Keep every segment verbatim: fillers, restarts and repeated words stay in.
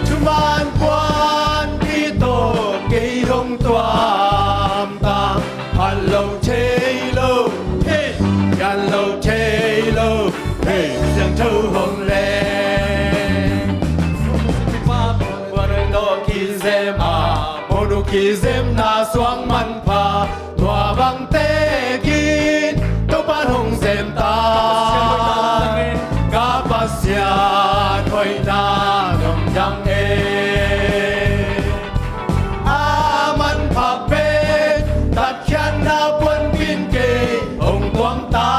Thuman puanpi tawh kei hong tuamta, phat lo thei lo, hei, pian lo thei lo, hei, siangtho hong leng. Sipipa puan tawh kisem a, monu kisemna suang manpha, tua bang tekin Topa hong sem ta. Ka Pasian hoihna lamdang e. A manpha pen tatkhiatna puanpin kei hong tuamta.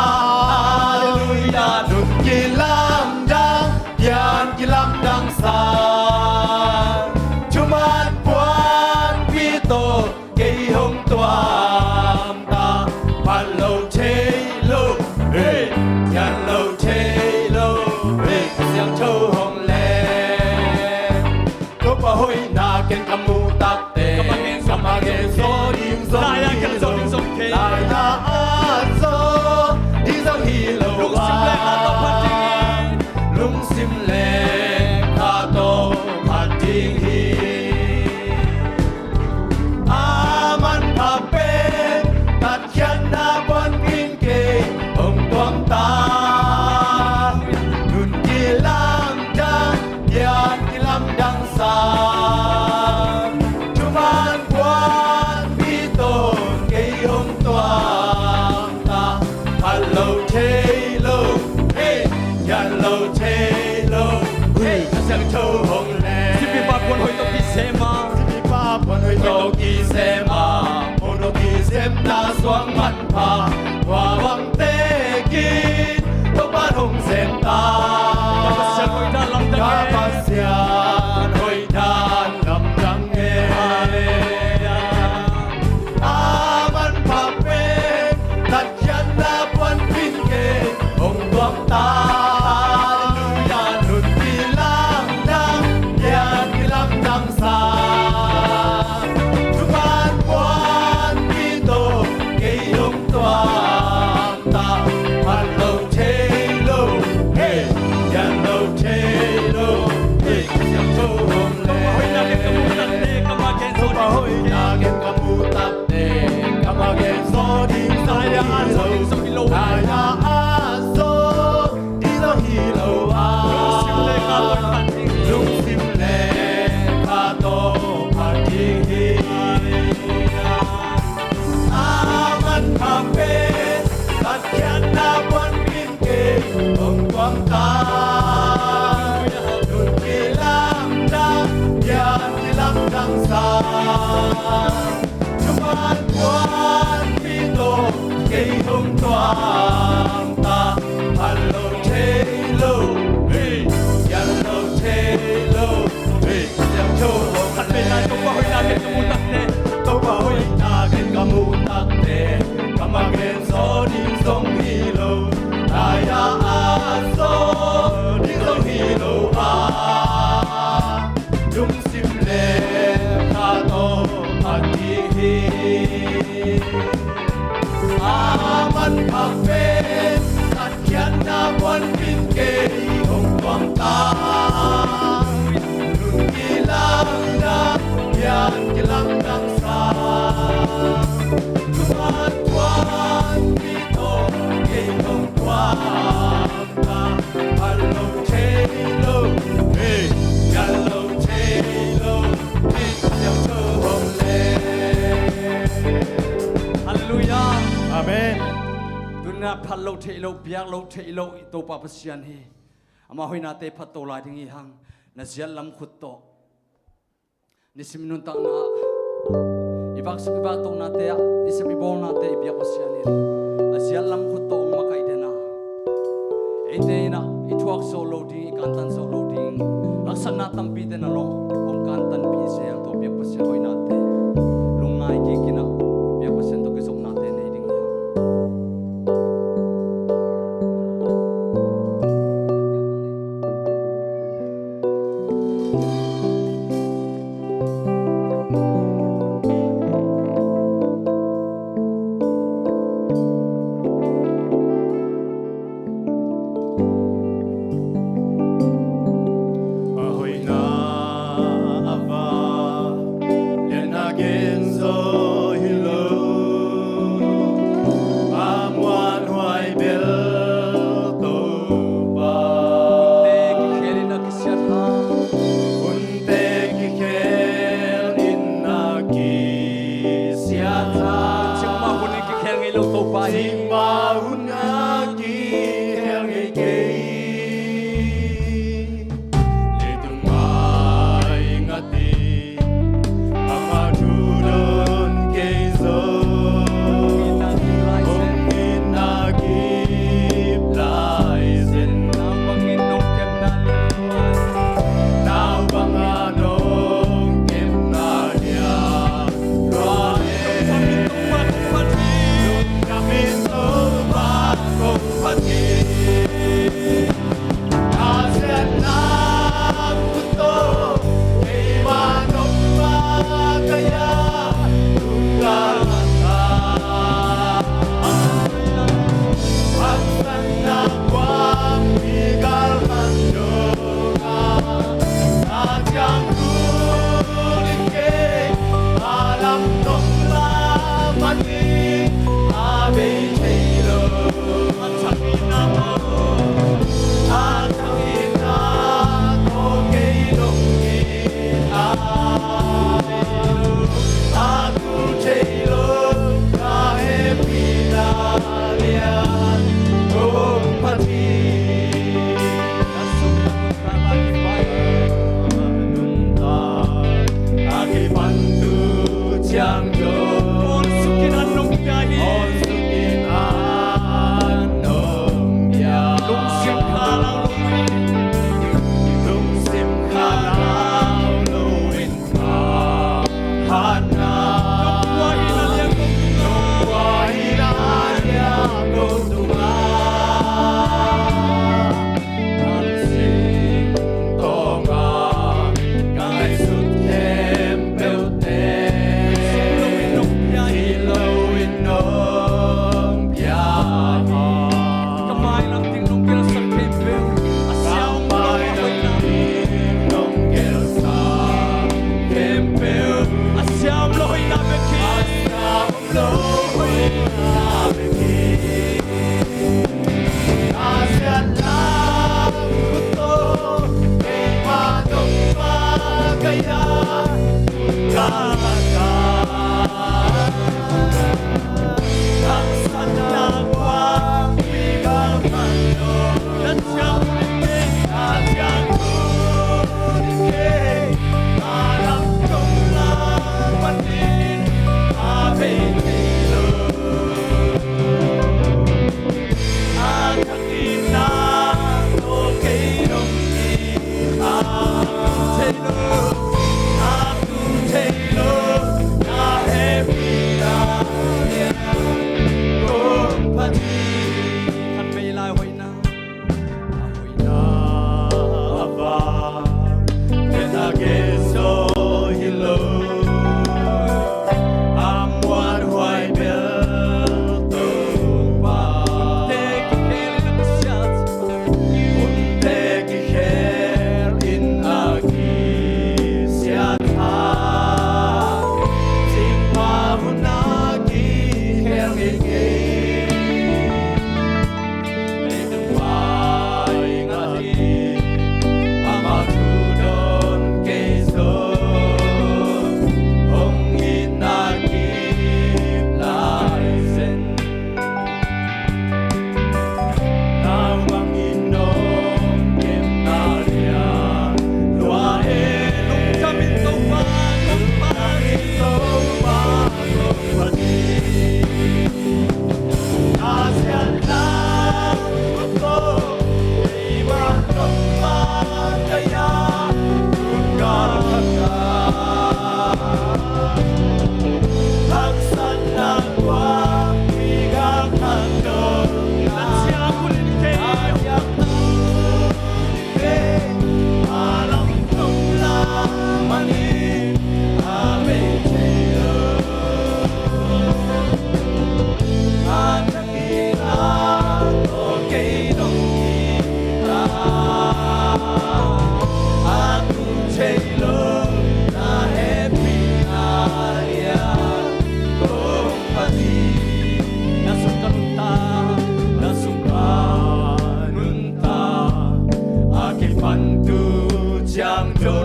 Halleluia, nun kilamdang, pian kilamdang sa. Thuman puanpi tawh kei hong tuamta, phat lo thei lo, hei, pian lo thei lo, hei, siangtho hong leng. Topa hoihna ken ka muh takteh, ka mah gen zaw ding zong hi lo. Lai-a a zaw ding zong hi lo a, lungsim le kha tawh phat ding hi. A manpha pen tatkhiatna puanpin kei hong tuamta. Nun kilamdang, pian kilamdang sa. Thuman puanpi tawh kei hong tuamta. Phat lo thei lo, hei, pian lo thei lo, hei, a siangtho hong leng. Sipipa puan hoih tawh kisem a, sipipa puan hoih tawh kisem a, monu kisemna suang manpha, tua bang tekin Topa hong sem ta. Ka Pasian hoihna lamdang e. Ka Pasian hoihna lamdang e. A manpha pen tatkhiatna puanpin kei hong tuamta. Halleluia, nun kilamdang, pian kilamdang sa. Thuman puanpi tawh kei hong tuamta. Phat lo thei lo, hei, pian lo thei lo, hei, siangtho hong leng. Topa hoihna ken ka muh takteh, ka mah gen zaw ding zong hi lo. Lai-a a zaw ding zong hi lo a, lungsim le kha tawh phat ding hi. A manpha pen tatkhiatna puanpin kei hong tuamta. Nun kilamdang, pian kilamdang sa. Thuman puanpi tawh kei hong tuamta. Phat lo thei lo, hei, pian lo thei lo, hei, siangtho hong leng. Khat vei lai, Topa hoihna ken ka muh takteh, Topa hoihna ken ka muh takteh, ka mah gen zaw ding zong hi lo. Lai-a a zaw ding zong hi lo a, lungsim le kha tawh phat ding hi. A manpha pen tatkhiatna puanpin kei hong tuamta. Nun kilamdang, pian kilamdang sa. Thuman puanpi tawh kei hong tuamta. Phat lo thei lo, hei, pian lo thei lo, hei, siangtho hong leng. Halleluia. Amen. Tuni-in phat lo thei lo, biak lo thei lo i Topa Pasian hi. Ama hoihnate phat to lai ding hi hang. Na ziat lam khut tawh nisim i nuntakna ah i vak suk i vak tonate ah i sep i bawlnate i biak Pasian in a ziat lam khut tawh hong makaih den a, eite in ah i thuak zawh loh ding, i kantan zawh loh ding haksatna tampite na lawng hong kantanpih zel. Tua biak Pasian hoihnate lungngai kikin ah biak Pasian tawh kizopnate nei ding hi hang.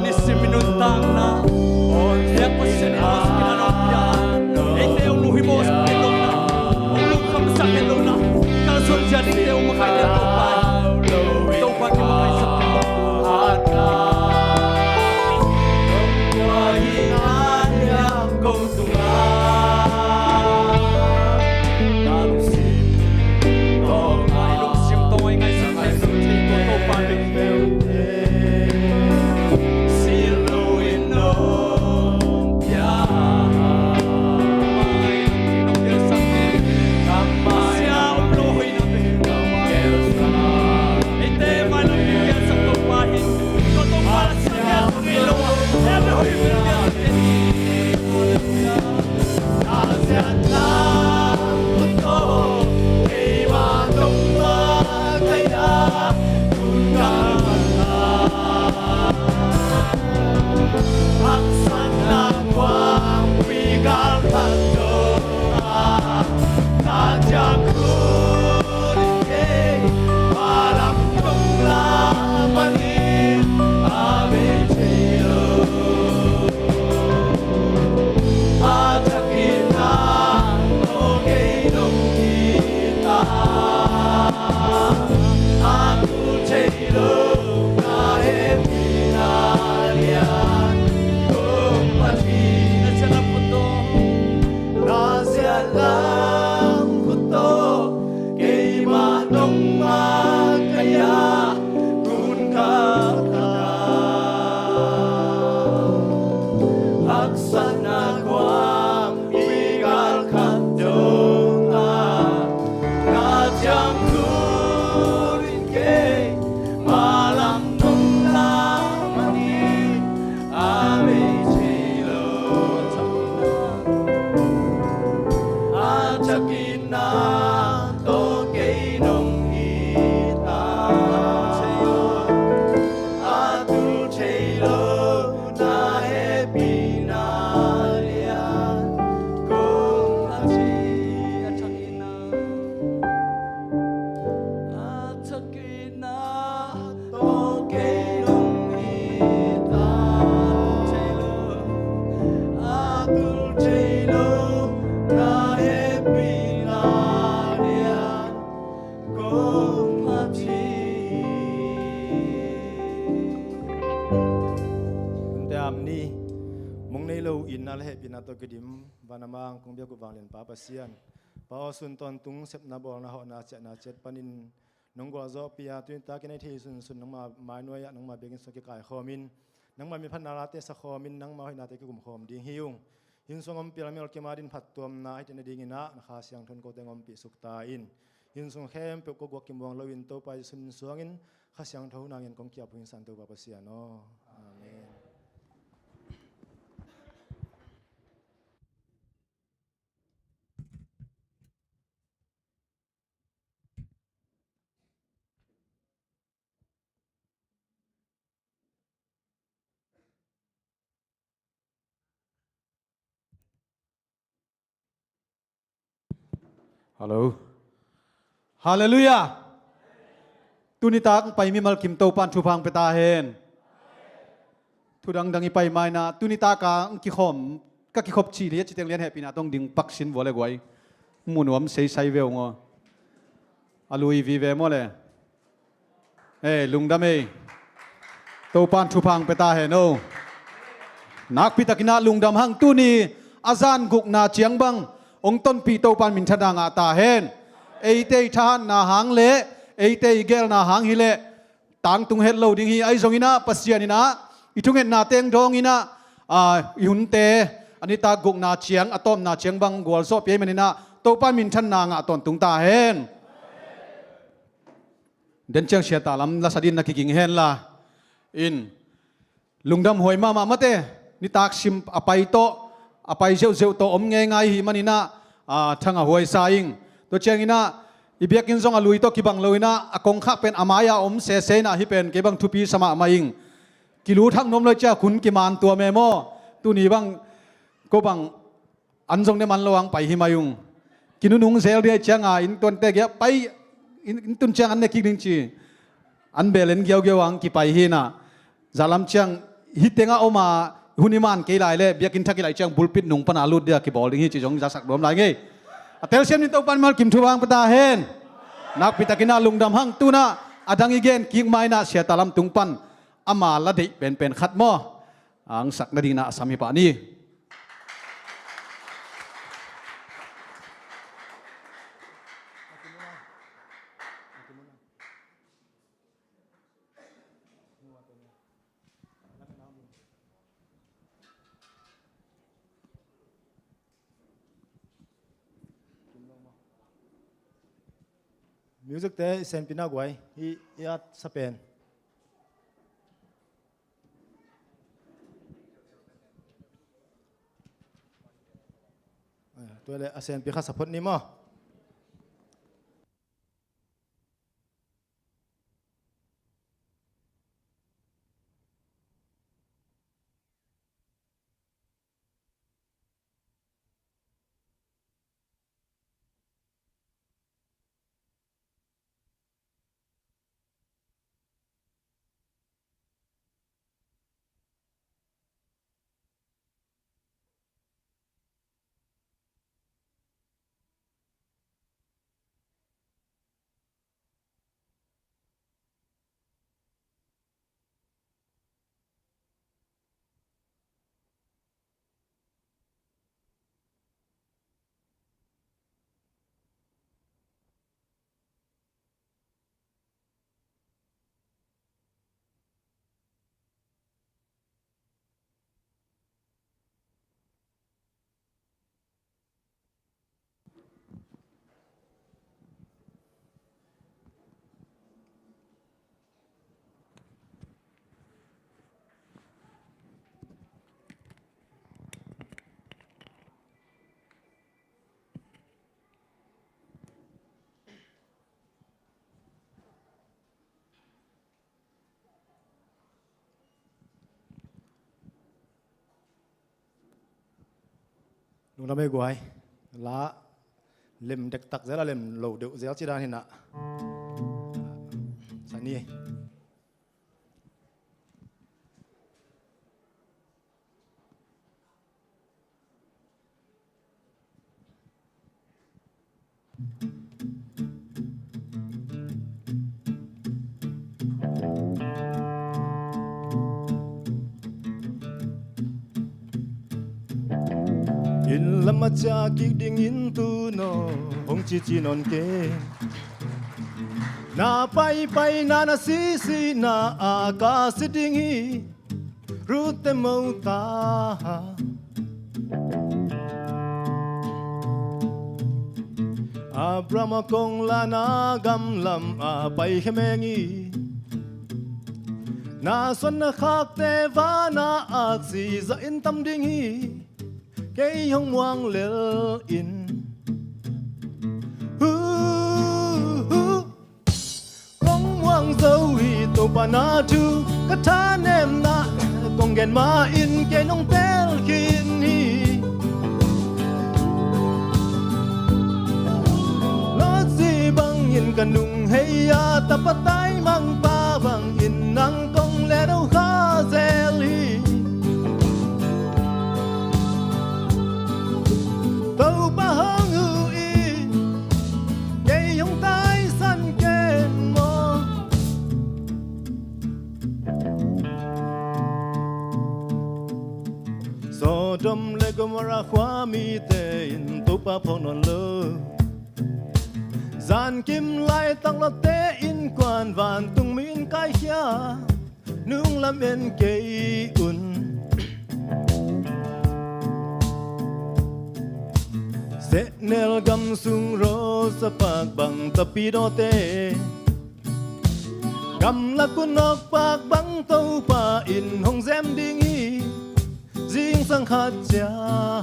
Nisim i nuntakna, biak Pasian in hong suk in hong pia. Eite hong luhimawh sak het lohna, hong lungkhamsak het lohna, kalsuan ciat eite hong makaih den Topa, Topa kimakaihsak den. Tua ni, mong nei lo itna le hehpihna tawh kidim, van a mang kong biak uh vanglian Pa Pasian, Pa aw, sun tawntung sepna bawlna hawhna ciahna ciat panin nong gualzawhpih a, tuni takin a thei sunsun nangma mainuai ah nangma biakinn sung kikaikhawmin, nangma miphatna late sakhawmin, nangma hoihnate kikumkhawm ding hi ung. Hih sung ompih a mial kim a din phattuamna hih teng nadingin ah na Kha Siangtho in kote hong ompih suk ta in. Hih sung khempeuh ko guak kimuang loin Topa Jesu min suangin Kha Siangtho nangin kong ki-ap uh hi, Santo Pa Pasian aw. Amen. Hallo. Halleluiah. Tuni tak pai mimal kim Topan thupha hong pia ta hen. Thu dangdang i pai mainah tuni taka hong kikhawm, ka kikhop cih lian citeng lian hehpihna tawh ding paksin vua le guai. Mu nuam seisai ve ung aw. A lui vive maw le. Ei, lungdam ei. Topan thupha hong pia ta hen aw. Nakpi takin ah lungdam hang, tuni a zan gukna ciang bang hong tonpih Topan minthanna ngah ta hen. Eite i thahatna hang le eite i gelna hang hileh tangtung het lo ding hi. Ahi zongin ah Pasian in ah i thungetna teng dawngin ah, aa, i hunte a nitak gukna ciang, a tawpna ciang bang gualzawhpih ahih manin ah Topan minthanna ngah tawntung ta hen. Den ciang siatah lam lasa dingin na kiging henla. In, lungdam huai mahmah mate, nitak sim a pai tawh, a pai zeuhzeuh tawh om ngeingai ahih manin ah, aa, thangah huai sa ing. Tua ciangin ah i biakinn zong a lui tawh kibang loin ah a kongkhak pen a mai-ah om sese in ah hih pen kei bang thupi sa mahmah ing. Kilut hak nuam lo ciang khun kiman tuam e maw. Tuni bang ko bang an zong ne man lo ang pai hi mai ung. Kinunung zel ding ahih cianga inn tuante gei-ah pai, inn, inn tun ciang an ne kik ding ci. An bel en giaugiau ang kipai hi inah, zalam ciang hih tengah om a, hun i man kei lai leh biakinn thak i laih ciang pulpit nung pana lut dia kibawl ding hi cih zong zasak nuam lai ngei. A telsiam ding Topa in malkim thupha hong pia ta hen. Nakpi takin ah lungdam hang. Tu-in ah a dang i gen kik ma inah Sia Talam tung pan ama la deih penpen khat maw, a hong sak nading inah a sam hi pah ni. Music te i senpi na guai, i, i at sa pen. Tua leh a senpi kha sa phot ni maw. Lungdam ei guai. La lem dektak zel a, lem lo deuh zel ci dan hi inah. Sa ni. Inn lam a ciah kik dingin tu naw hong cici nawn kei. Na paipai na na sisi na a ka si ding hi. Rute mo ta. Abraham a kong la na gam lam a pai khemeng hi. Na suan na khakte vana aksi za in tam ding hi. Kei hong muang lel in. Hu, hu. Kong muang zo hi Topa na thu, ka thanemna kong gen ma in kei nong tel khin hi. Lawsi bangin ka nung hei a, tapa taimangpa bangin nang kong let uh kha zel hi. Topa hong uh in, kei hong taisan ken maw. Sodom le Gomorrah khua mite in Topa phawk nawn lo. Zankim laitak Lot te innkuan vantung mi in kaikhia. Nung lam en kei un. Sehnel gam sung rosa pak bang tapidawte, gamlak uh nawk pak bang Topa in hong zem ding hi. Zingsang khat ciang.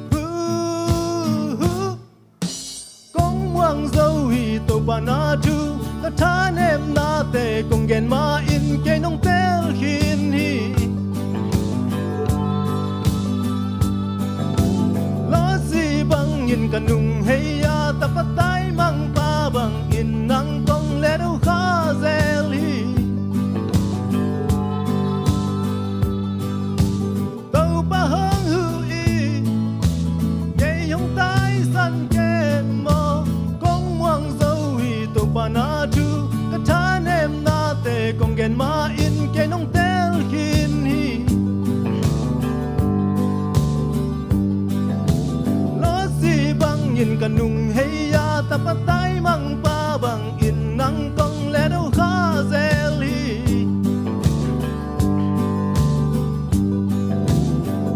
Hu, hu. Kong muang zo hi Topa na thu, ka thanemnate kong gen ma in kei nong tel khin hi. Lawsi bangin ka nung hei a, tapa taimangpa bangin nang kong let Kong gen ma in kei nong tel khin hi. Lawsi bangin ka nung hei a, tapa taimangpa bangin nang kong let uh kha zel hi.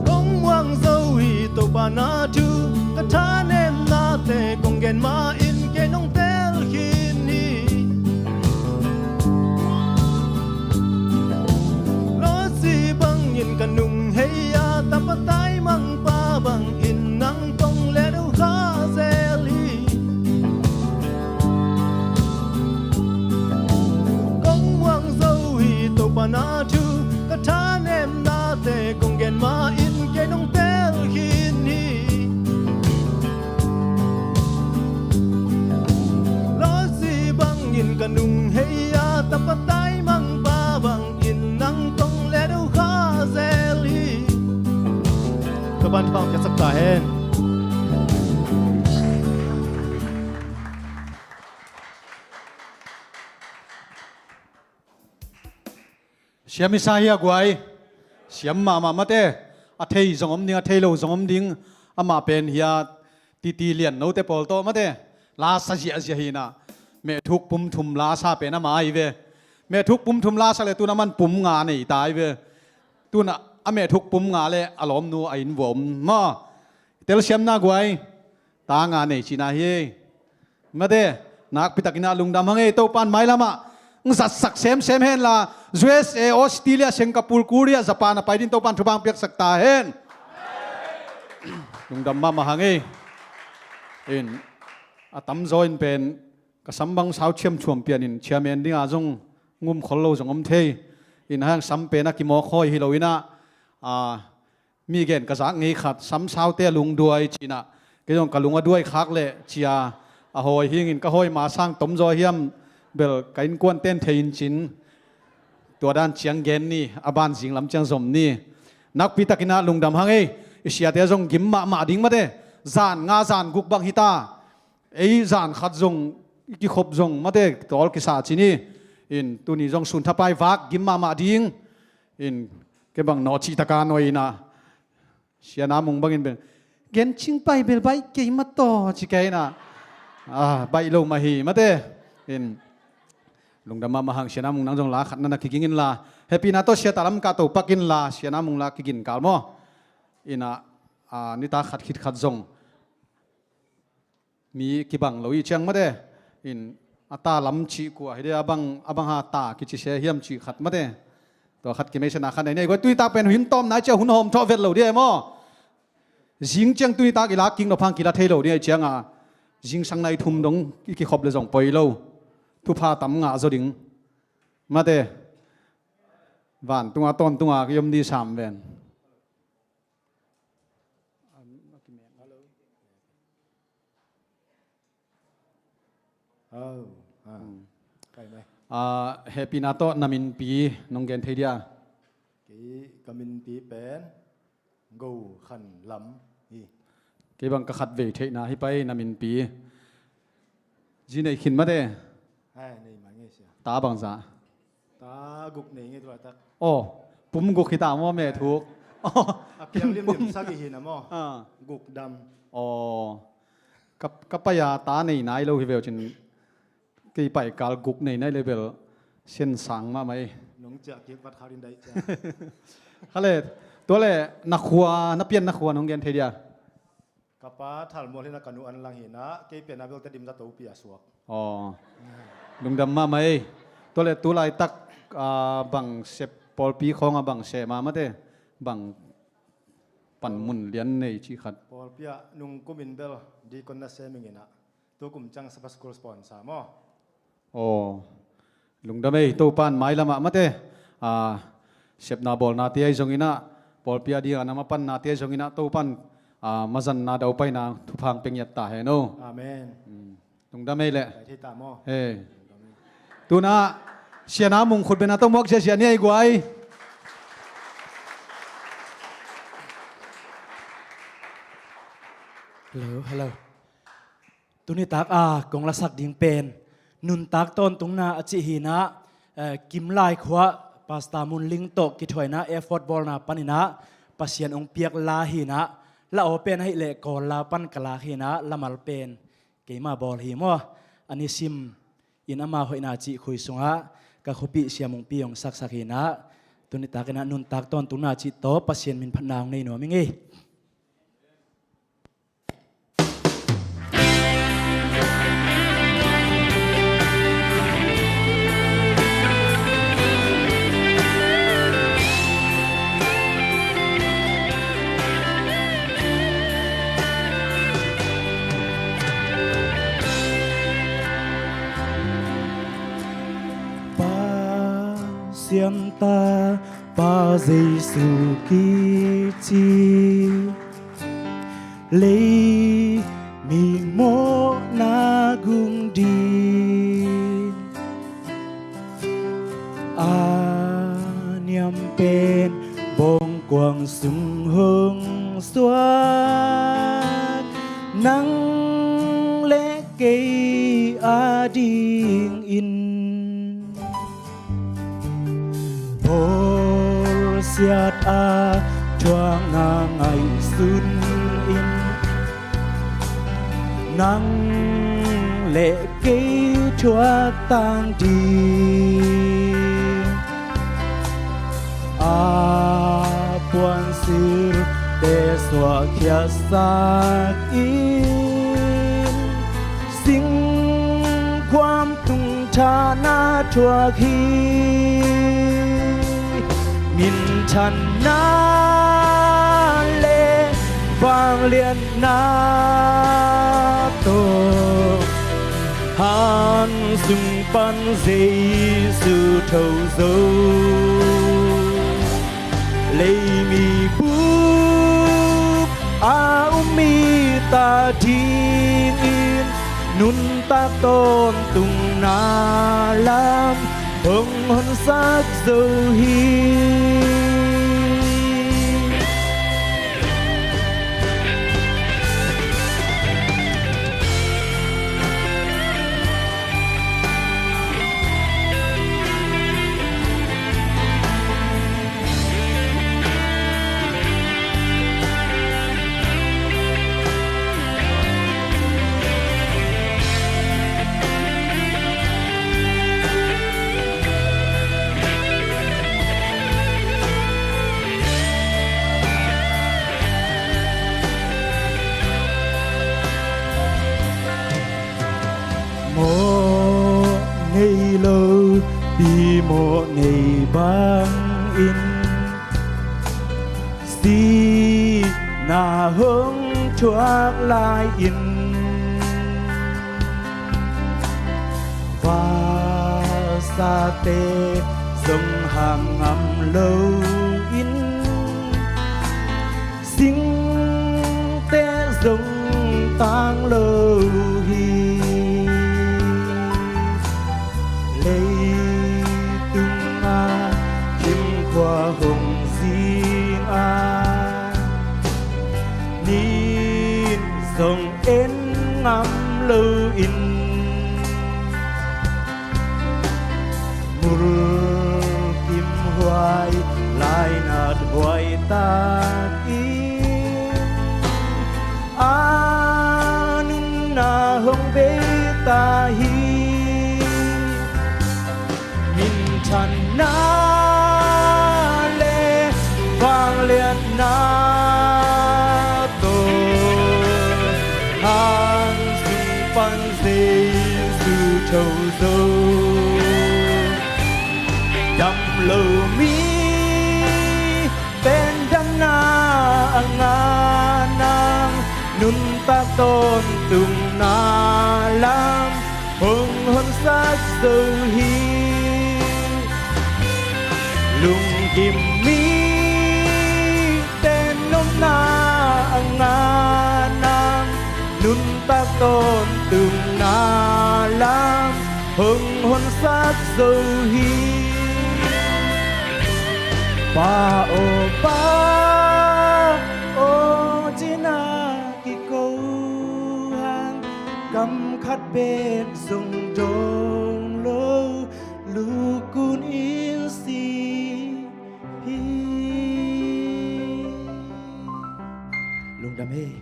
Kong muang zo hi Topa na thu, ka thanemnate kong gen ma in kei nong tel khin hi. Lawsi bangin ka nung hei a, tapa taimangpa bangin nang kong let uh kha zel hi. Kong muang zo hi Topa na thu, ka thanemnate kong gen ma in kei nong tel khin hi. Lawsi bangin ka nung hei a, tapa taimangpa bangin nang kong let uh kha zel hi. Topa'n thupha piaksak ta hen. Siam i sa hi a guai. Siam mahmah mate. A thei zong om ding, a thei lo zong om ding. Amah pen hi a, titi lian note pawl tawh mate. La sa ziahziah hi na. Mehthuk pum thum la sa pen amah ahi ve. Mehthuk pum thum la sa le tun aman pum nga nei ta ahi ve. Tun a mehthuk pum nga le a lawmnu a inn vua om maw. Telsiamna guai. Ta nga nei cihna hi. Mate, nakpi takin ah lungdam hang ei, Topa'n mailamah hong zatsak semsem henla, U S A, Australia, Singapore, Korea, Japan a pai ding Topa'n thupha hong piaksak ta hen. Lungdam mahmah hang ei. In, a tamzaw in pen ka sam bang sau thiamthuam pianin chairman dinga zong ngum khol lo zong om thei. In hang sam pen a kimawk hawi hi lo in ah, a, mi gen ka zak ngei khat, sam saute a lungduai cinah, kei zong ka lung a duai khak leh cia a hawi hingin ka hawi ma sang tomzaw hiam bel ka innkuan ten thei in cin. Tua dan ciang gen ni, a ban zinglam ciang zom ni. Nakpi takin ah lungdam hang ei, i siate zong gim mahmah ding mate, zan nga zan guk bang hita. Ei zan khat zong i kikhop zong mate tawl kisa ci ni. In tuni zong sun thapai vak gim mahmah ding. In kei bang nawh cih taka nuai inah, Siana Mung bangin bel gen cing pai bel baih kei mataw ci kei inah, ah, baih lo mah hi mate. In lungdam mahmah hang Siana Mung, nang zong la khat na na kiging inla, hehpihna tawh sia talam kah to pak inla, Siana Mung la kigin kal maw. Inah, ah, nitak khat khit khat zong mi kibang lo i ciang mate. In a ta lam cih kua hi de, a bang, a bang ha ta kici se hiam cih khat mate. Tua khat kimeisana khat nei nei guai, tunitak pen hun tawm nai cia hun hawm thawh vet lo dia maw. Zing ciang tunitak i la kik nop hang kila thei lo dia i cianga, zingsang nai thum dong i kikhop le zong poi lo. Thupha tam ngah zaw ding mate. Vantunga tawntunga i om di sam ven. Hello. Oh, ah. Hmm. Kai mai. Ah, hehpihna tawh na minpi nong gen thei dia? Kei ka minpi pen Go Khan Lam hi. Kei bang ka khat vei theihna hi pai na minpi. Zi nei khin mate. Hai, nei mai ngei sia. Ta bangza? Ta guk nei ngei tu laitak. Aw, pum guk hi ta maw, mehthuk? A piang limlim sagih hi na maw? Ah. Guk dam. Aw, ka, ka pai a ta nei nai lo hi veu cin, kei pai kal guk nei nai le bel sen sang mahmah ei. Nong ciah kik vat khak in daih ciah. Khale, tua le na khua, na pian na khua nong gen thei dia? Ka pa Thalmual hi na, ka nu Anlang hi na, kei pianna belte Dimza Topi a suak. Aw. Lungdam mahmah ei. Tua le tu laitak, ah, bang sep, pawlpi khawng a bang seh mahmah te, bang panmun lian nei cih khat? Pawlpi ah nung kumin bel deacon na sem ing inah, tu kum ciang Sabbath School sponsor maw. Aw, lungdam ei, Topa'n mailamah mate, ah, sepna bawlnate ahi zonginah, pawlpi a dingah na mapannate ahi zonginah, Topa'n, ah, mazanna daupaina thupha hong pia ngiat ta hen o. Amen. Hmm. Lungdam ei leh. Pai thei ta maw? Hei. Tunah Siana Mung khutbetna tawh muak ziahziah ni ei guai. Hello, hello. Tunitak a kong lasak ding pen Nuntak Tawntungna a cih hi inah, Eh, Kimlai khua Pastor Mun Ling tawh kithuaina effort bawlna paninah Pasian hong piak la hinah, la aw pen ahih leh Kawl la pan ka lak hinah, lamal pen keima bawl hi maw. A nisim in ama hoihna cih khui sungah ka khuapih siamungpi hong saksak hinah, tuni takinah nuntak tawntungna cih tawh Pasian min phatna hong nei nuam ing ei. ပါစံတပါ Pa Jesu kici lei mi mawhna gung din a niam pen bawngkuang sung hong suak nang le kei a dingin Bawlsiat a thuakna ngaihsun in nang le kei thuak tang ding a puansilhte suahkhiatsak in singkhuam tungthahna thuak hi. Minthanna le vangliatna tawh han sung pan Jesu tho zo. Leimi buk a um mite dingin nuntak tawntungna lam hong honsak zo hi. Mawh nei lo pi mawh nei bangin sihna hong thuak lai-in vasate zong hang ngam lo in singte zong tang lo hi. Leitung a khimkhua hong zing a nin zong en ngam lo in mulkim huai lainat huai takin a nunna hong bei ta hi. Minthanna le vangliatna tawh han sung pan Jesu tho zo. Dam lo mi pen damna a ngah nang nuntak tawntungna lam hong honsak zo hi. Lungkim mite nopna a ngah nang nuntak tawntungna lam hong honsak zo hi. Pa aw Pa aw, cina kiko hang kam khat pen zong dong lo, luku Amen.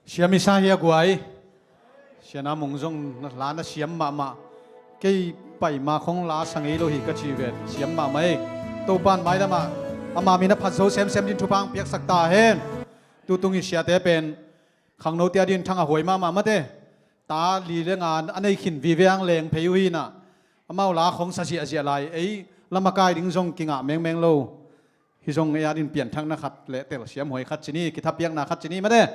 Siam i sa hia guai? Siana Mung zong la na siam mahmah. Kei pai ma khong la sa ngei lo hi ka ci vet. Siam mahmah ei. Topan mailamah ama min a phat zo semsem din thupha hong piaksak ta hen. Tutung i siate pen khangnote a din thang a huai mahmah mate. Ta li le nga a nei khin vive ang leng phei uh hi na. Amau la khong sa ziahziah lai ei. Lam a kai ding zong kingah mengmeng lo. Hi zong ei a din pianthakna khat le telsiam huai khat ci ni, kithapiakna khat ci ni mate.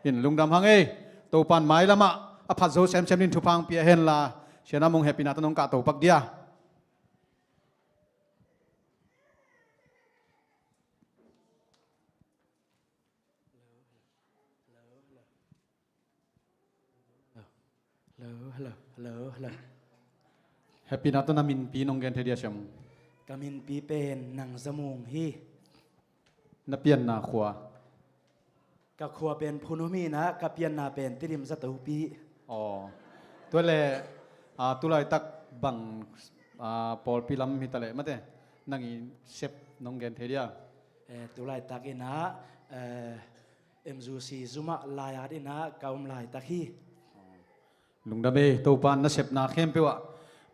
In lungdam hang ei. Topan mailamah a phat zo semsem din thupha hong pia hen la. Siana Mung hehpihna tawh nong kahto pak dia. Hello, hello, hello, hello. Hehpihna tawh na minpi nong gen thei dia Siam? Ka minpi pen Nang Za Mung hi. Na pianna khua? Ka khua pen Phunhom hi na, ka pianna pen Tidim Za Topi. Aw. Tua le, ah, tulaitak bang, ah, pawlpi lam hi ta leh mate, nang i sep nong gen thei dia? Eh, tulaitak in ah, eh, M U C Zoom ah laiat in ah ka om laitak hi. Lungdam ei, Topan nasepna khempeuh ah,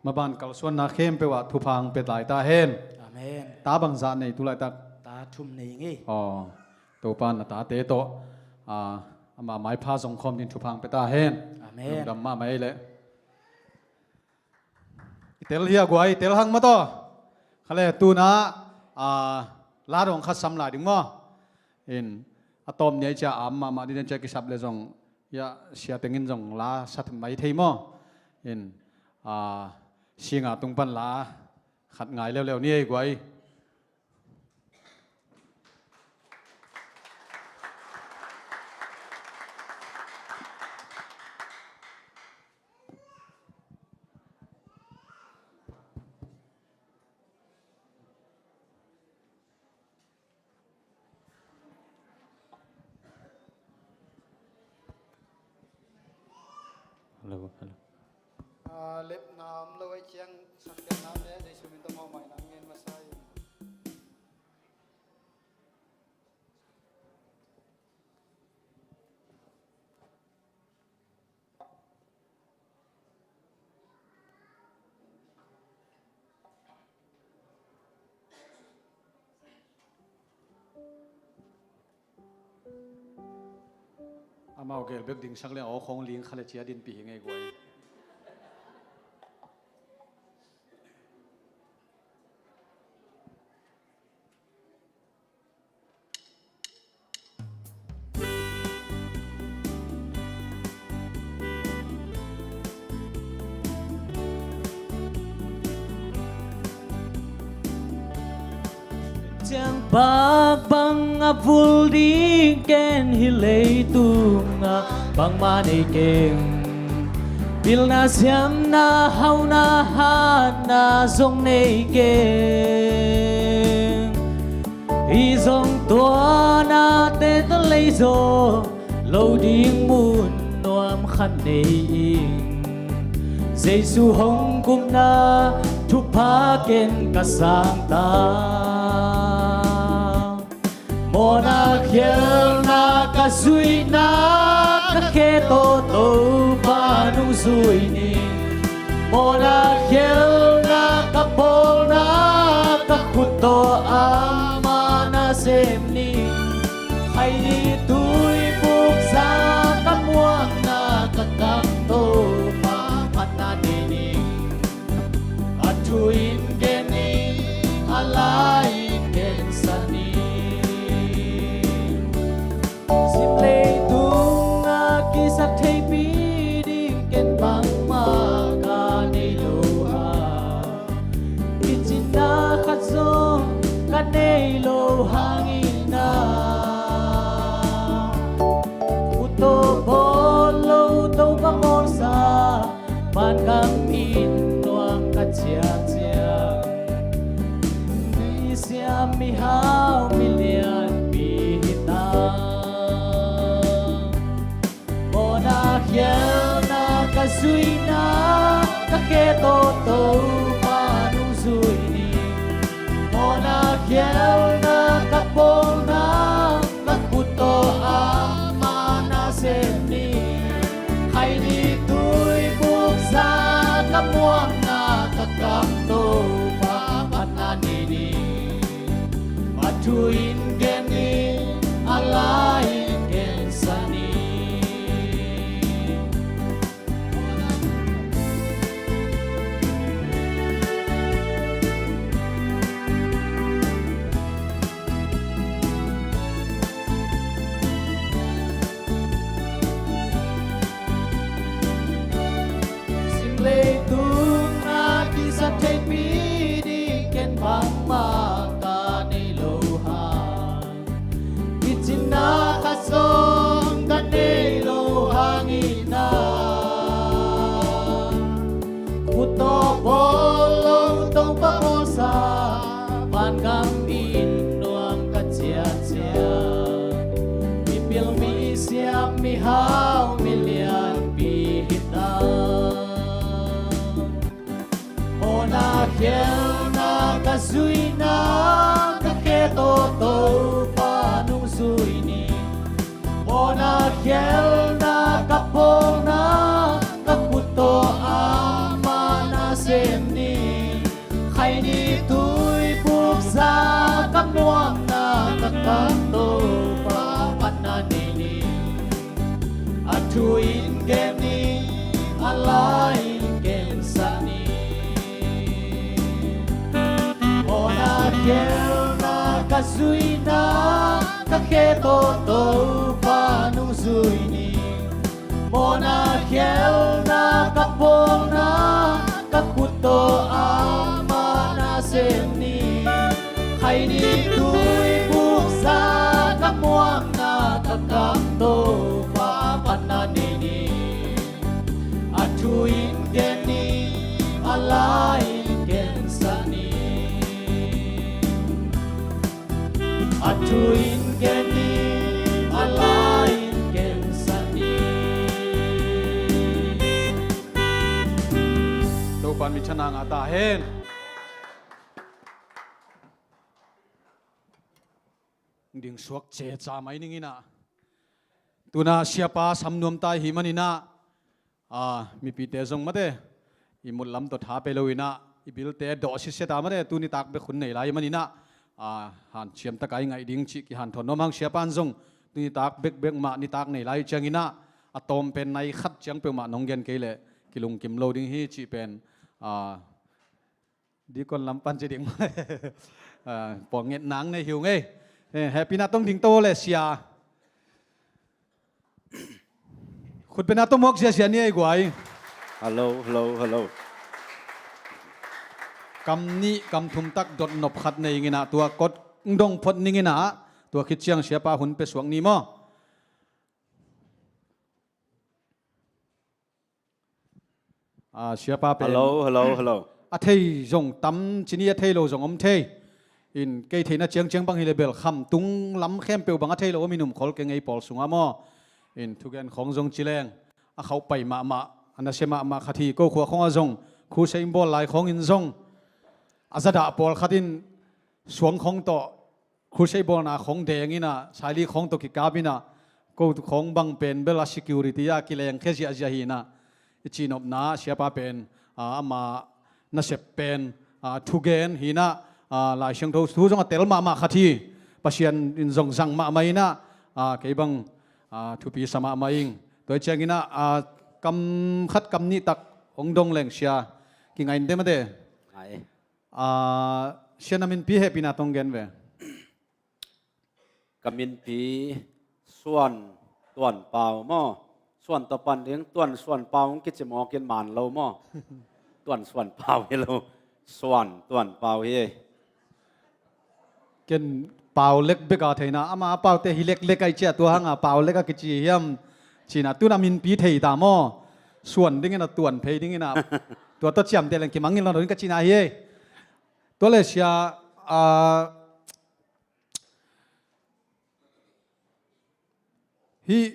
maban kalsuanna khempeuh ah thupha hong pia lai ta hen. Amen. Ta bangzah nei tulaitak? Ta thum nei ngei. Aw, Topan na tate tawh, ah, ama maipha zong khawm din thupha hong pia ta hen. Amen. Lungdam mahmah ei leh. I tel hia guai, i tel hang maw taw. Khale tuna, ah, la dong khat sam lai ding maw. In, a tawm ni a i cia am mahmah ding den cia kisap le zong, ya, sia tengin zong la sat mai thei maw. In, ah, singa tung pan la khat ngai leuleu ni ei guai. Hello, hello. Ah, lepna om lo ei ciang, sakpiakna le Jesu min tawh mawhmaina ngen masa in. Amau gel bek ding sak le aw khong ling kha le cia dinpih hi ngei guai. Ciang bak bang a vul ding ken hi leitungah bangmah nei keng. Pilna siamna hauna hatna zong nei keng. Hi zong tua nate tawh lei zaw lo ding mun nuam khat nei ing. Jesu hong kumna thupha ken ka sang ta. Mawhna khialna ka zuihna ka khe tawh Topa nung zui ni. Mawhna khialna ka bawlna ka khut tawh amah na sem ni. Khaini tuibuk za ka muakna ka kam Topa phatna nei ni. A thu in gen ni, a la in gensa ni. Zin leitung a kisap theipi ding ken bangmah ka nei lo a, kicinna khat zong ka nei lo hangin a, Thu in gen ni, a la in gensak ni. Mawhna khialhna ka zuihna, ka khe tawh Topa nungzui ni. Mawhna khialhna ka bawlna, ka khut tawh amah na sem ni. Khaini tuibuk za ka muakna, ka kam Topa pan na nei ni. A thu in gen ni, a la in gensak ni. A thu in gen ni, a la in gensak ni. Topa'n minthanna ngah ta hen. Ding suak ceca mai ning in ah. Tuna siapa sam nuam ta i hih manin ah, a, mipite zong mate, i mut lam tawh tha pe lo in ah, i bilte dawh sitset a mate, tuni tak bek hun nei lai i manin ah, a, hanciam tak a i ngaih ding cih kihanthawn nuam hang. Siapa'n zong tuni tak bekbek mah nitak nei lai ciangin ah, a tawm pen nai khat ciang peuhmah nong gen kei leh kilungkim lo ding hi cih pen, a, Deacon lam pan ci ding. Ah, pawl nget nang nei hi ung ei. Eh, hehpihna tawh ding to le sia. Khutbetna tawh muak ziazia ni ei guai. Hello, hello, hello. Kam nih, kam thum tak dot nop khat nei ing in ah, tua kot dong phot ning in ah, tua khit ciang siapa hun pia suak ni maw. Ah, siapa pen. Hello, hello, hello. A thei zong tam ci ni, a thei lo zong om thei. In kei theihna ciangciang bang hi le bel khamtung lam khempeuh bang a thei lo om in um khol keng ei pawl sungah maw. In thugen khawng zong ci leng a khauh pai mahmah, a nasia mahmah khat hi. Ko khua khawngah zong, khusei in bawl lai khawng in zong, a zadah pawlkhat in suang khawng tawh crusade bawlna khawng deng in ah, saili khawng tawh kikap in ah, ko khawng bang pen bel a security a kilengkhia ziahziah hi in ah, i cihnopna siapa pen, a, ama nasep pen, a, thugen hi in ah, a, Lai Siangtho thu zong a tel mahmah khat hi. Pasian in zong zang mahmah in ah, a, kei bang, a, thupi sa mahmah ing. Tua hi ciangin ah, a, kam khat kam nih tak hong dong leng sia, kingai in te mate. Ngai. Ah, sia na minpi hehpihna tawh gen ve. Ka minpi Suan Tuan Pau maw. Suan tawh pan ding, Tuan Suan Pau hong kici mawk in man lo maw. Tuan Suan Pau hi lo. Suan Tuan Pau hi. Ken Pau lek bek a theihna, ama a Paute hi leklek a i ciah tua hang a Pau lek a kici hiam. Cihna tuna minpi thei ta maw. Suan ding in ah, tuan phei ding in ah. Tua tawh ciamteh leng kimangngilh lo ding ka cihna hi. Tua le sia, a, hih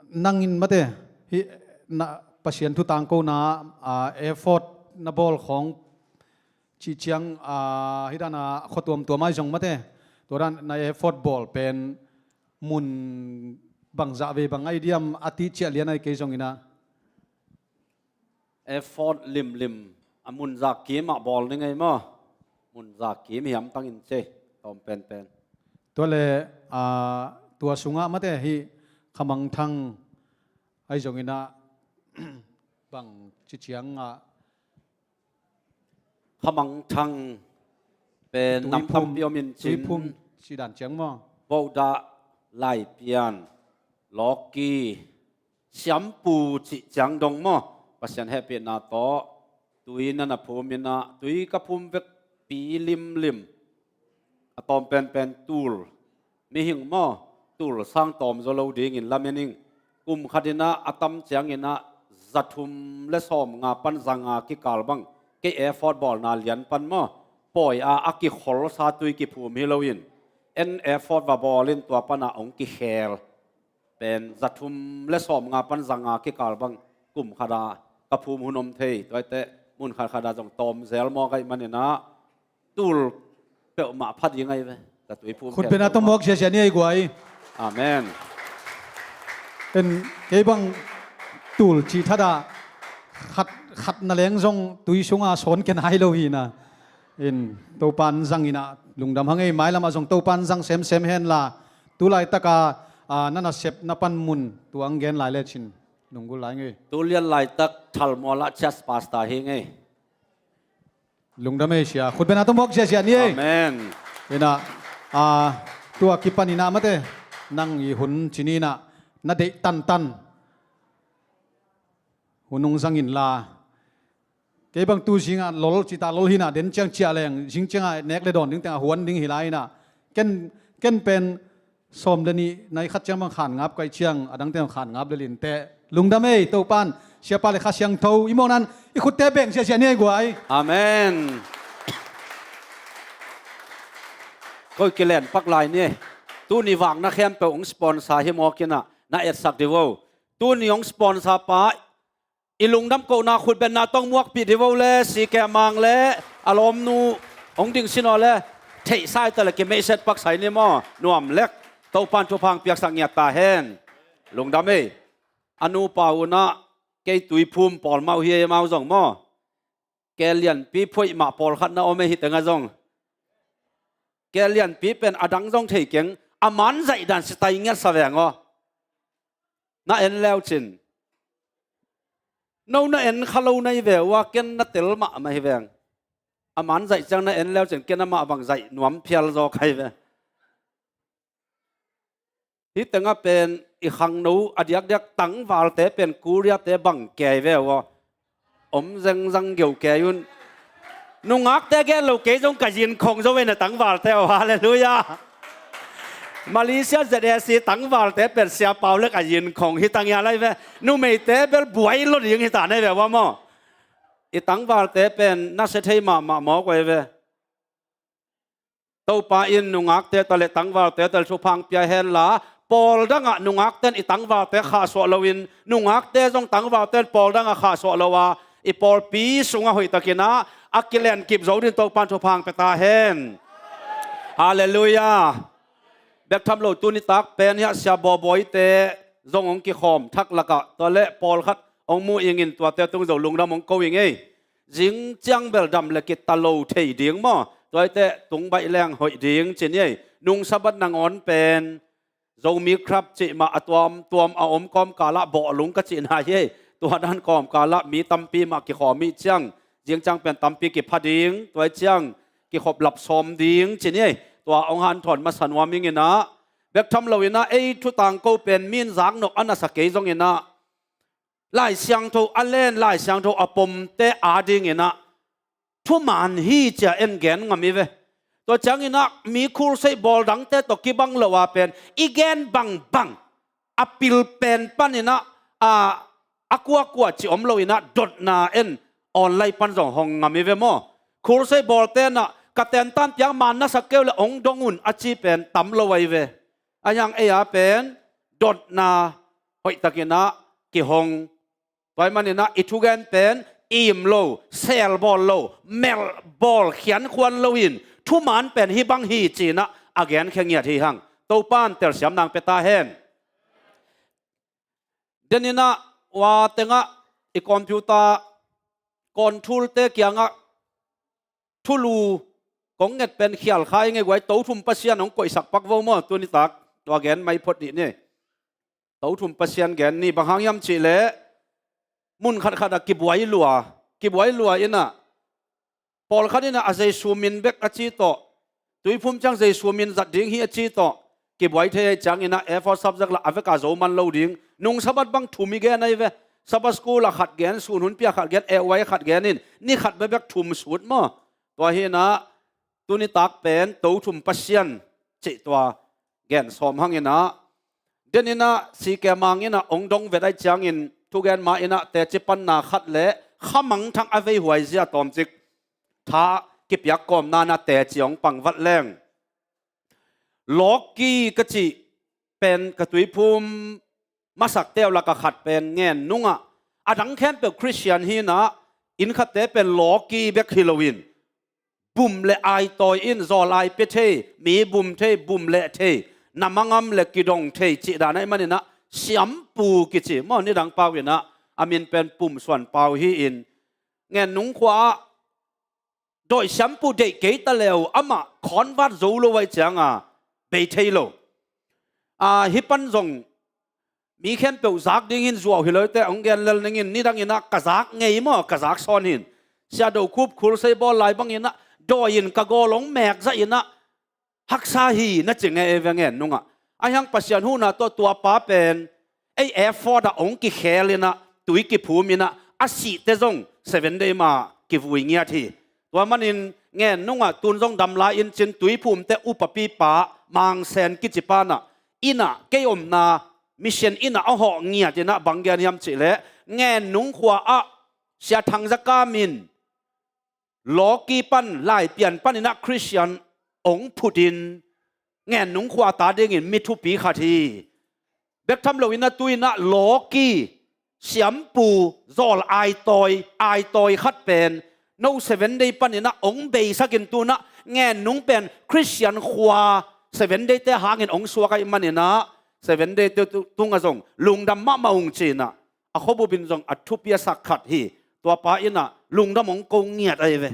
nang in mate, hih na Pasian thu tangkona, a, effort na bawl khawng cih ciang, a, hih dan a khua tuamtuam ai zong mate, tua dan na effort bawl pen mun bangzah vei bang ai diam a tih ciah lian ai kei zong in ah. Effort limlim a mun zak kim ah bawl ni ngei maw. Mun zak kim hiam tangin ce tawm penpen. Tua le, a, tua sungah mate hih Khamangthang ai zong in ah bang ci ciang ah. Khamangthang pen nam tampi om in cin. Tuiphum ci dan ciang maw. Bohdah, Laipian, Lawki, Siampu cih ciang dong maw. Pasian hehpihna tawh tui na na phum in ah, tui ka phum vekpi limlim. A tawm penpen tul, mihing maw, tul sang tawm zaw lo dingin lamen ing. Kum khat in ah a tam ciangin ah za thum le sawmnga pan za nga kikal bang kei effort bawlna lian pan maw, pawi a a kikholsa tui kiphum hi loin, en effort va bawl in tua pan ah hong kikhel. Pen za thum le sawmnga pan za nga kikal bang kum khat a ka phum hun om thei. Tua hi teh mun khat khat a zong tawm zel mawk ahih manin ah tul peuhmah pha ding ahi ve. Ka tuiphum khutbetna tawh muak ziazia ni ei guai. Amen. En, kei bang tul cih thadah khat, khat na leng zong tui sunga sawn ken hai lo hi na. In, Topa'n zang in ah lungdam hang ei, mailam ah zong Topa'n zang semsem hen la. Tulaitak a a, na nasep na panmun tua ang gen lai lecin lunggulh lai ngei. Tu lian laitak Thalmual ah church pastor hi ngei. Lungdam ei sia. Khutbeng a tawh muak ziahziah ni ei. Amen. Ina, a, tua kipan ina mate, nang i hun cini ina na deih tantan hun hong zang inla, kei bang tu zingah lol cita lol hina den ciang ciah leng zing ciangah nek le dawn ding tengah huan ding hi lai ina, ken, ken pen sawm le nih nai khat ciang bang khan ngap kaih ciang adang teng khan ngap le lin teh. Lungdam ei, Topan siapa le Kha Siangtho i mawhnan i khutte beng siasia ni ei guai. Amen. Koi kilen pak lai ni ei. Tuni vak na khempeuh hong sponsor hi mawk ina na etsak di vo. Tuni hong sponsor pa i lungdam kohna khutbenna tawh muakpih di vo le, si kemang le a lawmnu hong ding sinaw le, theihsa i ta le kimeihset pak sai ni maw, nuam lek. Topan thupha hong piaksak ngiat ta hen. Lungdam ei. A nupa unah kei Tuiphum pawl mah uh hi ei, amau zong maw. Kei lianpi phoih mah pawlkhat na om ei hi tengah zong. Kei lianpi pen adang zong thei keng, a man zaih dan sitai ngiat sa veng aw. Na en leucin. No na en kha lo na hi ve ua, ken na tel mahmah hi veng. A man zaih ciang na en leucin, ken amah bang zaih nuam phial zaw ka hi ve. Hi tengah pen i khangno a diakdiak tangvalte pen Korea-te bang kei ve ua. Om zengzang geu kei un. Nungakte gen lo kei zong ka yin khong zo ve na tangvalte aw, halleluiah. Malaysia Z A C tangvalte pen siapau le ka yin khong hi tang ia lai ve. Numeite bel buai lo ding hi ta nei ve ua maw. I tangvalte pen na sia thei mahmah mawk ve ve. Topa in nungakte tawh le tangvalte tawh le thupha hong pia henla, pawl dangah nungakte in i tangvalte khahsuah loin, nungakte zong tangvalte in pawl dangah khahsuah lo a, i pawlpi sungah hoihtakin ah a kilenkip zo dingin Topa in thupha hong pia ta hen. Halleluiah. Bek tham lo tu nitak pen hiah sia Bawbawite zong hong kikhawm thak lakah, tua le pawlkhat hong mu ingin tuate tung zo lungdam hong ko ing ei. Zing ciang bel dam le kita lo thei ding maw? Tua hi teh tung baih leng hoih ding ci ni ei. Nung Sabbath nangawn pen Zomi Club cih mah a tuamtuam a om kawmkal ah bawhlung ka cihna hi ei. Tua dan kawmkal ah mi tampi mah kikhawm ih ciang, zing ciang pen tampi kipha ding, tua ih ciang kikhop lap sawm ding ci ni ei. Tua hong hanthawn masa nuam ing in ah, bek tham lo in ah ei thu tangko pen mi in zaknop a na sa kei zong in ah, Lai Siangtho a len, Lai Siangtho a pomte ading in ah thuman hi ci-a en gen ngam hi ve. Tua ciangin ah mi crusade bawl dangte tawh kibang lo a pen i gen bangbang a pil pen panin ah, a, a kuakua cih om lo in ah dotna en online pan zong hong ngam hi ve maw? Crusade bawlte in ah ka tentan piak man na sak kei uh le hong dong un a ci pen tam lo ahi ve. A hiang ei a pen dotna hoihtakin ah kihong. Tua ahih manin ah i thugen pen im lo, sel bawl lo, melh bawl khiankhuan loin thuman pen hih bang hi ci-in ah a genkhia ngiat hi hang. Topa in telsiamna hong pia ta hen. Denin ah ua tengah i computer control-te kiangah thulu kong nget pen khial kha ing ei guai, Tothum Pasian hong koihsak pak vo maw, tu nitak tua gen mai phot dih ni. Tothum Pasian gen ni, bang hang hiam cih leh mun khatkhat ah kibuai lua, kibuai lua in ah, pawlkhat in ah a Jesu min bek a ci tawh, Tuiphum ciang Jesu min zat ding hi a ci tawh kibuai thei ahih ciangin ah A four subject lah a vek a zo man lo ding. Nung Sabbath bang thum i gen ahi ve. Sabbath school ah khat gen, sun hunpi ah khat gen, A Y khat gen in ni khat bekbek thum sut maw? Tua hi in ah tu nitak pen Tothum Pasian cih tua gen sawm hang in ah, denin ah si kemang in ah hong dong vet ahih ciangin thugen ma in ah teci panna khat le khamangthang a veihuai zia tawmcik tha kipiak kawmna in ah teci hong pang vat leng. Lawki ka cih pen ka Tuiphum masakte uh lakah khat pen ngen nungah, a dang khempeuh Khristian hi in ah, inn khatte pen lawki bek hi loin bum le aitawi in zawl ai pia thei, mi bum thei, bum leh thei, na mangam le kidong thei cih dan ahih manin ah Siampu kici maw, nidang pau in ah a min pen Pum Suan Pau hi in, Ngennung khua ah Dawi Siampu deih kei ta le uh, amah convert zo lo ahih cianga bei thei lo. A, hih pan zong mi khempeuh zak ding hin zuau hi lo te, hong gen lel ning in, nidang in ah ka zak ngei maw, ka zak sawn hin. Sia Do Khup khulsei bawl lai bang in ah dawi in ka gawl hong mek zah in ah haksa hi na ci ngei ei ve ngen nungah. Ahi hang Pasian huhna tawh tua pa pen ei effort ah hong kikhel in ah, tui kiphum in ah, a sihte zong Seven Day mah kivui ngiat hi. Tua manin ngen nungah tun zong dam lai in cin, tuiphumte upapipa Mang Sen kici pa in ah, inn ah, kei omna mission inn ah a hawh ngiat in ah, bang gen hiam cih leh, Ngennung khua ah Sia Thang Za Kam in Lawki pan, Laipian pan in ah Khristian hong phut in, Ngennung khua ta dingin mi thupi khat hi. Bek tham lo in ah tu in ah Lawki siampu zawl aitawi, aitawi khat pen no Seven Day pan in ah hong beisak in tu in ah Ngennung pen Khristian khua, Seven Day te hangin hong suak ahih man in ah Seven Day te tu, tungah zong lungdam mahmah ung ci in ah, a khuabup in zong a thupi a sak khat hi. Tua pa in ah lungdam hong ko ngiat ahi ve.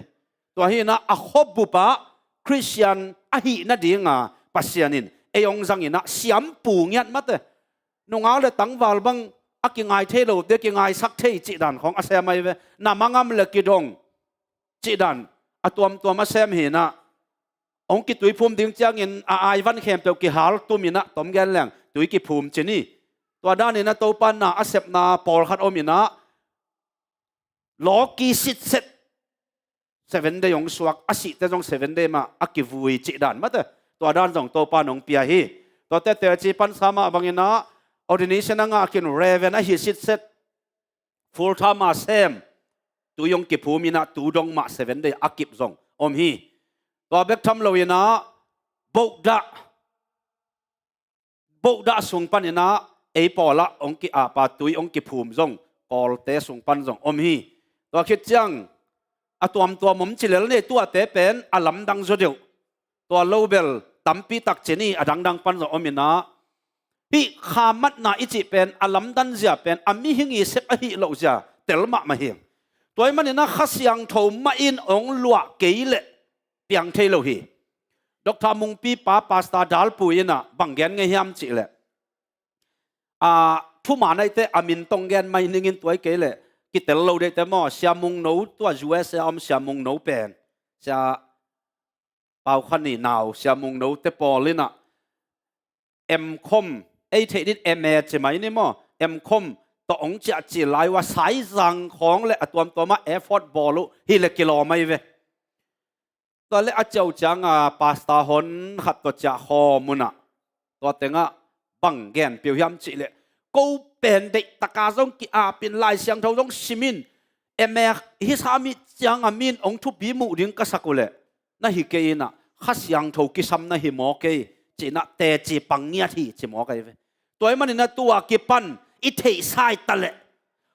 Tua hi in ah a khuabup ah Khristian ahih nading a Pasian in ei hong zang in ah siampu ngiat mate, nungak le tangval bang a kingai thei lote kingaisak thei cih dan khawng a sem ahi ve. Nam a ngam le kidong cih dan a tuamtuam a sem hi in ah, hong kituiphum ding ciangin a aivan khempeuh kihal tum in ah, tom gen leng tui kiphum ci ni. Tua dan in ah Topa in ah a sepna pawlkhat om in ah, Lawki sitset Seven Day hong suak, a sihte zong Seven Day mah a kivui cih dan mate, tua dan zong Topa in hong pia hi. Tuate teci pansa mah bang in ah ordination a ngah khin Reverend ahi sitset full time a sem, tui hong kiphum in ah tu dong mah Seven Day a kip zong om hi. Tua bek tham lo in ah bohdah, bohdah sung pan in ah ei pawl ah hong ki-ap a, tui hong kiphum zong Kawlte sung pan zong om hi. Tua khit ciang a tuamtuam om ci lel ni, tuate pen a lamdang zaw deuh. Tua lo bel tampi tak ci ni, a dangdang pan zong om in ah, hih kha matna i cih pen a lamdang zia pen a mihing i sep ahih loh zia tel mahmah hi. Tua ahih man in ah Kha Siangtho mah in hong luah kei leh piang thei lo hi. Doctor Mungpi pa Pastor Dalpui in ah bang gen ngei hiam cih leh, a, thuman ahih teh a min tawh gen mai ning in, tua hi kei leh kitel lo deihte maw, Sia Mungno, tua U S A om Sia Mungno pen, Sia Pau Khan i nau, Sia Mungno te pawl in ah M.Com, ei theih ding M A ci mai ni maw, M.Com tawh hong ciah cil lai uh a, Saizang khawng le a tuamtuam ah effort bawl uh hi leh kilawm ahi ve. Tua leh a ciah uh ciang a pastor hon khat tawh ciah khawm un ah, tua teng ah bang gen peuh hiam cih leh, ko pen deihtak a zong ki-ap in, Lai Siangtho zong sim in, M A hi sam i ciang a mi in hong thupi muh ding ka sak uh leh, na hi kei in ah, Kha Siangtho kisam na hi mawk ei, ci in ah teci pang ngiat hi ci mawk ahi ve. Tua ahih man in ah tua kipan i theihsa i ta leh,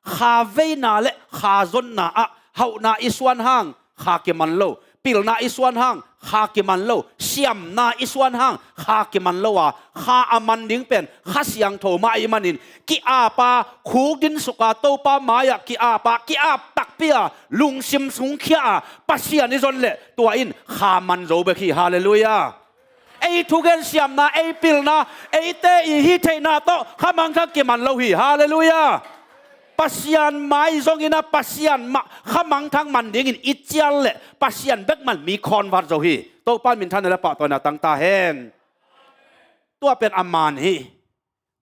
kha veina le kha zonna ah hauhna i suan hang kha kiman lo, pilna i suan hang kha kiman lo, siamna i suan hang kha kiman lo a, kha a man ding pen Kha Siangtho mah ahih man in, ki-ap a, khukdin suk a, Topa mai ah ki-ap a, ki-ap takpi a, lungsim sungkhia a Pasian i zon leh, tua in kha man zo bek hi. Halleluiah. Ei thugen siamna, ei pilna, eite i hih theihna tawh Kha Mangthang kiman lo hi. Halleluiah. Pasian mai zong in ah Pasian mah Kha Mangthang man dingin i cial leh Pasian bek man mi convert zo hi. Topa in minthanna le pahtawina tang ta hen. Tua pen a man hi.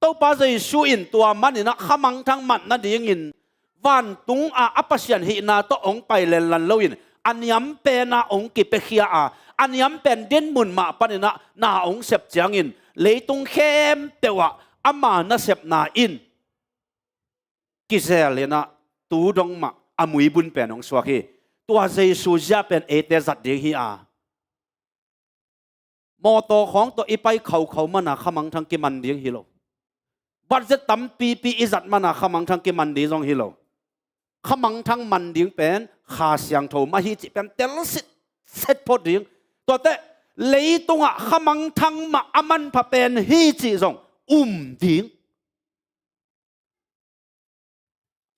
Topa Jesu in tua man in ah Kha Mangthang man nadingin vantung ah a Pasian hihna tawh hong pai lenlan loin, a niam pen ah hong kipiakhia a, a niam pen dinmun mah pan in ah na hong sep ciangin, leitung khempeuh ah ama nasepna in kizel in ah tu dong mah a muibun pen hong suak hi. Tua Jesu zia pen eite zat ding hi a, mawtaw khawng tawh i pai khaukhau man a Kha Mangthang kiman ding hi lo. Budget tampipi i zat man a Kha Mangthang kiman ding zong hi lo. Kha Mangthang man ding pen Kha Siangtho mah hi cih pen tel sitset phot ding. Tuate, leitung ah Kha Mangthang mah a manpha pen hi cih zong um ding.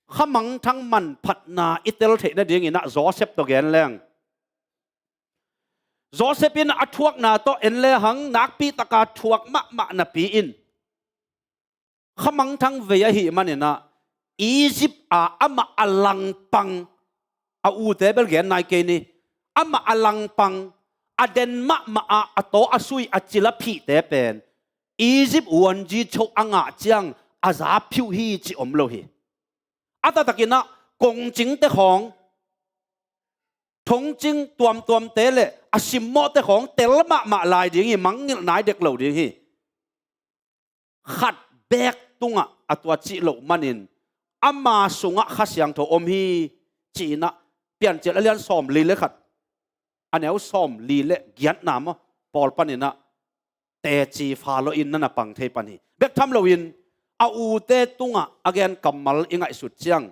Kha Mangthang manphatna i tel theih nadingin ah Joseph tawh gen leng, Joseph in a thuakna tawh en lehang nakpi taka thuak mahmah napi in, Khamangthang vei ahih maninah Egypt a amah a langpang, a ute bel gen nai kei ni, amah a langpang, a den mahmah a, a taw a sui a cil a phihte pen Egypt uanzi cho a ngah ciang a za phiuh hi ci om lo hi. A taktakinah kongcingte khawng, thongcing tuamtuamte le a simmawhte khawng tel mahmah lai ding hi, mangngilh nai dek lo ding hi. Khat beek tungah a tua cih loh manin ama sungah Kha Siangtho om hi, ci-inah Piancil a lian sawmli le khat, a neu sawmli le giatna maw, pawl paninah teci Faro in na na pang thei pan hi. Bek tham loin a ute tungah a gen kammal i ngaihsut ciang,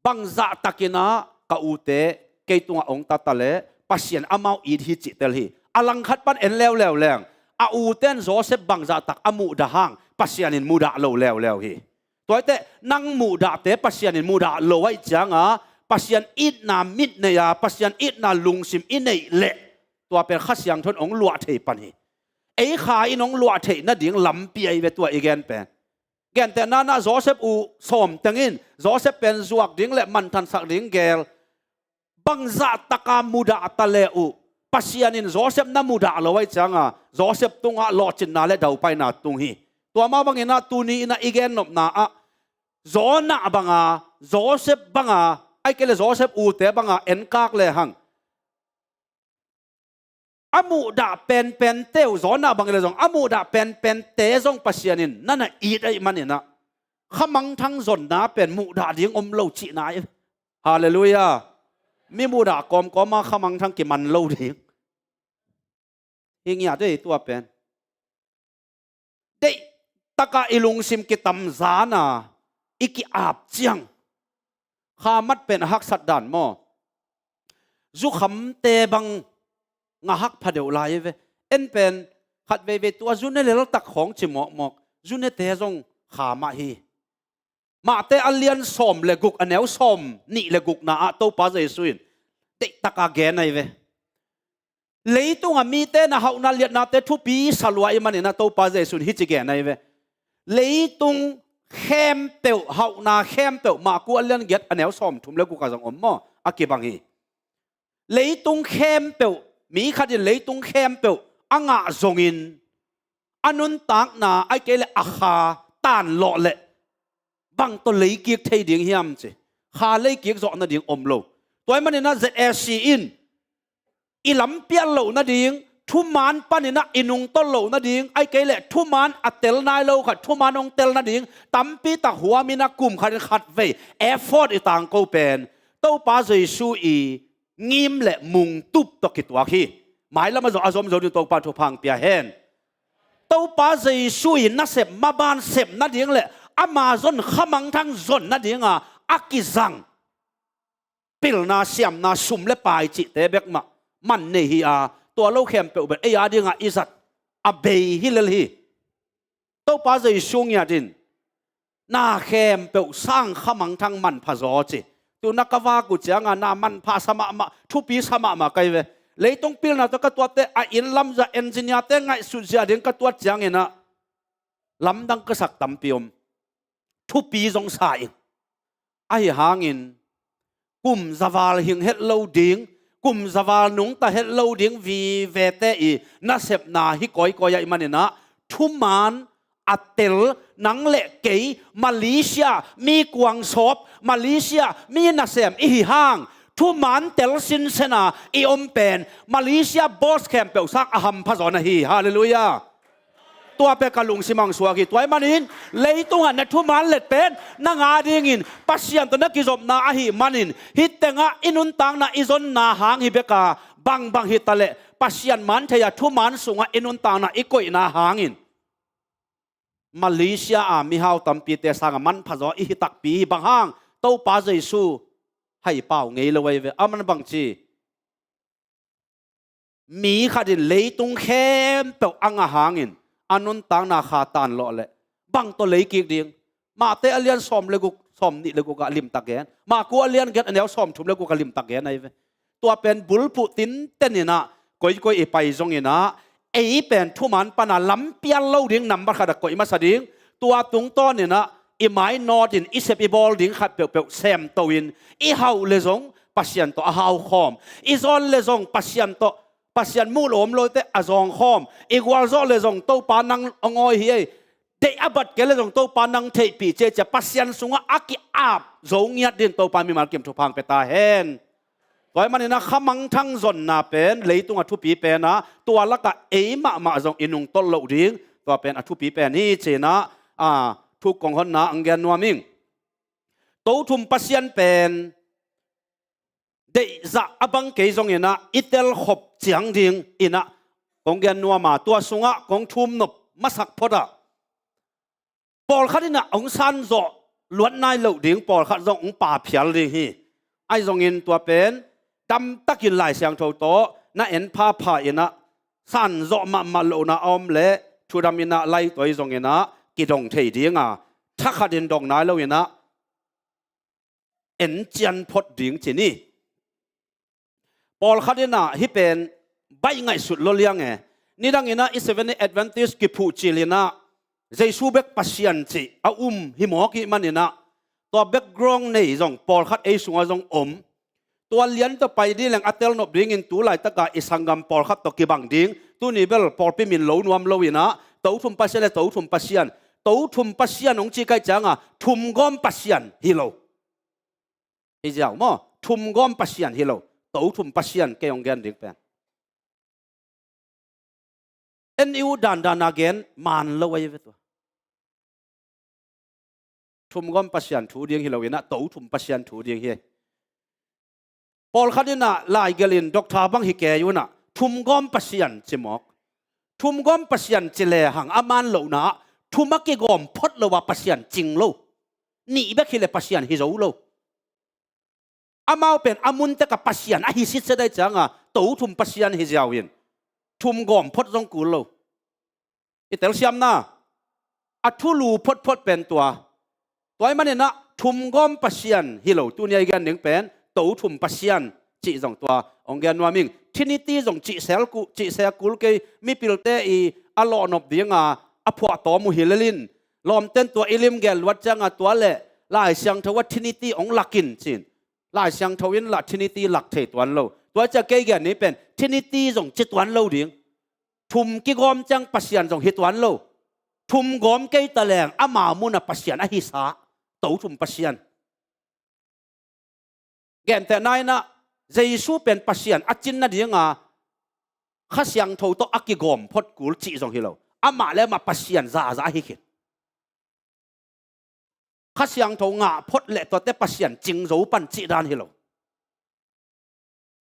bangzah takinah ka ute kei tungah ong tata le Pasian amau it hi cihtel hi. A langkhat pan en leuleu leng, a ute in Joseph bangzah tak a muhdah hang Pasian in mudah lo leuleu hi. Tuaite nang muhdahte Pasian in mudah lo ahih cianga Pasian itna mit nei a, Pasian itna lungsim i neih leh tua pen Kha Siangtho in ong luah thei pan hi. Ei Kha in ong luah theih nading lampi ahi ve tua i gen pen. Gentehna-ah Joseph u sawm tengin Joseph pen zuak ding le manthansak ding gel, bangzah taka mudah ta le uh Pasian in Joseph na mudah lo ahih cianga Joseph tungah lawhcinna le daupaina tung hi. Tua mah banginah tuni inah i gennopna ah Jonah banga, Joseph banga, ahih kei le Joseph ute banga enkak lehang, a muhdah penpente uh, Jonah bang le zong a muhdah penpente zong Pasian in na na it ahih maninah khamangthang zonna pen muhdah ding om lo cihna hi. Halleluiah. Mi muhdah kawmkawma khamangthang kiman lo ding hi ngiat ei tua pen. Deih takah i lungsim kitamzana i ki-ap ciang, kha mat pen a haksat dan maw, zukhamte bang ngahak pha deuh lai ve. En pen khat veivei tua zune leltak khawng ci mawkmawk, zunete zong kha mah hi. Mate a lian sawm le guk a neu sawm nih le gukna ah Topa Jesu in deihtaka gen ahi ve. Leitunga mite na hauhna liatnate thupi sa lua i maninah Topa Jesu in hici gen ahi ve. Leitung khempeuh, hauhna khempeuh, Maku a lian giat a neu sawm thum le guka zong om maw, a kibang hi. Leitung khempeuh, mi khat in leitung khempeuh a ngah zongin a nuntakna ahih kei le a kha tanlawh leh bang tawh leikik thei ding hiam ci. Kha leikik zawh nading om lo. Tua ahih maninah Z A C in i lampial loh nading, thuman paninah i nungtolh loh nading, ahih kei le thuman a tel nai lo khat thuman hong tel nading tampitak huamin a kum khatin khatvei effort i tangko pen Topa Jesu i ngim le mungtup tawh kituak hi. Mailam a zong a zomzo ding Topa thupha hong pia hen. Topa Jesu i nasep maban sep nading le ama zon khamangthang zon nadinga a kizang pilna siamna sum le pai cihte bek mah man nei hi a, tua lo khempeuh bel ei a dingah i zat a bei hi lel hi. Topa Jesu ngiatin na khempeuh sang khamangthang manpha zaw ci. Tuna ka vak uh cianga na manpha sa mahmah, thupi sa mahmah kai ve. Leitung pilna tawh ka tuatte a inn lamzia engineer-te ngaihsut zia ding ka tuat cianginah lamdang ka sak tampi om. Thupi zong sa ing. Ahi hangin kum zaval hing het lo ding, kum zaval nungta het lo ding vivete i nasepna hi kawikawi ahih maninah thuman a tel nang le kei Malaysia mi kuangsawp, Malaysia mi nasem i hi hang thuman tel sinsena i om pen Malaysia boss khempeuh sang a hampha zaw na hi. Halleluiah. Tua pek ka lungsim hong suak hi. Tua ahih manin leitungah na thuman let pen nang a dingin Pasian tawh na kizopna ahih manin hih tengah i nuntakna i zonna hang hi beka, bangbang hi taleh Pasian man thei-a thuman sungah i nuntakna i koihna hangin Malaysia a mihau tampite sangah manpha zaw i hi takpi hi. Bang hang? Topa Jesu haipau ngei lo ahi ve. Aman bangci mi khat in leitung khempeuh a ngah hangin a nuntakna kha tanlawh leh bang tawh leikik ding? Mate a lian sawm le guk, sawm nih le guk ah limtak gen. Maku a lian giat a neu sawm thum le guk ah limtak gen ahi ve. Tua pen bulphuh tinten inah koikoi i pai zonginah ei pen thuman pana lampial lo ding nambat khat a koih masa ding, Tua tungtawninah i mainawtin i sep i bawl ding khat peuhpeuh semto-in i hauh le zong Pasian tawh a haukhawm, i zawn le zong Pasian tawh, Pasian muh lo om lote a zawngkhawm, i gualzawh le zong Topa nang a ngawi hi ei, deih a bat kei le zong Topa nang theihpih ci ei cia Pasian sungah a ki-ap zo ngiat din Topa mimal kim thupha hong pia ta hen. Tua ahih maninah khamangthang zonna pen leitung a thupi penah tua lakah ei mahmah zong i nungtolh loh ding, tua pen a thupi pen hi cinah, a, thu kong honna ang gen nuam ing. Tothum Pasian pen deihzah a bang kei zonginah i telkhop ciang dinginah kong gen nuam a, tua sungah kong thumnop masak photah pawlkhat inah hong sanzawh luat nai loh ding, pawlkhat zong hong pa phial ding hi. Ahi zongin tua pen damtakin Lai Siangtho tawh na en phapha inah sanzawh mahmah lohna a om leh thudam inah laitawi zonginah kidong thei dinga, thakhatin dong nai loinah encian phot ding ci ni. Pawlkhat inah hih pen baih ngaihsut lo liang e. Nidanginah i Seventh Day Adventist kiphuh cilinah Jesu bek Pasian cih a um hi mawk ih maninah tua background nei zong pawlkhat ei sungah zong om. Tua lian tawh pai ding leng a telnop dingin tu laitaka i sanggam pawlkhat tawh kibang ding, tuni bel pawlpi min lo nuam loinah Tothum Pasian le Tothum Pasian, Tothum Pasian hong ci kaih cianga thumgawm Pasian hi lo. Hi ziau maw? Thumgawm Pasian hi lo. Tothum Pasian kei hong gen ding pen en i uh dandan a gen man lo ahi ve tua. Thumgawm Pasian thu ding hi loinah Tothum Pasian thu ding hi. Pawlkhat inah laigelhin doctor bang hi kei unah thumgawm Pasian ci mawk. Thumgawm Pasian ci lehang a man lohna ah thum a kigawm phot lo a Pasian cing lo. Nih bek hileh Pasian hi zo lo. Amau pen a muntek a Pasian ahi sitset aih cianga Tothum Pasian hi ziau in thumgawm phot zong kul lo. I telsiamna a thulu photphot pen tua. Tua ahih maninah thumgawm Pasian hi lo, tuni a i gen ding pen Tothum Pasian cih zong tua hong gen nuam ing. Trinity zong cihsel ku-, cihsel kul kei, mipilte i a lawhnop dinga a phuahtawm uh hi lelin, lawmten tua i limgel luat cianga tua le Lai Siangtho a Trinity hong lakin cin. Lai Siangtho in lah Trinity lak thei tuan lo. Tua cia kei gen ni pen Trinity zong ci tuan lo ding. Thum kigawm ciang Pasian zong hi tuan lo. Thum gawm kei ta leng ama muna Pasian a hisa, Tothum Pasian. Gentehna inah Jesu pen Pasian a cin nadinga Kha Siangtho tawh a kigawm phot kul cih zong hi lo. Amah le amah Pasian zaza ahi khin. Kha Siangtho ngah phot le tuate Pasian cing zo pan cih dan hi lo.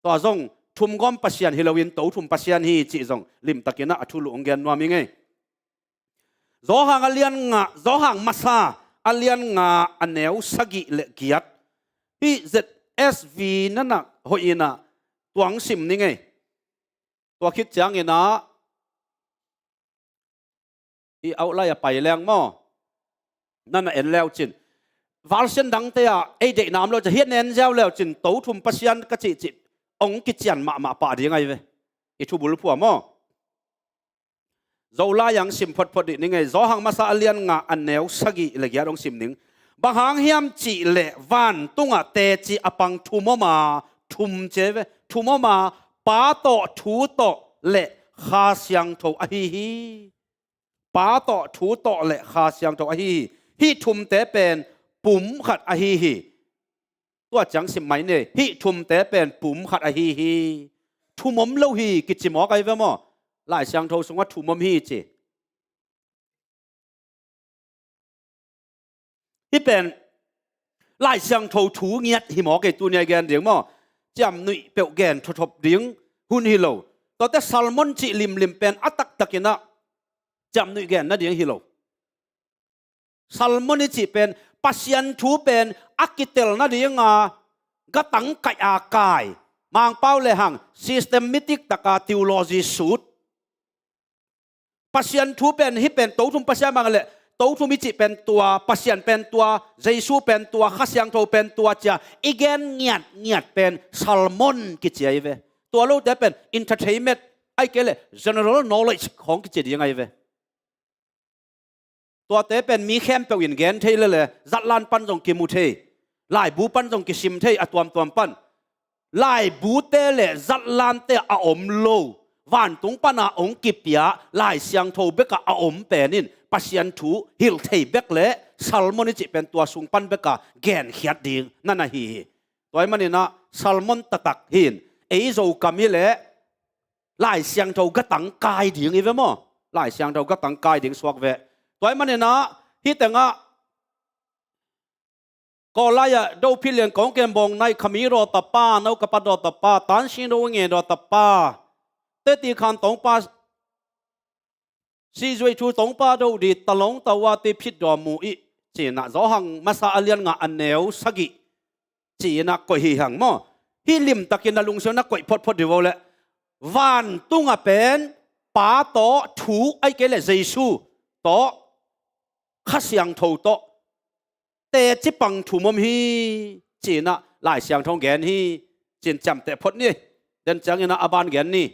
Tua zong thumgawm Pasian hi loin Tothum Pasian hi cih zong limtakinah a thulu hong gen nuam ing ei. Zawhang a lian nga, Zawhang masa a lian nga a neu sagih le giat. Hih Z S V nanah hoih inah tuang sim ning ei. Tua khit cianginah i outline a pai leng maw, nana en leucin, version dangte ah ei deihna om leucin, hian en ziau leucin Tothum Pasian ka cihcih hong kician mahmah pah ding ahi ve. I thubul phua maw? Zolai ang sim photphot dih ning ei. Zawhang masa a lian nga a neu sagih le giat hong sim ning. Bang hang hiam cihleh vantungah teci a pang thum om a, thum ci ve, thum om a, Pa tawh, Thu tawh le Kha Siangtho ahi hi. Pa tawh, Thu tawh le Kha Siangtho ahi hi. Hih thumte pen pum khat ahi hi. Tua ciang sim mai ni, hih thumte pen pum khat ahi hi. Thum om lo hi kici mawk ahi ve maw? Lai Siangtho sungah thum om hi ci. Hih pen Lai Siangtho thu ngiat hi mawk ei, tuni a gen ding maw? Ciamnuih peuh gen thawthawp ding hun hi lo. Tuate sermon cih limlim pen a taktakinah ciamnuih gen nading hi lo. Sermon i cih pen Pasian thu pen a kitel nadinga gatang kaih a kai, Mangpau le hang systematic taka theology sut. Pasian thu pen, hih pen Tothum Pasian bang le Tothum i cih pen tua, Pasian pen tua, Jesu pen tua, Kha Siangtho pen tua cia i gen ngiatngiat pen sermon kici ahi ve. Tua lote pen entertainment ahi kei le general knowledge khawng kici ding ahi ve. Tuate pen mi khempeuh in gen thei lele, zatlan pan zong kimu thei, laibu pan zong kisim thei, a tuamtuam pan. Laibute le zatlante a om lo, vantung pana hong kipia Lai Siangtho beka a om pen in Pasian thu hilh thei bek le sermon i cih pen tua sung pan beka genkhiat ding na na hi hi. Tua ahih maninah sermon taktak hi in, ei Zokam hi leh Lai Siangtho gatang kai ding hi ve maw? Lai Siangtho gatang kai ding suak ve. Tua ahih maninah hih tengah Kawlai-ah Dophit Lian Kawng Ken Bawng Naih Khami Dawtapa, Nau Kapa Dawtapa, Tansi Nau Nge Dawtapa, Teti Khan Tongpa, Sizuai Thu Tongpa Dodi, Talong Tawa Ti Phit Daw Mu Ih, cinah Zawhang masa a lian nga a neu sagih, cinah koih hi hang maw? Hih limtakin na lungsim na koih photphot dih vo leh, vantunga pen Pa tawh, thu ahi kei leh Jesu tawh, Kha Siangtho tawh teci pang thum om hi, cinah Lai Siangtho gen hi, cin ciamteh phot ni. Den cianginah a ban gen ni.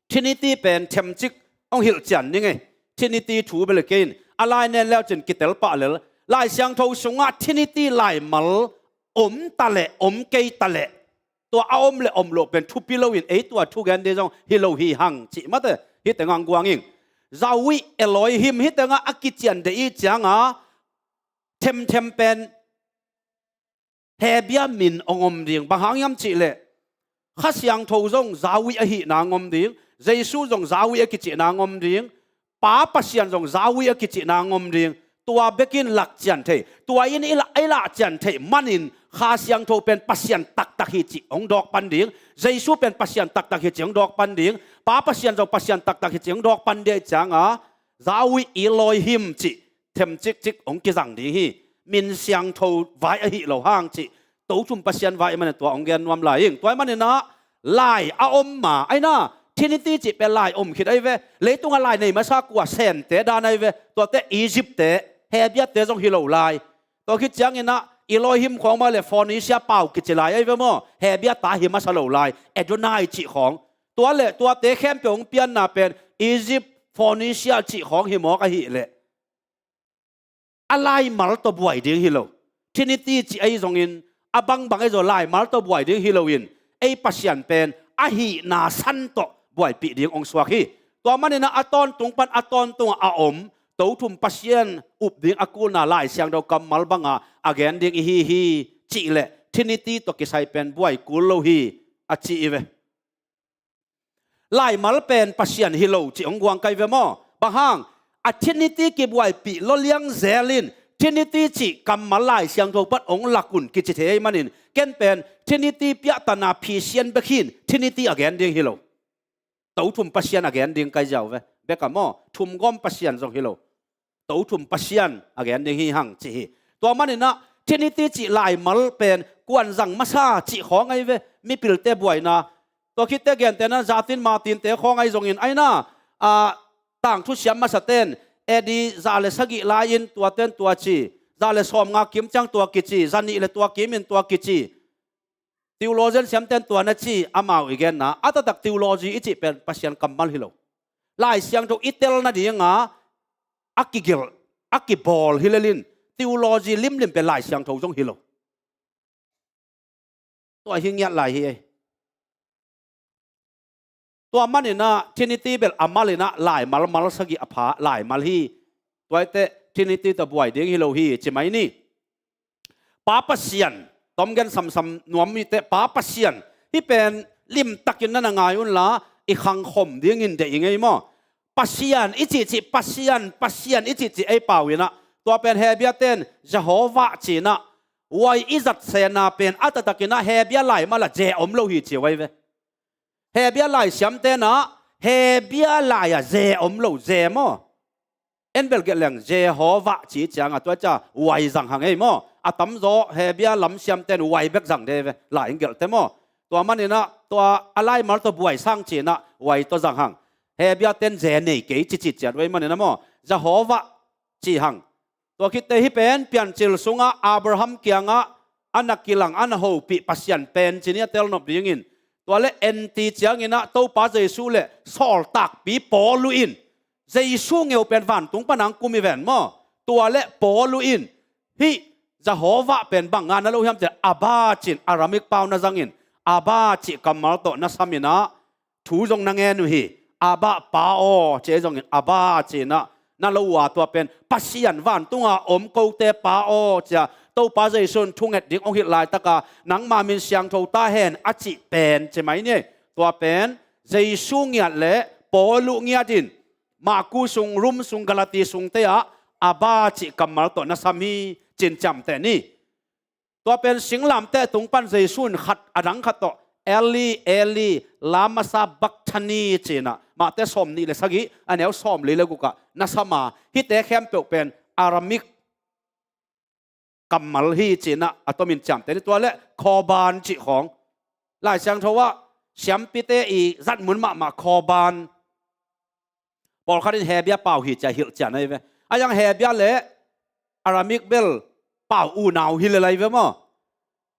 Trinity pen themcik hong hilh cian ni ngei. Trinity thu bel kei in a lai nen leu cin kitel pah lel. Lai Siangtho sungah Trinity laimal om ta leh om kei ta leh, tua a om le om loh pen thupi loin ei tua thu gen ding zong hi lo hi hang cih mate. Hih tengah hong guang ing. Yahweh Elohim hih tengah a kician deh ih cianga themthem pen Hebia min hong om ding. Bang hang hiam cih leh Kha Siangtho zong Yahweh ahihna hong om ding, Jesu zong Yahweh a kicihna hong om ding, Pa Pasian zong Yahweh a kicihna hong om ding. Tua bekin lak cian thei, tua in i lah, i lah cian theih manin Kha Siangtho pen Pasian taktak hi cih hong dawk pan ding, Jesu pen Pasian taktak hi cih hong dawk pan ding, Pa Pasian zong Pasian taktak hi cih hong dawk pan ding ih cianga Yahweh Elohim cih themcikcik hong kizang ding hi. Min siangtho vai ahi lo hang cih, Tothum Pasian vai ahih manin tua hong gen nuam lai ing. Tua ahih maninah lai a om ma, aina Trinity cih pen lai om khit ahi ve. Leitungah lai nei masa kua? Sente dan ahi ve. Tuate Egypt-te, Hebiate zong hi lo lai. Tua khit cianginah Elohim khawng mah le Phoenicia pau kici lai ahi ve maw? Hebia ta hi masa lo lai, Adonai cih khawng. Tua le tuate khempeuh hong pianna pen Egypt, Phoenicia cih khawng hi mawk ahih leh a laimal tawh buai ding hi lo. Trinity cih ahi zongin, a bangbang ahi zong laimal tawh buai ding hi loin, ei Pasian pen ahihna san tawh buaipih ding hong suak hi. Tua maninah a tawntung pan a tawntungah a om Tothum Pasian up ding a kulna Lai Siangtho kammal banga a gen ding ihi hi cih leh Trinity tawh kisai pen buai kul lo hi a ci hi ve. Laimal pen Pasian hi lo cih hong guang kai ve maw? Bang hang? A Trinity kibuaipih lawliang zel in Trinity cih kammal Lai Siangtho pan hong lak un kici thei ahih manin, ken pen Trinity piahtana phisian bek hi in Trinity a gen ding hi lo. Tothum Pasian a gen ding kai ziau ve. Bek a maw? Thumgawm Pasian zong hi lo. Tothum Pasian a gen ding hi hang ci hi. Tua maninah Trinity cih laimal pen kuan zang masa cih khawng ahi ve. Mipilte buaina. Tua khitte gentehna Justin Martin-te khawng ahi zongin aina, a, tangthu siam masaten A D za le sagih lai-in tuaten tua ci, za le sawmnga kim ciang tua kici, za nih le tua kimin tua kici. Theologian siamten tua na ci, amau i genna a taktak theology i cih pen Pasian kammal hi lo. Lai Siangtho i tel nadinga a kigelh, a kibawl hi lelin theology limlim pen Lai Siangtho zong hi lo. Tua hi ngiat lai hi ei. Tua maninah Trinity bel a malinah laimal, mal sagih a pha laimal hi. Tua ahih teh Trinity tawh buai ding hi lo hi ci mai ni. Pa Pasian, tom gen samsam nuam mite, Pa Pasian, hih pen limtakin na na ngai unla, i khangkhom dingin deih i ngei maw? Pasian i cihcih, Pasian, Pasian i cihcih ei pau inah, tua pen Hebiaten Jehovah ci-inah, huai i zatsena pen a taktakinah Hebia laimal ah ze om lo hi ci huai ve. Hebia lai siamtenah Hebia lai-ah ze om lo, ze maw? En bel gelh leng Jehovah ci ciangah tua cia huai zang hang ei maw? A tamzaw Hebia lam siamten huai bek zang de ve, lai in gelhte maw? Tua maninah tua a laimal tawh buai sang ci-inah huai tawh zang hang. Hebiaten ze nei kei cici ciat huai maninah maw? Jehovah ci hang. Tua khitte hih pen Piancil sungah Abraham kiangah a na kilang, a na hopih Pasian pen ci-in a telnop dingin, tua le en ti cianginah Topa Jesu le sawltakpi Paul uh in Jesu ngeu pen vantung pan ang kum hi ven maw? Tua le Paulu in hih Jehovah pen bang nga na lo hiam ci-a Abba ci-in Aramik pau na zangin, Abba cih kammal tawh na samin ah thu zong na ngen uh hi. Abba Pa aw ci-a zongin Abba ci-in ah na lo uh a, tua pen Pasian vantunga om kote Pa aw ci-a Topa Jesu in thunget ding hong hilh laitaka nangma min siangtho ta hen a cih pen ci mai ni. Tua pen Jesu ngiat le Paulu ngiat in Marku sung, Rom sung, Galati sungte ah Abba cih kammal tawh na sam hi ci-in ciamteh ni. Tua pen singlamteh tung pan Jesu in khat a dang khat tawh Eli, Eli, lama sabakthani ci-in ah Mate sawmnih le sagih a neu sawmli le guk ah na sam a, hihte khempeuh pen Aramik kammal hi ci-in ah a tomin ciamteh ni. Tua le Korban cih khawng Lai Siangtho ah siampite i zat mun mahmah Korban, pawlkhat in Hebia pau hi ci-a hilh cian ahi ve. A yang Hebia le Aramik bel pau unau hi lel ahi ve maw?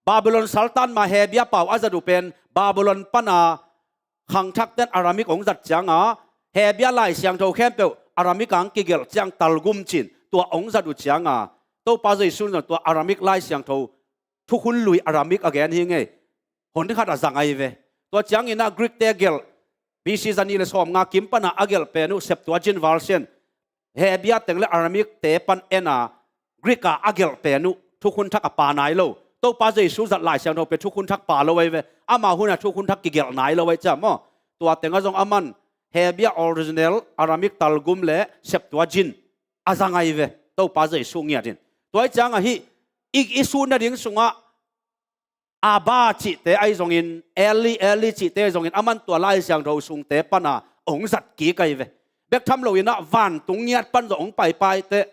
Babylon saltan ma Hebia pau a zat uh pen Babylon pana khangthakten Aramik hong zat cianga Hebia Lai Siangtho khempeuh Aramik ang kigelh ciang Targum ci-in tua hong zat uh cianga Topa Jesu in zong tua Aramik Lai Siangtho thukhun lui Aramik a gen hi ngei. Hon khat a zang ahi ve. Tua ciangin ah Greek te gelh B C zanih le sawmnga kim pana a gelh pen uh Septuagint version, Hebia teng le Aramik te pan en a Greek a a gelh pen uh thukhun thak a pa nai lo. Topa Jesu zat Lai Siangtho pen thukhun thak pa lo ahi ve. Ama hun a thukhun thak kigelh nai lo ahi ciam maw? Tua teng ah zong aman Hebia original, Aramik Targum le Septuagint a zang ahi ve. Topa Jesu ngiat in tua ahi cianga hih i, i sun nading sungah Abba cihte ahi zongin, Eli, Eli cihte ahi zongin, aman tua Lai Siangtho sungte pana hong zat kik ahi ve. Bek tham loin ah vantung ngiat pan zong hong paipai teh,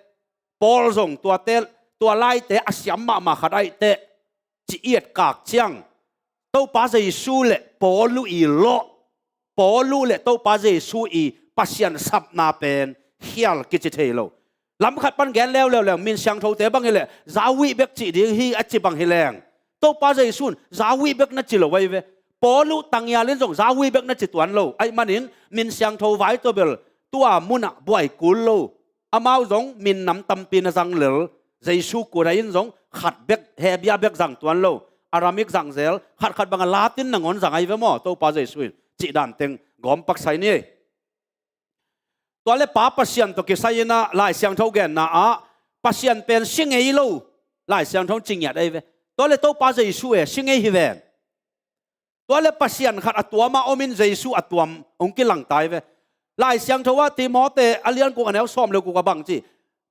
Paul zong tuate, tua laite a siam mahmah khat ahi teh, ci i etkak ciang Topa Jesu le Paulu i lawh, Paulu le Topa Jesu i Pasian sapna pen khial kici thei lo. Lam khat pan gen leuleu leng, min siangthote bang hileh Yahweh bek cih ding hi a ci bang hileng, Topa Jesu in Yahweh bek na ci lo ahi ve. Paulu tangial in zong Yahweh bek na ci tuan lo. Ahih manin min siangtho vai tawh bel tua munah buai kul lo. Amau zong min nam tampi na zang lel, Jesu kut a in zong khat bek, Hebia bek zang tuan lo, Aramik zang zel, khatkhat bangah Latin nangawn zang ahi ve maw, Topa Jesu in cih dan teng gawm pak sai ni. Tua le Pa Pasian tawh kisai in ah Lai Siangtho genna ah Pasian pen si ngei lo, Lai Siangtho in ci ngiat ahi ve. Tua le Topa Jesu e si ngei hi ven. Tua le Pasian khat a tuam a om in Jesu a tuam hong kilang ta hi ve. Lai Siangtho ah Timote a lian guk a neu sawm le guk ah bang ci,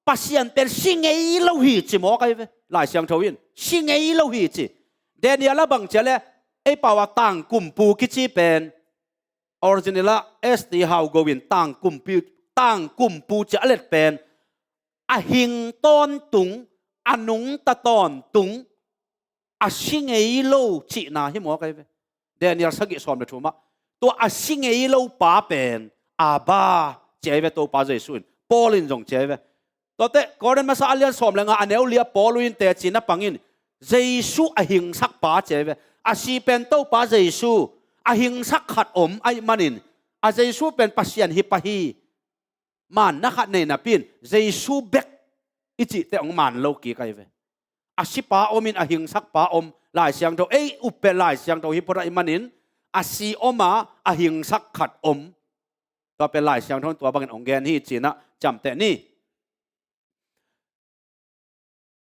Pasian pen si ngei lo hi ci mawk ahi ve. Lai Siangtho in si ngei lo hi ci. Daniel ah bang ci a le, ei pau a tangkumpu kici pen, original ah S T Hau Go in tangkumpi, tangkumpu ci a let pen, a hing tawntung, a nungta tawntung, a si ngei lo cihna hi mawk ahi ve. Daniel sagih sawm le thum ah tua a si ngei lo pa pen Abba ci ahi ve, Topa Jesu in. Paul in zong ci ahi ve. Tuate Korin masa a lian sawm le nga a neu li ah Paulu in teci na pangin Jesu a hingsak pa ci ahi ve. A si pen Topa Jesu, a hingsak khat om ahih manin a Jesu pen Pasian hi pah hi. Manna khat nei napi in Jesu bek i cihte hong man lo kik ahi ve. A si pa om in a hingsak pa om. Lai Siangtho ei up pen Lai Siangtho hi phot ahih manin a si om a, a hingsak khat om. Tua pen Lai Siangtho in tua bangin hong gen hi ci-in ah ciamteh ni.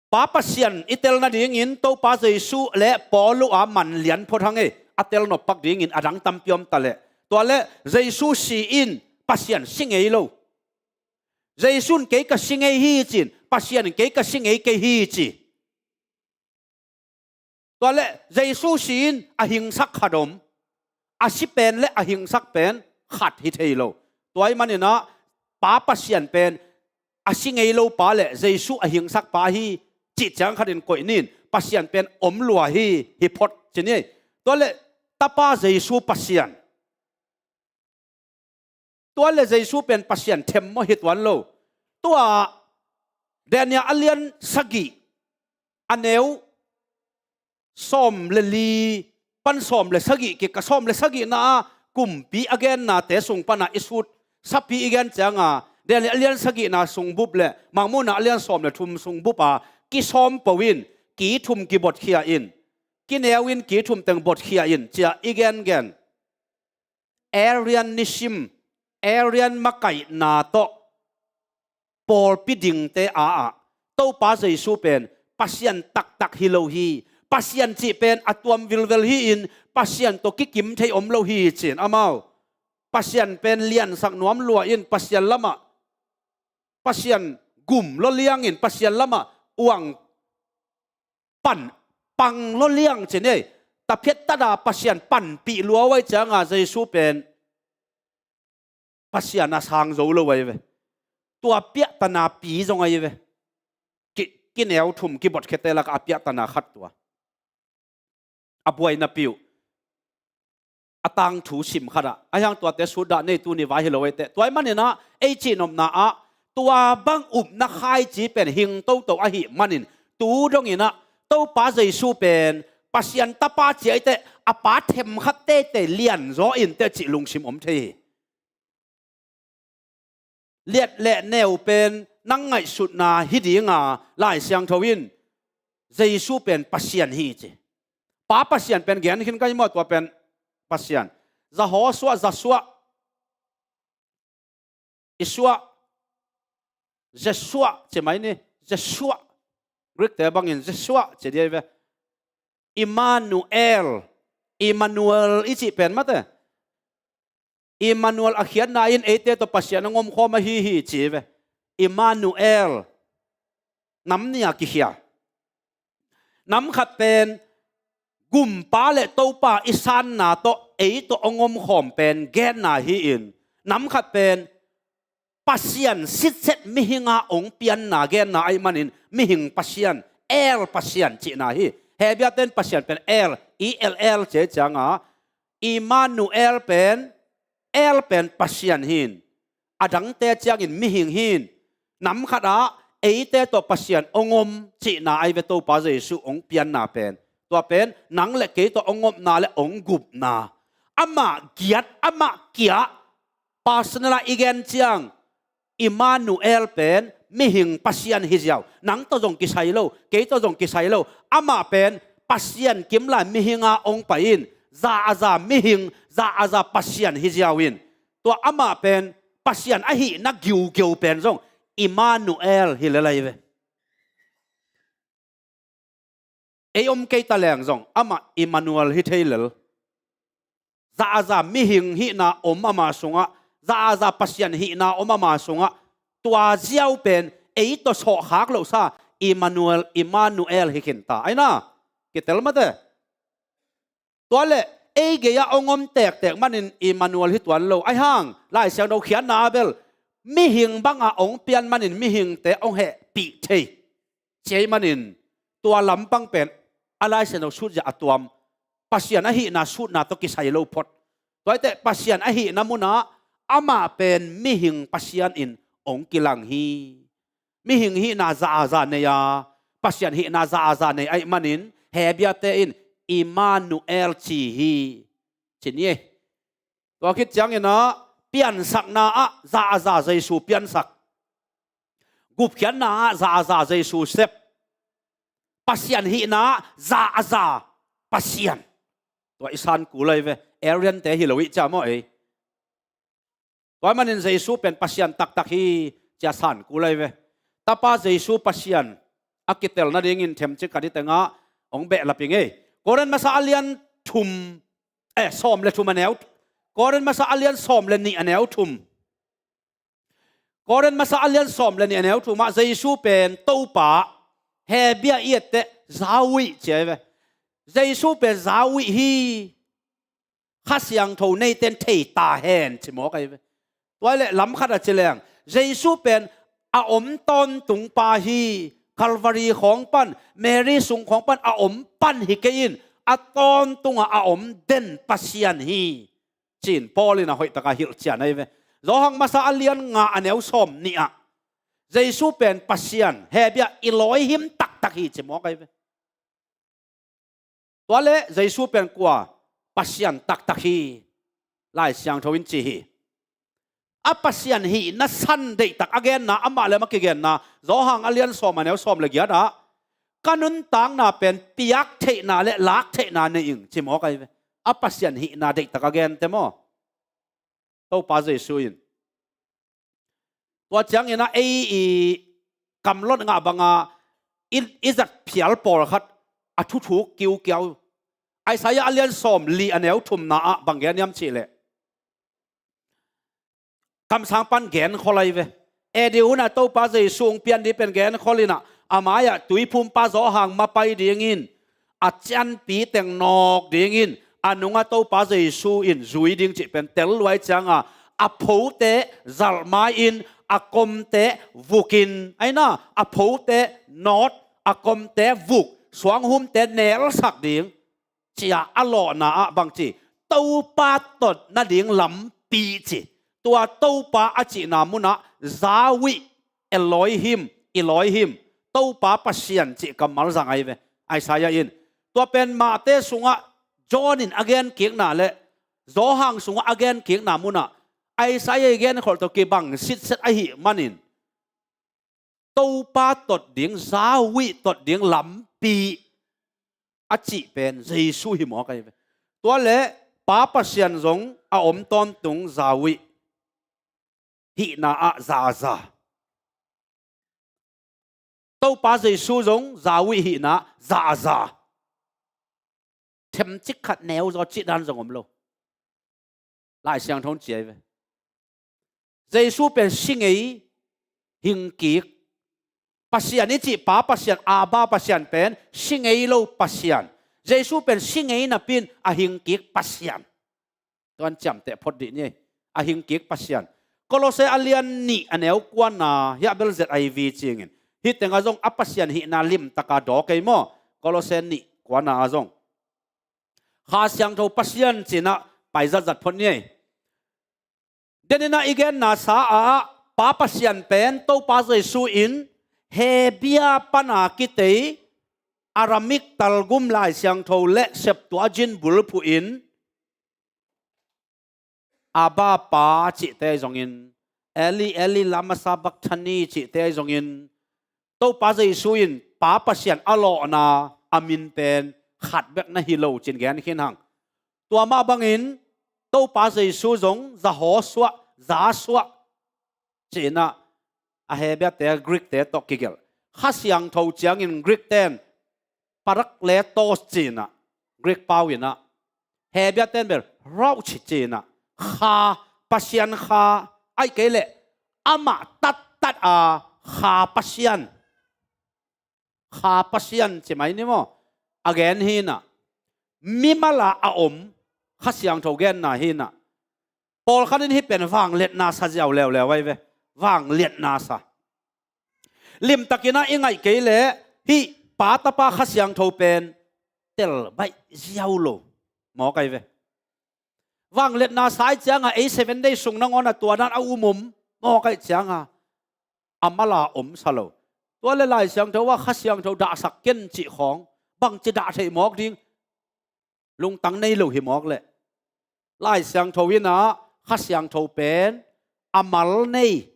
Pa Pasian i tel nadingin Topa Jesu le Paulu a man lian phot hang e, a tel nop pak dingin a dang tampi om ta leh. Tua le Jesu si in Pasian si ngei lo. Jesu in kei ka si ngei hi ci-in, Pasian in kei ka si ngei kei hi ci. Tua le Jesu si in a hingsak khat om, a si pen le a hingsak pen khat hi thei lo. Tua ahih manin ah Pa Pasian pen a si ngei lo pa le Jesu a hingsak pa hi cih ciang khat in koih ni in, Pasian pen om lua hi, hi phot ci ni. Tua le Tapa Jesu Pasian. Tua le Jesu pen Pasian them maw, hi tuan lo. Tua Daniel a lian sagih a neu sawm le li pan sawm le sagih kik a, sawm le sagihna ah kumpi a gennate sung pana i sut sapi i gen cianga Daniel a lian sagihna sung bup le Mangmuhna a lian sawm le thum sung bup a kisawm po in, ki thum kibotkhia in, kineu in ki thum teng botkhia in, ci-a i gengen Arianism, Arian makaihna tawh pawlpi dingte a-ah Topa Jesu pen Pasian taktak hi lo hi. Pasian cih pen a tuam vilvel hi-in Pasian tawh kikim thei om lo hi ci-in amau Pasian pen liansak nuam lua in Pasian lamah, Pasian gum lua liangin Pasian lamah uang pan pang lua liang ci ni ei. Taphiat tada Pasian panpih lua uh ahih cianga Jesu pen Pasian a sang zo lo ahi ve. Tua piahtana pi zong ahi ve. Ki, kineu thum kibotkhete lakah a piahtana khat tua. A buaina piu a tangthu sim khatah a hiang tuate sutdah nei tuni vai hi lo ei teh. Tua ahih maninah ei cihnopna ah tua bang upna khaici pen hing toto ahih manin tu donginah Topa Jesu pen Pasian tapa ci ei teh, a pa themkhat teitei lianzaw in teh cih lungsim om thei hi. Liat le neu pen nang ngaihsutna hi dinga Lai Siangtho in Jesu pen Pasian hi ci. Pa Pasian pen gen khin ka hi maw, tua pen Pasian. Zahosuah, Zasuah, Isuah, Jesuah ci mai ni, Jesuah. Greek te bangin Jesuah ci dia hi ve. Immanuel, Immanuel i cih pen mate. Immanuel a khiatna in eite tawh Pasian a ngomkhawm ahi hi ci hi ve. Immanuel, nam nih a kikhia. Nam khat pen gumpa le topa i sanna tawh ei tawh a ngomkhawm pen genna hi-in, nam khat pen Pasian sitset mihinga ong pianna genna ahih manin mihing Pasian, El Pasian cihna hi. Hebru ten Pasian pen El, E L L ci cianga Immanuel pen, El pen Pasian hin, a dangte ciangin mihing hin, nam khatah eite tawh Pasian ong om cihna ahi ve Topa Jesu ong pianna pen. Tua pen nang le kei tawh ong omna le ong gupna. Amah giat, amah kia, personal ah i gen ciang, Immanuel pen mihing Pasian hi ziau. Nang tawh zong kisai lo, kei tawh zong kisai lo. Amah pen Pasian kimlai mihinga ong pai in, za a za mihing, za a za Pasian hi ziau in. Tua amah pen Pasian ahihna giugeu pen zong Immanuel hi lel ahi ve. Ei om kei ta leng zong amah Immanuel hi thei lel. Za a za mihing hihna om ama sungah, za a za Pasian hihna om ama sungah, tua ziau pen ei tawh sawhkhak lohsa Immanuel, Immanuel hi khinta. Aina, kitel mate. Tua le ei gei-ah ong om tektek manin Immanuel hi tuan lo. Aihang, Lai Siangtho khiatna ah bel mihing banga ong pian manin mihingte ong hehpih thei. Ci ahih manin tua lampang pen a Lai Siangtho sutzia a tuam, Pasian ahihna sutna tawh kisai lo phot. Tua hi teh Pasian ahihna munah amah pen mihing Pasian in ong kilang hi. Mihing hihna za a za nei a, Pasian hihna za a za nei ahih manin Hebru te in Immanuel ci hi. Ci ni ei. Tua khit cianginah piansakna ah za a za Jesu piansak. Gupkhiatna ah za a za Jesu sep. Pasian hihna ah za a za Pasian. Tua i san kul ahi ve. Arian te hi lo i cia maw ei. Tua manin Jesu pen Pasian taktak hi cia san kul ahi ve. Tapa Jesu Pasian a kitel nadingin themcik ka di tengah ong behlap ing ei. Korin masa a lian thum, eh, sawm le thum a neu. Korin masa a lian sawm le nih a neu thum. Korin masa a lian sawm le nih a neu thum ah Jesu pen Topa, Hebru i et teh Yahweh ci ahi ve. Jesu pen Yahweh hi. Kha Siangtho neite in thei ta hen ci mawk ahi ve. Tua hi leh lam khat a ci leng Jesu pen a om tawntungpa hi. Calvary khawng pan, Mary sung khawng pan a om pan hi kei in, a tawntungah a om den Pasian hi. Ci-in Paul in a hoihtaka hilhcian ahi ve. Johan masa a lian nga a neu sawm nih ah Jesu pen Pasian, Hebru ah Elohim taktak hi ci mawk ahi ve. Tua le Jesu pen kua? Pasian taktak hi. Lai Siangtho in ci hi. a Pasian hihna san deihtak a genna, amah le amah kigenna, Johan a lian sawm a neu sawm le giat ah, ka nuntakna pen piak theihna le lak theihna nei ing, ci mawk ahi ve. A Pasian hihna deihtak a gente maw. Topa Jesu in. Tua ciangin ah ei i kamlot ngah banga i, i zat phial pawlkhat a thuthuk kiukiau. Isaiah a lian sawm li a neu thumna ah bang gen hiam cih leh, kamsang pan genkhol ahi ve. Eden hunah Topa Jesu hong pian ding pen genkhol inah, a mai-ah tuiphumpa Johan mapai dingin, a cianpi teng nawk dingin, a nungah Topa Jesu in zui ding cih pen tel luai cianga, a phote zalh mai-in, a komte vukin, aina, a phote nawt, a komte vuk, suanghumte nelsak ding, ci-a a lawhna ah bangci, Topa tot nading lampi ci. Tua Topa a cihna munah Yahweh, Elohim, Elohim, Topa Pasian cih kammal zang ahi ve. Isaiah in. Tua pen Mate sungah John in a genkikna le Johan sungah a genkikna munah Isaiah i genkhol tawh kibang sitset ahih manin, Topa tot ding, Yahweh tot ding lampi a cih pen Jesu hi mawk ahi ve. Tua le Pa Pasian zong a om tawntung Yahweh hihna ah zaza. Topa Jesu zong Yahweh hihna zaza. Themcik khat neu zaw cih dan zong om lo. Lai Siangtho in ci ahi ve. Jesu pen si ngei, hing kik. Pasian i cih Pa Pasian, Abba Pasian pen si ngei lo Pasian. Jesu pen si ngei napi-in a hing kik Pasian. Tuan ciamteh phot dih ni, a hing kik Pasian. Kolose a lian nih a neu kuana, hiah bel Z I V cingin. Hih tengah zong a Pasian hihna limtaka daw kei maw. Kolose nih kuana ah zong. Kha Siangtho Pasian cinah paizat zat phot ni. Deninah i genna sa ah Pa Pasian pen Topa Jesu in Hebia pana kitei Aramik Targum Lai Siangtho le Septuagint bulphuh in Abba Pa cihte ahi zongin, Eli, Eli, lama sabakthani cihte ahi zongin, Topa Jesu in Pa Pasian a lawhna a min pen khat bek na hi lo cin gen khin hang. Tua mah bangin Topa Jesu zong Zahosuah, Zasuah cinah a Hebiate, Greek-te tawh kigelh. Kha Siangtho ciangin Greek-ten Parakletos cinah, Greek pau inah, Hebia ten bel Rauch cinah, Kha, Pasian Kha, ahih kei leh amah tattat a Kha Pasian. Kha Pasian ci mai ni maw. A gen hinah, mimal a a om Kha Siangtho genna hinah. Pawlkhat in hih pen vangliatna sa ziau leuleu ahi ve. Vangliatna sa. Limtakinah i ngaih kei leh hih Pa, Tapa, Kha Siangtho pen tel baih ziau lo mawk ahi ve. Vangliatna sa ih cianga ei Seven Day sung nangawnah tua dan a um om mawk aih cianga a mala om sa lo. Tua le Lai Siangtho ah Kha Siangtho dahsak ken cih khawng bangci dah theih mawk ding. Lungtang nei lo hi mawk leh. Lai Siangtho inah Kha Siangtho pen a mal nei.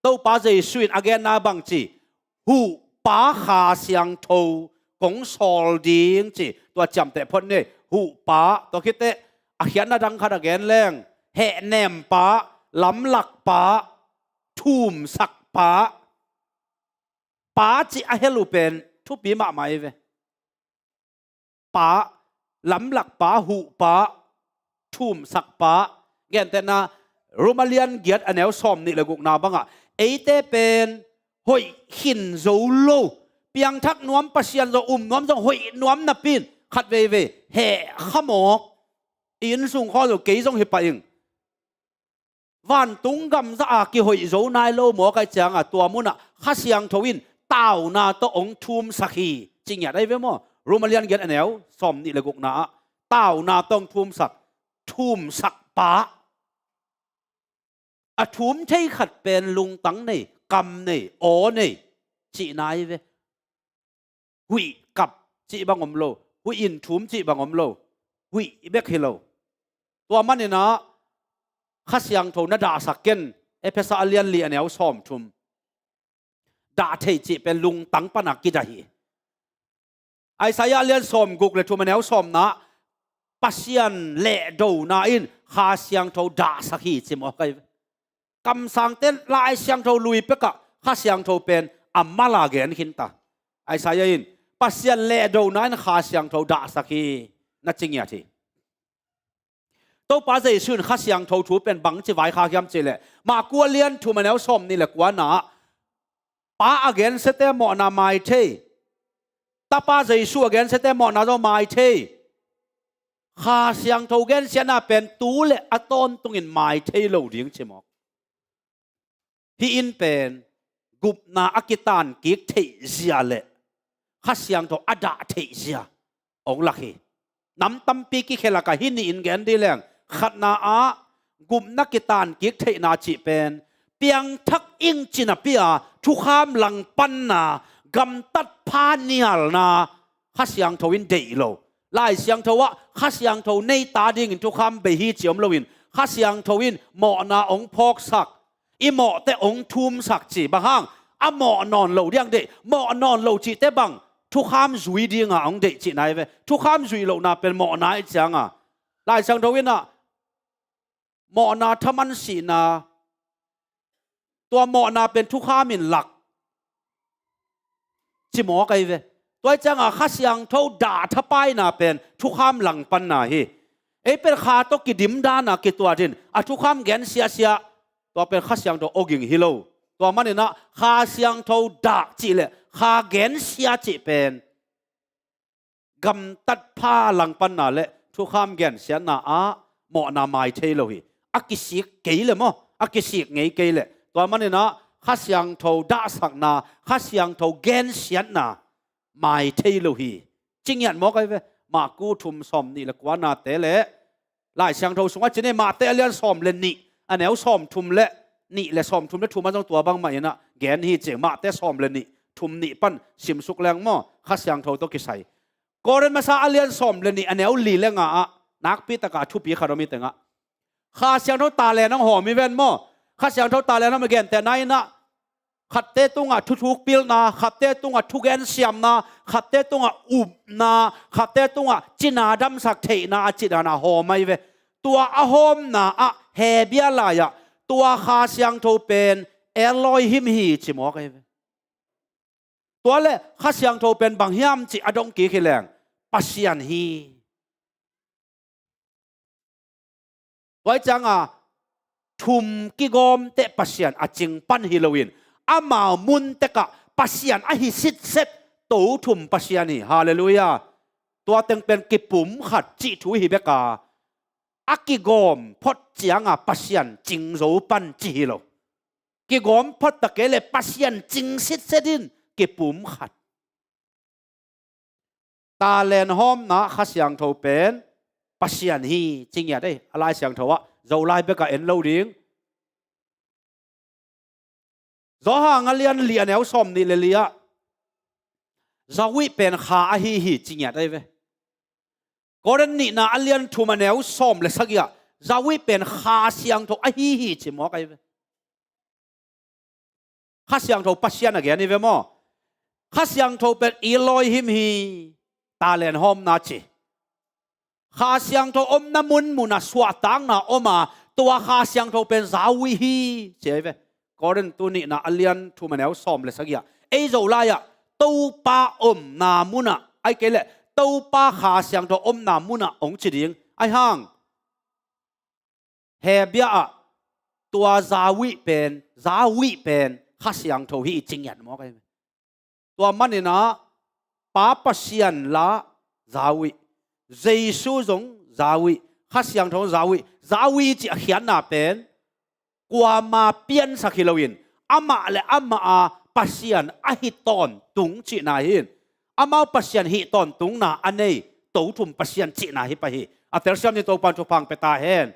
Topa Jesu in a genna bangci, Huhpa Kha Siangtho kong sawl ding ci. Tua ciamteh phot ni. Huhpa, tua khiteh a khiatna dang khat a gen leng, hehnempa, lamlakpa, thumsakpa. Pa cih a hel uh pen thupi mahmah hi ve. Pa, lamlakpa, huhpa, thumsakpa. Gentehna, Rom a lian giat a neu sawm nih le gukna bangah eite pen hoih khin zo lo, piangthak nuam, Pasian zong um nuam, zong hoih nuam napi-in khat veivei heh kha mawk. I inn sung khawng zong kei zong hi pah ing. Vantung gamzah a kihoih zo nai lo mawk aih cianga tua munah Kha Siangtho in tauna tawh hong thumsak hi ci ngiat ahi ve maw. Rom a lian giat a neu sawm nih le gukna ah tauna tawh hong thumsak, thumsakpa. A thum thei khat pen lungtang nei, kam nei, aw nei cihna ahi ve. Huih kap cih bang om lo, huih in thum cih bang om lo, huih bek hi lo. Tua maninah Kha Siangtho na dahsak ken, Efesa a lian li a neu sawmthum. Dah theih cih pen lungtang pana kidah hi. Isaiah a lian sawmguk le thum a neu sawmna, Pasian lehdona in Kha Siangtho dahsak hi ci mawk ahi ve. Kamsangte Lai Siangtho lui pekah Kha Siangtho pen a mala gen khinta. Isaiah in Pasian lehdona in Kha Siangtho dahsak hi na ci ngiat hi. Topa Jesu in Kha Siangtho thu pen bangci vaikhak hiam cihleh, Marku a lian thum a neu sawmnih le kuana, Pa a gensiate mawhna mai thei, Tapa Jesu a gensiate mawhna zong mai thei, Kha Siangtho gensiatna pen tu le a tawntungin mai thei lo ding ci mawk. Hih in pen gupna a kitan kik theih zia le Kha Siangtho a dah theih zia hong lak hi. Nam tampi kikhia lakah hih nih in gen dih leng, khatna ah gupna kitan kik theihna cih pen piangthak ing ci napi-a thukham langpanna, gamtat pha nialna, Kha Siangtho in deih lo. Lai Siangtho ah Kha Siangtho nei ta dingin thukham bei hi ci om loin, Kha Siangtho in mawhna hong phawksak, i mawhte hong thumsak ci. Bang hang? A mawh nawn lo ding deih, mawh nawn lo cihte bang thukham zui dinga hong deih cihna hi ve. Thukham zuih lohna pen mawhna i cianga Lai Siangtho in ah mawhna thaman sihna, tua mawhna pen thukham in lak ci mawk ahi ve. Tua i cianga Kha Siangtho dah thapaina pen thukham langpanna hi. Ei pen Kha tawh kidim dana kituatin a thukham gen siasia, tua pen Kha Siangtho awging hi lo. Tua maninah Kha Siangtho dah cih le Kha gensia cih pen gamtat pha langpanna le thukham gensiatna ah mawhna mai thei lo hi. A kisik kei le maw, a kisik ngei kei le. Tua maninah Kha Siangtho dahsakna, Kha Siangtho gensiatna mai thei lo hi. Ci ngiat mawk ahi ve. Marku thum sawmnih le kuanate le Lai Siangtho sungah ci ni, Mate a lian sawm le nih, a neu sawmthum le nih le sawmthum le thum ah zong tua bangmah inah gen hi ci. Mate sawm le nih, thum nih pan simsuk leng maw, Kha Siangtho tawh kisai. Korin masa a lian sawm le nih, a neu li le nga ah nakpi takah a thupi khat om hi tengah, Kha Siangtho talen hong hawm hi ven maw. Kha Siangtho talen hong hawm i gentehna inah khatte tungah thuthuk pilna, khatte tungah thugen siamna, khatte tungah upna, khatte tungah cina damsak theihna a cih dana hawm ahi ve. Tua a hawmna ah Hebia lai-ah tua Kha Siangtho pen Elohim hi ci mawk ahi ve. Tua le Kha Siangtho pen bang hiam cih a dong kik hi leng, Pasian hi. Tua i cianga thum kigawmte Pasian a cing pan hi loin, amau mun tekah Pasian ahi sitset to thum Pasian hi. Halleluiah. Tua teng pen kipum khat cih thu hi beka, a kigawm phot cianga Pasian cing zo pan ci hi lo. Kigawm phot ta kei le Pasian cing sitset in kipum khat. Talen hawmna Kha Siangtho pen Pasian hi ci ngiat ei, a Lai Siangtho ah Zolai bekah en lo ding. Johan a lian li a neu sawmnih le li ah Zawih pen Kha ahi hi ci ngiat ei ve. Korin nihna a lian thum a neu sawm le sagih ah Zawih pen Kha Siangtho ahi hi ci mawk ei ve. Kha Siangtho Pasian a gen hi ve maw. Kha Siangtho pen Elohim hi, talen hawmna ci. Kha Siangtho omna munmunah suahtakna om a, tua Kha Siangtho pen Zawih hi ci ei ve. Korin tu nihna a lian thum a neu sawm le sagih ah ei Zolai ah Topa omna munah, ahih kei leh Topa Kha Siangtho omna munah hong ci ding. Ahi hang Hebia ah tua Zawih pen, Zawih pen Kha Siangtho hi i ci ngiat mawk ahi. Tua maninah Pa Pasian la Zawih, Jesu zong Zawih, Kha Siangtho zong Zawih. Zawih cih a khiatna pen kuama piansak hi loin, amah le amah a Pasian ahi tawntung cihna hi in, amau Pasian hih tawntungna a nei to thum Pasian cihna hi pah hi. A telsiam ni Topan thupha pia ta hen.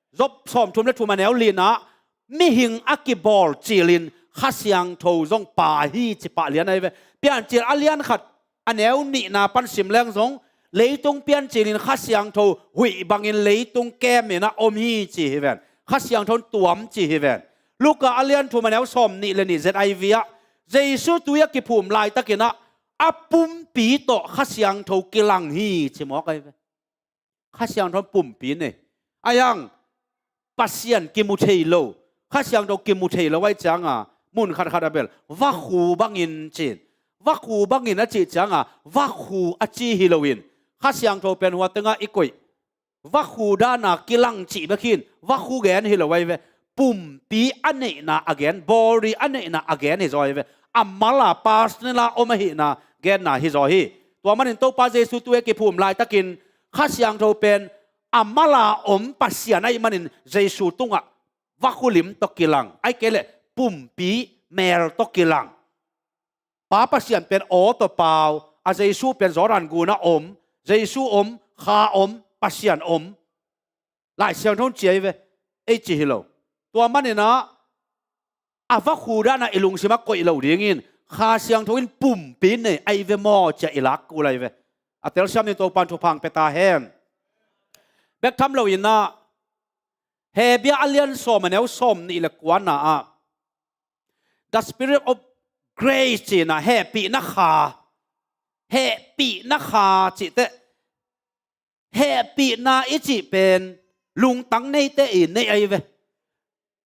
Job sawmthum le thum a neu linah mihing a kibawl cilin Kha Siangtho zong pa hi ci pah lian ahi ve. Piancil a lian khat a neu nihna pan sim leng zong leitung piancilin Kha Siangtho huih bangin leitung kemin a om hi ci hi ven. Kha Siangtho in tuam ci hi ven. Luka a lian thum a neu sawm nih le nih Z I V ah Jesu tui a kiphum laitakin ah a pumpi tawh Kha Siangtho kilang hi ci mawk ahi ve. Kha Siangtho in pumpi nei. Ahi hang Pasian kimu thei lo, Kha Siangtho kimu thei lo ahih cianga mun khatkhat ah bel vakhu bangin ci-in, vakhu bangin a cih cianga vakhu a ci hi loin, Kha Siangtho pen hua tengah i koih vakhu dana kilang cih bek hi-in vakhu gen hi lo ahi ve. Pumpi a neihna a gen, body a neihna a gen hi zaw ahi ve. A mala, personal a om ahihna genna hi zaw hi. Tua manin Topa Jesu tui a kiphum laitakin Kha Siangtho pen a mala om Pasian ahih manin Jesu tungah vakhu lim tawh kilang, ahih kei leh pumpi mel tawh kilang. Pa Pasian pen aw tawh pau, a Jesu pen Jordan gun ah om, Jesu om, Kha om, Pasian om. Lai Siangtho in ci ahi ve, ei ci hi lo. Tua manin ah a vakhu dana i lungsim ah koih lo dingin Kha Siangtho in pumpi nei ahi ve maw ci-a i lak kul ahi ve. A telsiam ni Topan thupha hong pia ta hen. Bek tham loin ah Hebru a lian sawm a neu sawm nih le kuana ah The Spirit of Grace ci-in ah hehpihna kha, hehpihna kha cih teh, hehpihna i cih pen lungtang neite i neih ahi ve.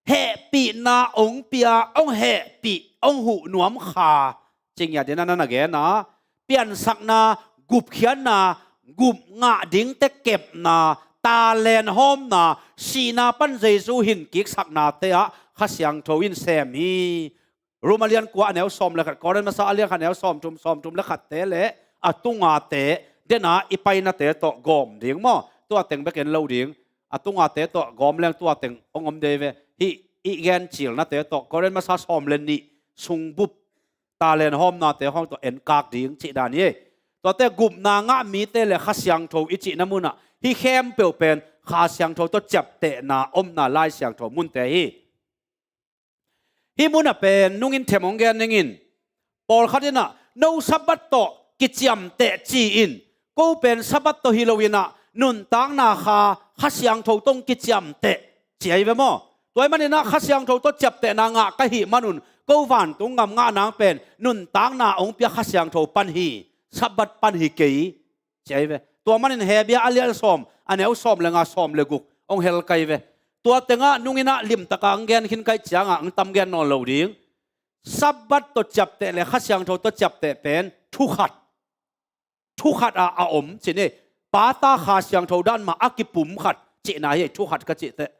Hehpihna hong pia, hong hehpih, hong huh nuam kha ci ngiat in a na na gen a, piansakna, gupkhiatna, gup ngah dingte kepna, talent hawmna, sihna pan Jesu hin kiksaknate ah Kha Siangtho in sem hi. Rom a lian kua a neu sawm le khat, Korin masa a lian khat a neu sawm thum, sawm thum le khatte le a tungate dena i painate tawh gawm ding maw? Tua teng bek en lo ding. A tungate tawh gawm leng tua teng hong om dei ve. Hih i gen cilnate tawh Korin masa sawm le nih sungbup talent hawmnate hawng tawh enkak ding cih dan hi. Tuate gupna ngah mite le Kha Siangtho i cihna munah hih khempeuh pen Kha Siangtho tawh ciaptehna omna Lai Siangtho munte hi. Hih munah pen nungin them hong gen ning in, pawlkhat in ah no Sabbath tawh kiciamteh ci-in, ko pen Sabbath tawh hi loin ah nuntakna kha Kha Siangtho tawh hong kiciamteh ci ahi ve maw? Tua ahih manin ah Kha Siangtho tawh ciaptehna ngah ka hih manun ko vantung gam ngah nang pen nuntakna hong pia Kha Siangtho pan hi, Sabbath pan hi kei ci ahi ve. Tua manin Hebru a lian sawm a neu sawm le nga, sawm le guk hong hel ka hi ve. Tua tengah nungin ah limtaka hong gen khin ka hih ciangah hong tam gen nawn lo ding. Sabbath tawh ciapteh le Kha Siangtho tawh ciapteh pen thukhat, thukhat ah a om ci ni. Pa, Ta, Kha Siangtho dan mah a kipum khat cihna hi, thukhat ka cih teh.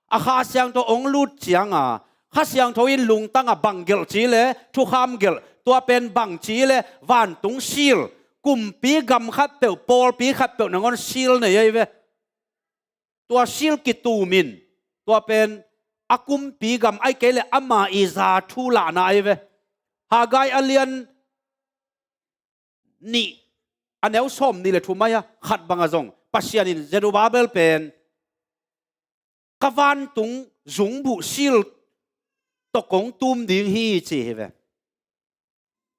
A Kha Siangtho hong lut cianga Kha Siangtho in lungtangah bang gelh ci le thukham gelh, tua pen bang ci le vantung seal, kumpi gam khatpeuh, pawlpi khatpeuh nangawn seal nei ahi ve. Tua seal kitumin tua pen a kumpi gam ahih kei le ama i za thu lahna ahi ve. Haggai a lian nih a neu sawm nih le thum ah khat bangah zong Pasian in Zerubbabel pen ka vantung zungbuh seal tawh kong tum ding hi ci hi ve.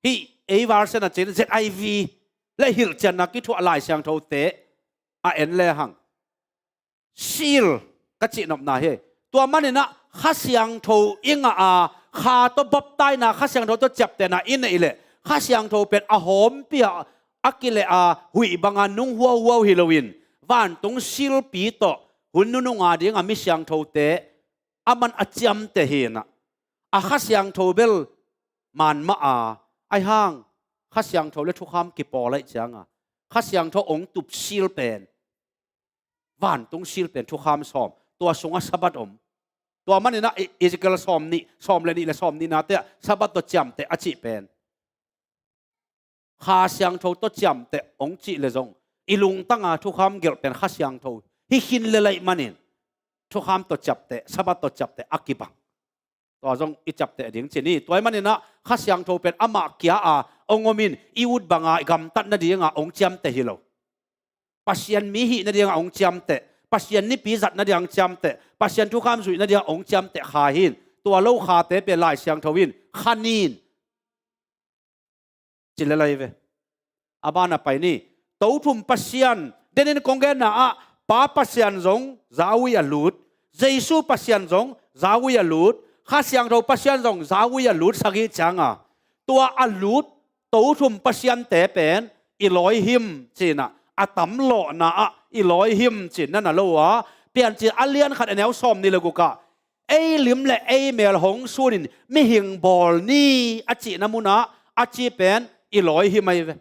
Hih ei version a cin Z I V le hilhcianna kithuah Lai Siangthote a en lehang seal ka cihnopna hi. Tua manin ah Kha Siangtho i ngah a, Kha tawh baptaina, Kha Siangtho tawh ciaptehna i neih leh Kha Siangtho pen a hawmpi a, a kileh a, huih banga nung huauhuau hi loin vantung silpi tawh hun nununga dinga mi siangthote a man a ciamteh hi in ah, a Kha Siangtho bel man mah a, ahi hang Kha Siangtho le thukham kipawl ahih cianga Kha Siangtho hong tup seal pen, vantung seal pen thukham sawm, tua sungah Sabbath om. Tua manin ah E-, Ezekiel sawm nih, sawm le nih le sawm nihnate ah Sabbath tawh ciamteh a cih pen Kha Siangtho tawh ciamteh hong cih le zong i lungtanga thukham gelh pen Kha Siangtho hi khin le laih manin thukham tawh ciapteh, Sabbath tawh ciapteh a kibang. Tua zong i ciapteh ding ci ni. Tua ahih manin ah Kha Siangtho pen amah kia a hong om in i ut banga i gamtat nadinga hong ciamteh hi lo. Pasian mi hih nadinga hong ciamteh, Pasian nipi zat nadinga hong ciamteh, Pasian thukham zuih nadinga hong ciamteh Kha hi in, tua lo Khate pen Lai Siangtho in Kha ni in ci le lai ve. A bana pai ni. Tothum Pasian, denin kong genna ah Pa Pasian zong za uh hi a lut, Jesu Pasian zong zau-ui a lut, Kha Siangtho Pasian zong zau-ui a lut sagih cianga, tua a lut tothum Pasiante pen i lawihim cinah, a tamlawhna ah i lawihim cin na na lo a, Piancil a lian khat a neu sawm nih le gukah, ei lim le ei mel hong sunin mihing bawl ni a cihna munah a ci pen i lawihim ahi ve.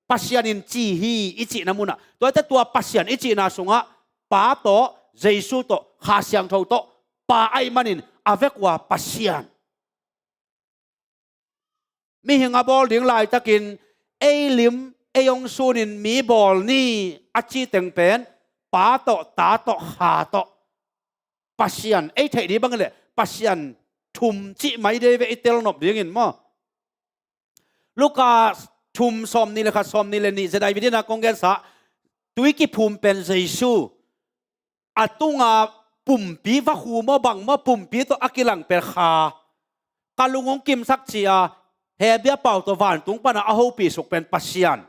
Pasian in ci hi i cihna munah, tuate tua Pasian i cihna sungah Pa tawh, Jesu tawh, Kha Siangtho tawh, Pa ahih manin a vekua Pasian. Mihing a bawl ding laitakin ei lim, ei hong sunin mi bawl ni a ci teng pen Pa tawh, Ta tawh, Kha tawh, Pasian. Ei theih dih bangin le Pasian thum cih mai dei ve i telnop dingin maw? Luka thum sawm nih le khat, sawm nih le nih, Z I V dina kong gensa, tui kiphum pen Jesu, a tunga pumpi, vakhu maw bang maw pumpi tawh a kilang pen Kha, ka lung hong kimsak ci-a Hebru pau tawh vantung pana a hopih suk pen Pasian,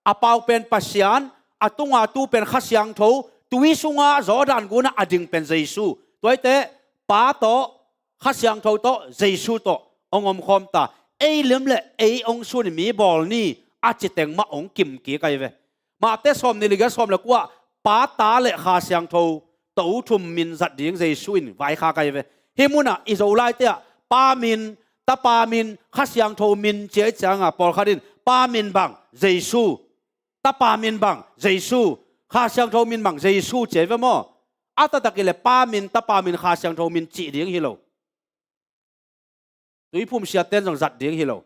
a pau pen Pasian, a tunga tu pen Kha Siangtho, tui sunga Jordan gunah a ding pen Jesu. Tuaite Pa tawh, Kha Siangtho tawh, Jesu tawh hong omkhawm ta. Ei lim le ei hong sun mi bawl ni a ci teng mah hong kimkik ahi ve. Mate sawm nih le giat, sawm le kua, Pa, Ta le Kha Siangtho, tothum min zat ding Jesu in vaikhak ahi ve. Hih munah i Zolai te ah Pa min, Tapa min, Kha Siangtho min ci-a i cianga pawlkhat in Pa min bang Jesu, Tapa min bang Jesu, Kha Siangtho min bang Jesu ci-a i ve maw? A taktak i le Pa min, Tapa min, Kha Siangtho min cih ding hi lo. Tuiphum siaten zong zat ding hi lo.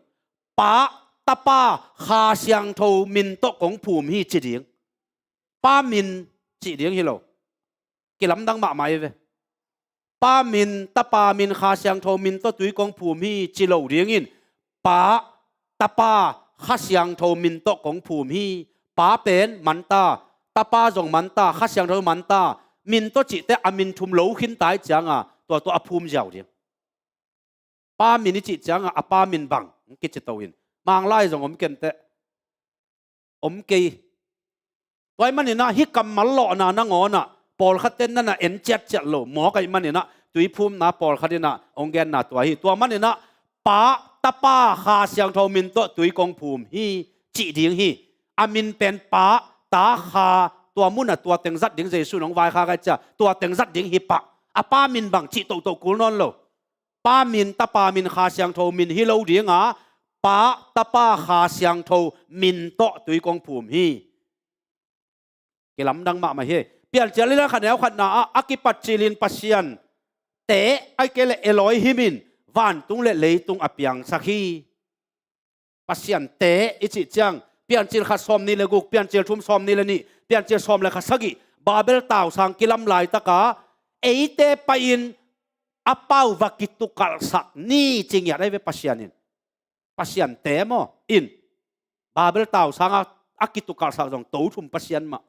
Pa, Tapa, Kha Siangtho min tawh kong phum hi ci ding. Pa min cih ding hi lo. Kilamdang mahmah i ve. Pa min, Tapa min, Kha Siangtho min tawh tui kong phum hi ci lo dingin, Pa, Tapa, Kha Siangtho min tawh kong phum hi. Pa pen man ta, Tapa zong man ta, Kha Siangtho man ta, min tawh cihte a min thum lo khin ta i cianga tua tawh a phum ziau ding. Pa min i cih cianga a pa min bang hong kici to in, Manglai zong om kenteh, om kei. Tua ahih maninah hih kammal lawhna nangawnah pawlkhatte nana en ciatciat lo mawk ahih maninah tuiphumna pawlkhat inah hong genna tua hi. Tua maninah Pa, Tapa, Kha Siangtho min tawh tui kong phum hi cih ding hi. A min pen Pa, Ta, Kha, tua munah tua teng zat ding Jesu in hong vaikhak a, cia tua teng zat ding hi pah. A pa min bang cih tohtoh kul nawn lo. Pa min, Tapa min, Kha Siangtho min hi lo dinga, Pa, Tapa, Kha Siangtho min tawh tui kong phum hi. Kilamdang mahmah hi. Piancil a lian khat neu khatna ah a kipat cilin Pasian te, ahih kei leh Elohim in vantung le leitung a piangsak hi. Pasian te i cih ciang, Piancil khat sawm nih le guk, Piancil thum sawm nih le nih, Piancil sawm le khat sagih, Babel tausang kilam laitaka eite pai-in a pau va kitukalhsak ni ci ngiat ahi ve Pasian in. Pasian te maw in, Babel tausang a, a kitukalhsak zong tothum Pasian mah.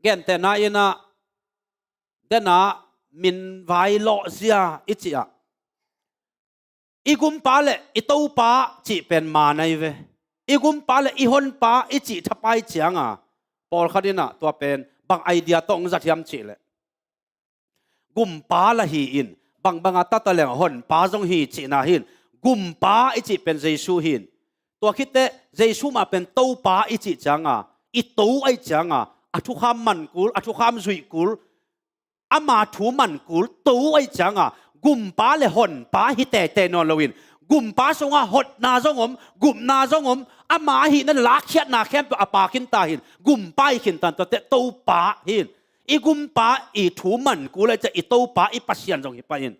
Gentehna inah, dena min vai lawhzia i cih ah, i gumpa le i Topa cih pen man ahi ve. I gumpa le i honpa i cih thapai cianga pawlkhat inah tua pen bang idea tawh hong zat hiam cih leh, gumpa la hi-in, bangbanga tata leng honpa zong hi cihna hi-in, gumpa i cih pen Jesu hi-in. Tua khitteh Jesu mah pen Topa i cih cianga, i to ahi cianga, a thukham man kul, a thukham zuih kul, ama thu man kul, to ahi cianga, gumpa le honpa hi teitei nawn loin, gumpa sungah hotna zong om, gupna zong om, ama ahihna le lakkhiatna khempeuh a pa khinta hi-in, gumpa i khintan tuateh Topa hi-in. I gumpa i thu man kul ahi ciah i Topa i Pasian zong hi pah in.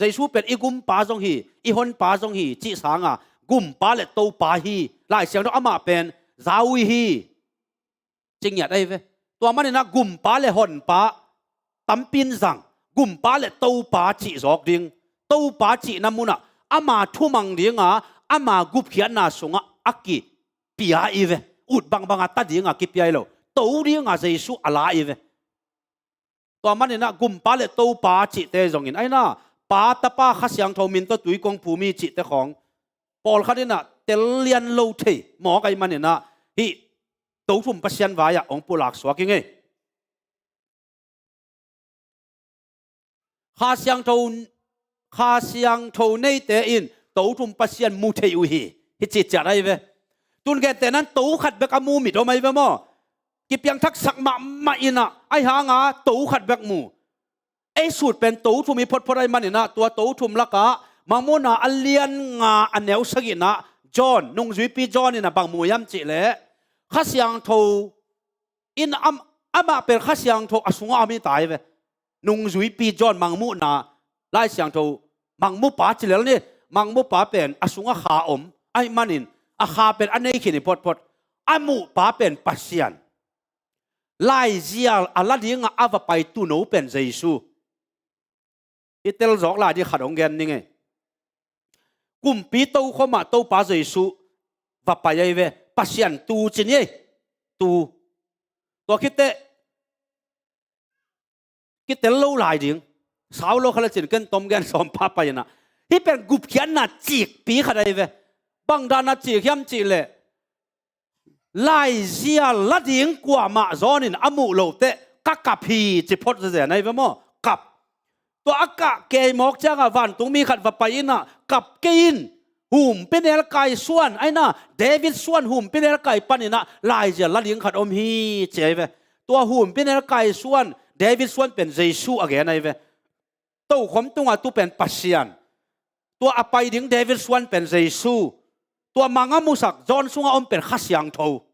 Jesu pen i gumpa zong hi, i honpa zong hi cih sanga gumpa le Topa hi. Lai Siangtho amah pen zau-ui hi ci ngiat ahi ve. Tua maninah gumpa le honpa tampi in zang, gumpa le Topa cih zawk ding. Topa cihna munah ama thumang dinga ama gupkhiatna sungah a kipia i ve. Ut bangbanga ta dinga kipia i lo, to dinga Jesu a la i ve. Tua maninah gumpa le Topa cihte zongin, aina Pa, Tapa, Kha Siangtho min tawh tui kong phum hi cihte khawng pawlkhat inah tel lian lo thei mawk ahih maninah hih tothum Pasian vai-ah hong pulak suak i ngei. Kha Siangtho, Kha Siangtho neite in to thum Pasian mu thei uh hi. Hi ciciat ahi ve. Tun gentehnan to khat bek a mu mit om ahi ve maw? Kipiangthaksak mahmah inah ahi hanga to khat bek mu. Ei sut pen to thum hi photphot ahi maninah tua to thum lakah Mangmuhna a lian nga a neu sagihnah John, nungzuipi John inah bang mu hiam cihleh Kha Siangtho in am, amah pen Kha Siangtho a sungah om hi ta hi ve. Nungzuipi John Mangmuhna Lai Siangtho Mangmupa ci lel ni, Mangmupa pen a sungah Kha om ahi manin a Kha pen a nei khin hi photphot. A muhpa pen Pasian. Laizial a la dingah a va pai tuuno pen Jesu. I tel zawk lai ding khat hong gen ning ei. Kumpi tokhomah Topa Jesu va pai ahi ve. Pasian tuu ci ni ei. Tuu. Tua khit teh kitel lo lai ding. Sau lo khat le cin ken tom gen sawm pha pai inah. Hih pen gupkhiatna cikpi khat ahi ve. Bang dana cik hiam cihleh Laizial la ding kuamah zawnin a muh loh teh ka kap hi ci phot zezen ahi ve maw? Kap. Tua a kah kei mawk ciangah vantungmi khat va pai inah kap kei in. Humpinelkai suan ahi na, David suan humpinelkai paninah laizial la ding khat om hi ci ahi ve. Tua humpinelkai suan, David suan pen Jesu a gen ahi ve. Tokhom tunga tu pen Pasian. Tua a pai ding David suan pen Jesu. Tua mang a musak John sungah om pen Kha Siangtho.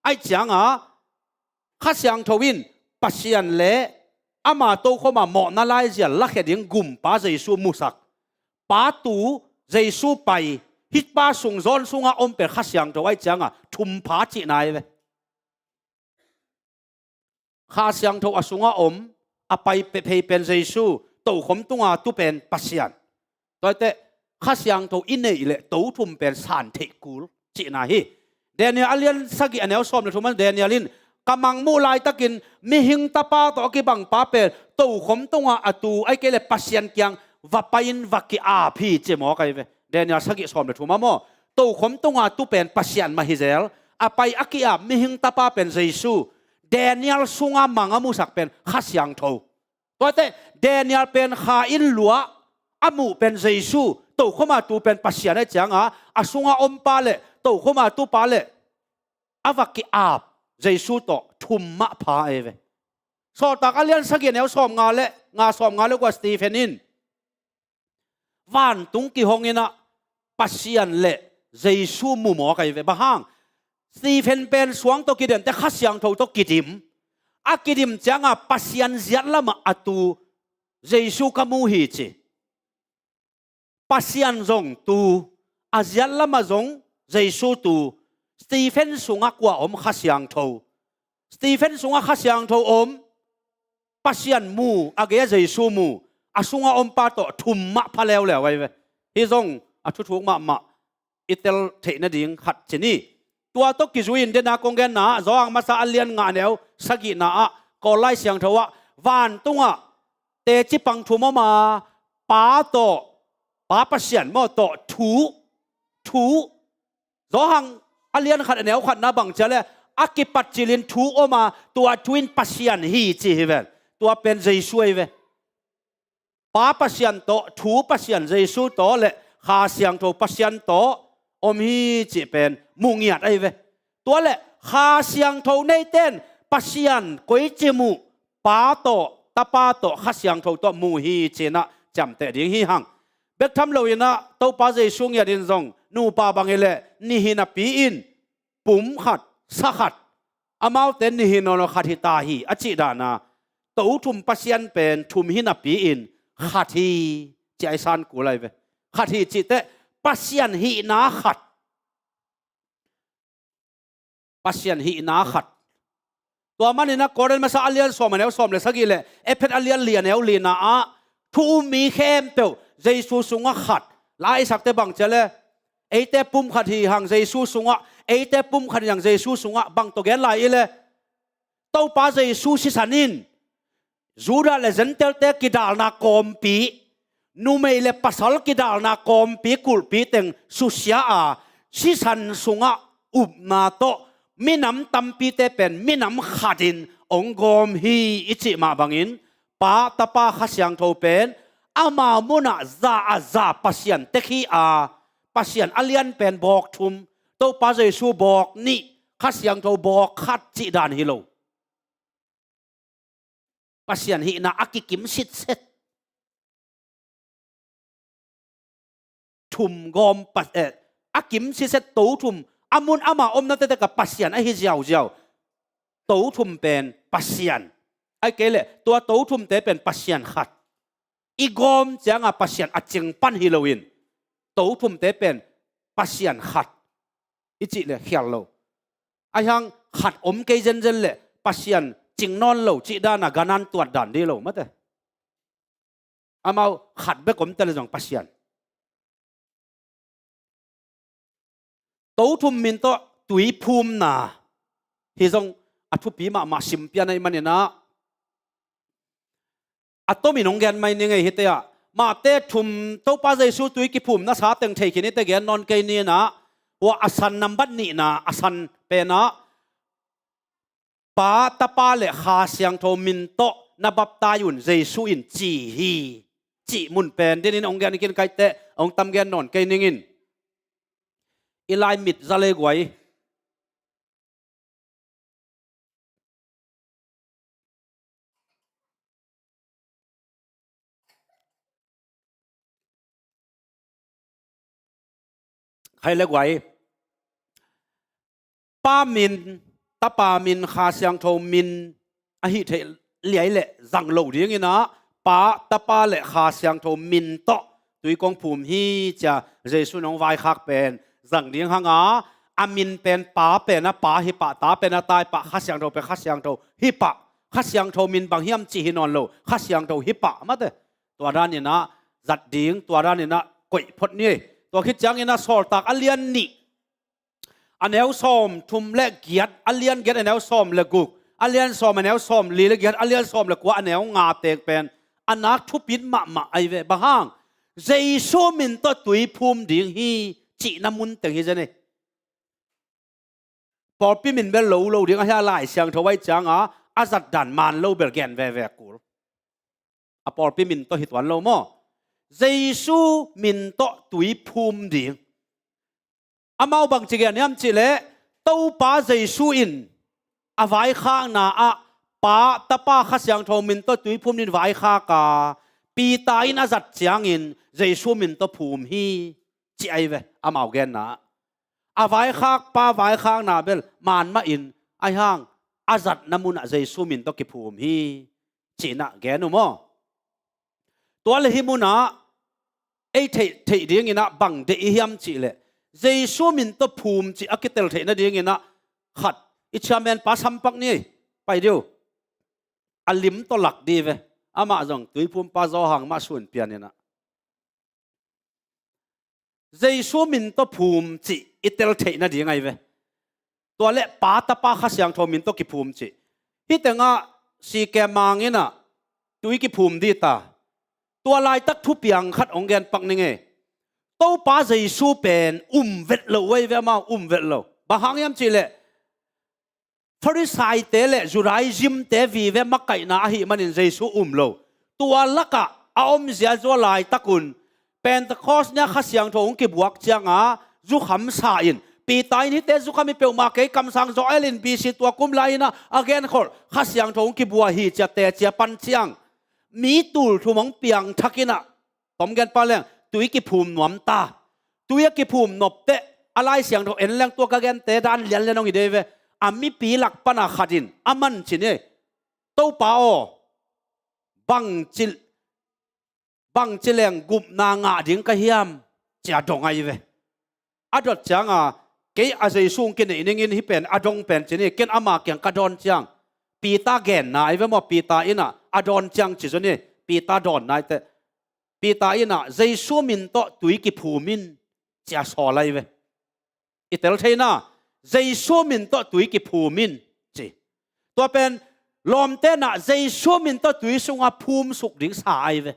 Aih cianga Kha Siangtho in Pasian le ama tokhoma mawhna laizial lakhia ding gumpa Jesu musak. Pa tuu Jesu pai, hih pa sung John sungah om pen Kha Siangtho aih cianga thum pha cihna ahi ve. Kha Siangtho a sungah om, a pai pehphei pen Jesu, tokhom tunga tu pen Pasian. Tua hi teh Kha Siangtho i neih leh to thum pen san theih kul cihna hi. Daniel a lian sagih a neu sawm le thum ah Daniel in ka mangmuh laitakin mihing tapa tawh a kibangpa pen tokhom tunga a tuu ahi kei leh Pasian kiang va pai-in va ki-ap hi ci mawk ahi ve. Daniel sagih sawm le thum ah maw? Tokhom tunga tu pen Pasian mah hi zel. A pai a ki-ap mihing tapa pen Jesu. Daniel sunga mang a musak pen Kha Siangtho. Tuate Daniel pen Kha in luah a muh pen Jesu, tokhoma tu pen Pasian ahi cianga a sunga ompa le tokhoma tupa le a va ki-ap Jesu tawh thum mah pha ahi ve. Sawltak a lian sagih a neu sawmnga le nga, sawmnga le kua, Stephen in vantung kihong inah Pasian le Jesu mu mawk ahi ve. Bang hang? Stephen pen suang tawh kidiamte Kha Siangtho tawh kidim. A kidim cianga Pasian ziat lamah a tu Jesu ka mu hi ci. Pasian zong tu, a ziat lamah zong Jesu tu. Stephen sungah kua om? Kha Siangtho. Stephen sungah Kha Siangtho om, Pasian mu, a gei-ah Jesu mu, a sungah ompa tawh thum mah pha leuleu ahi ve. Hih zong a thuthuk mahmah i tel theih nading khat ci ni. Tua tawh kizui-in dena kong genna ah Johan masa a lian nga, a neu sagihna ah, Kawl Lai Siangtho ah, vantungah teci pang thum om a, Pa tawh, Pa Pasian maw tawh thu, thu, Johan a lian khat a neu khatna bang cia le, a kipat cilin thu om a, tua thu in Pasian hi ci hi ven. Tua pen Jesu ahi ve. Pa Pasian tawh, thu Pasian Jesu tawh le Kha Siangtho Pasian tawh om hi cih pen mu ngiat ahi ve. Tua le Kha Siangtho neiten Pasian koici muh, Pa tawh, Tapa tawh, Kha Siangtho tawh mu hi cinah ciamteh ding hi hang. Bek tham loinah Topa Jesu ngiatin zong nupa bang hi leh nihin a pi in pum khat, sa khat, amaute nihin nawnnaw khat hi ta hi a cih dana, to thum Pasian pen thum hi napi-in khat hi ci a i san kul ahi ve. Khat hi cih teh Pasian hihna khat. Pasian hihna khat. Tua maninah Korin masa a lian sawm a neu sawm le sagih le Ephet a lian li a neu lina ah thu um mi khempeuh Jesu sungah khat. La i sakte bang cia le, eite pum khat hi hang Jesu sungah, eite pum khat hi hang Jesu sungah, bang tawh gen lai i le, Topa Jesu sisan in Judah le Gentile-te kidalna kawmpi, numei le pasal kidalna kawmpi kulhpi teng susia a, sisan sungah upna tawh minam tampite pen minam khatin hong gawm hi i cih mah bangin, Pa, Tapa, Kha Siangtho pen Ama munah za a za Pasian tek hi a, Pasian a lian pen bawk thum, Topa Jesu bawk nih, Kha Siangtho bawk khat cih dan hi lo. Pasian hihna a kikim sitset. Thum gawm pa, eh, a kim sitset to thum, a mun ama omna tete ka Pasian ahi ziauziau. To thum pen Pasian. Ai kei leh tua to thumte pen Pasian khat. I gawm cianga Pasian a cing pan hi loin, to thumte pen Pasian khat i cih le khial lo. Ahi hang khat om kei zenzen le Pasian cing nawn lo cih dana ganan tuat dan dih lo mate. Amau khat bek om tele zong Pasian. To thum min tawh tui phumna hi zong a thupi mahmah, simpian ahi maninah a tomin hong gen mai ni ngei hite ah. Mahte thum Topa Jesu tui kiphumna sa teng thei khin hite gen nawn kei ninah. Ua a san nambat nihna a san penah Pa, Tapa le Kha Siangtho min tawh na baptai un Jesu in ci hi. Cih mun pen dinin hong gen kin kaite hong tam gen nawn kei ningin. I lai mit za le guai. Khai le guai. Pa min, Tapa min, Kha Siangtho min ahi theih liai le zang lo dinginah Pa, Tapa le Kha Siangtho min tawh tui kong phum hi cia Jesu nong vaikhak pen zang ding hanga, a min pen Pa pen a Pa hi pah, Ta pen a Ta hi pah, Kha Siangtho pen Kha Siangtho hi pah. Kha Siangtho min bang hiam cih hi nawn lo, Kha Siangtho hi pah mate. Tua daninah zat ding, tua daninah koih phot ni. Tua khit cianginah Sawltak a lian nih, a neu sawm thum le giat, a lian giat a neu sawm le guk, a lian sawm a neu sawm li le giat, a lian sawm le kua a neu nga teng pen a nak thupit mahmah ahi ve. Bang hang? Jesu min tawh tui phum ding hi cihna mun teng hi zen hi. Pawlpi min bel lo lo ding ahi a, Lai Siangtho ahi cianga a zat dan man lo bel gen veve kul. A pawlpi min tawh hi tuan lo maw? Jesu min tawh tui phum ding. Amau bangci gen hiam cihleh Topa Jesu in a vaikhakna ah Pa, Tapa, Kha Siangtho min tawh tui phum ding vaikhak a, Peter in a zat ciangin Jesu min tawh phum hi ci ahi ve amau genna. A vaikhak pa vaikhakna bel man mahin ahi hang a zatna munah Jesu min tawh kiphum hi cinah gen uh maw? Tua le hih munah ei theih, theih dinginah bang deih i hiam cihleh Jesu min tawh phum cih a kitel theih nadinginah khat i chairman pa sampak ni, pai diu. A lim tawh lak di ve. Amah zong tuiphumpa Zawhang mah sun pianinah Jesu min tawh phum cih i tel theih nading ahi ve. Tua le Pa, Tapa, Kha Siangtho min tawh kiphum cih. Hih tengah si kemang inah tui kiphum dih ta. Tua laitak thupiang khat hong gen pak ning ei. Topa Jesu pen um vet lo ahi ve, amau um vet lo. Bang hang hiam cihleh Farisaite le Judaismte vive makaihna ahih manin Jesu um lo. Tua lakah a omzia zua laitakun Pentecost nia Kha Siangtho hong kibuak cianga zukham sa in Peter in hihte zukham hi peuhmah kei, kamsang Joel in B C tua kum lai inah a genkholh Kha Siangtho hong kibua hi cia tecia pan ciang mi tul thum hong piangthak inah Tom gen pa leng tui kiphum nuam ta. Tui a kiphum nopteh a Lai Siangtho en leng tua ka gente dan lianlian hong hi dei ve. A mipi lak pana khat in a man cin ei. Topa aw, bangci, bangci leng gupna ngah ding ka hiam cia dong ahi ve. A dot cianga kei a Jesu hong kineih ningin hih pen a dong pen cin ei, ken ama kiang ka dawn ciang. Peter genna ahi ve maw, Peter inah a dawn ciang ci zun ei, Peter dawnna ahi teh. Peter inah Jesu min tawh tui kiphum in cia sawl ahi ve. I tel theihna Jesu min tawh tui kiphum in ci. Tua pen lawmte nah Jesu min tawh tui sunga phum suk ding sa ahi ve.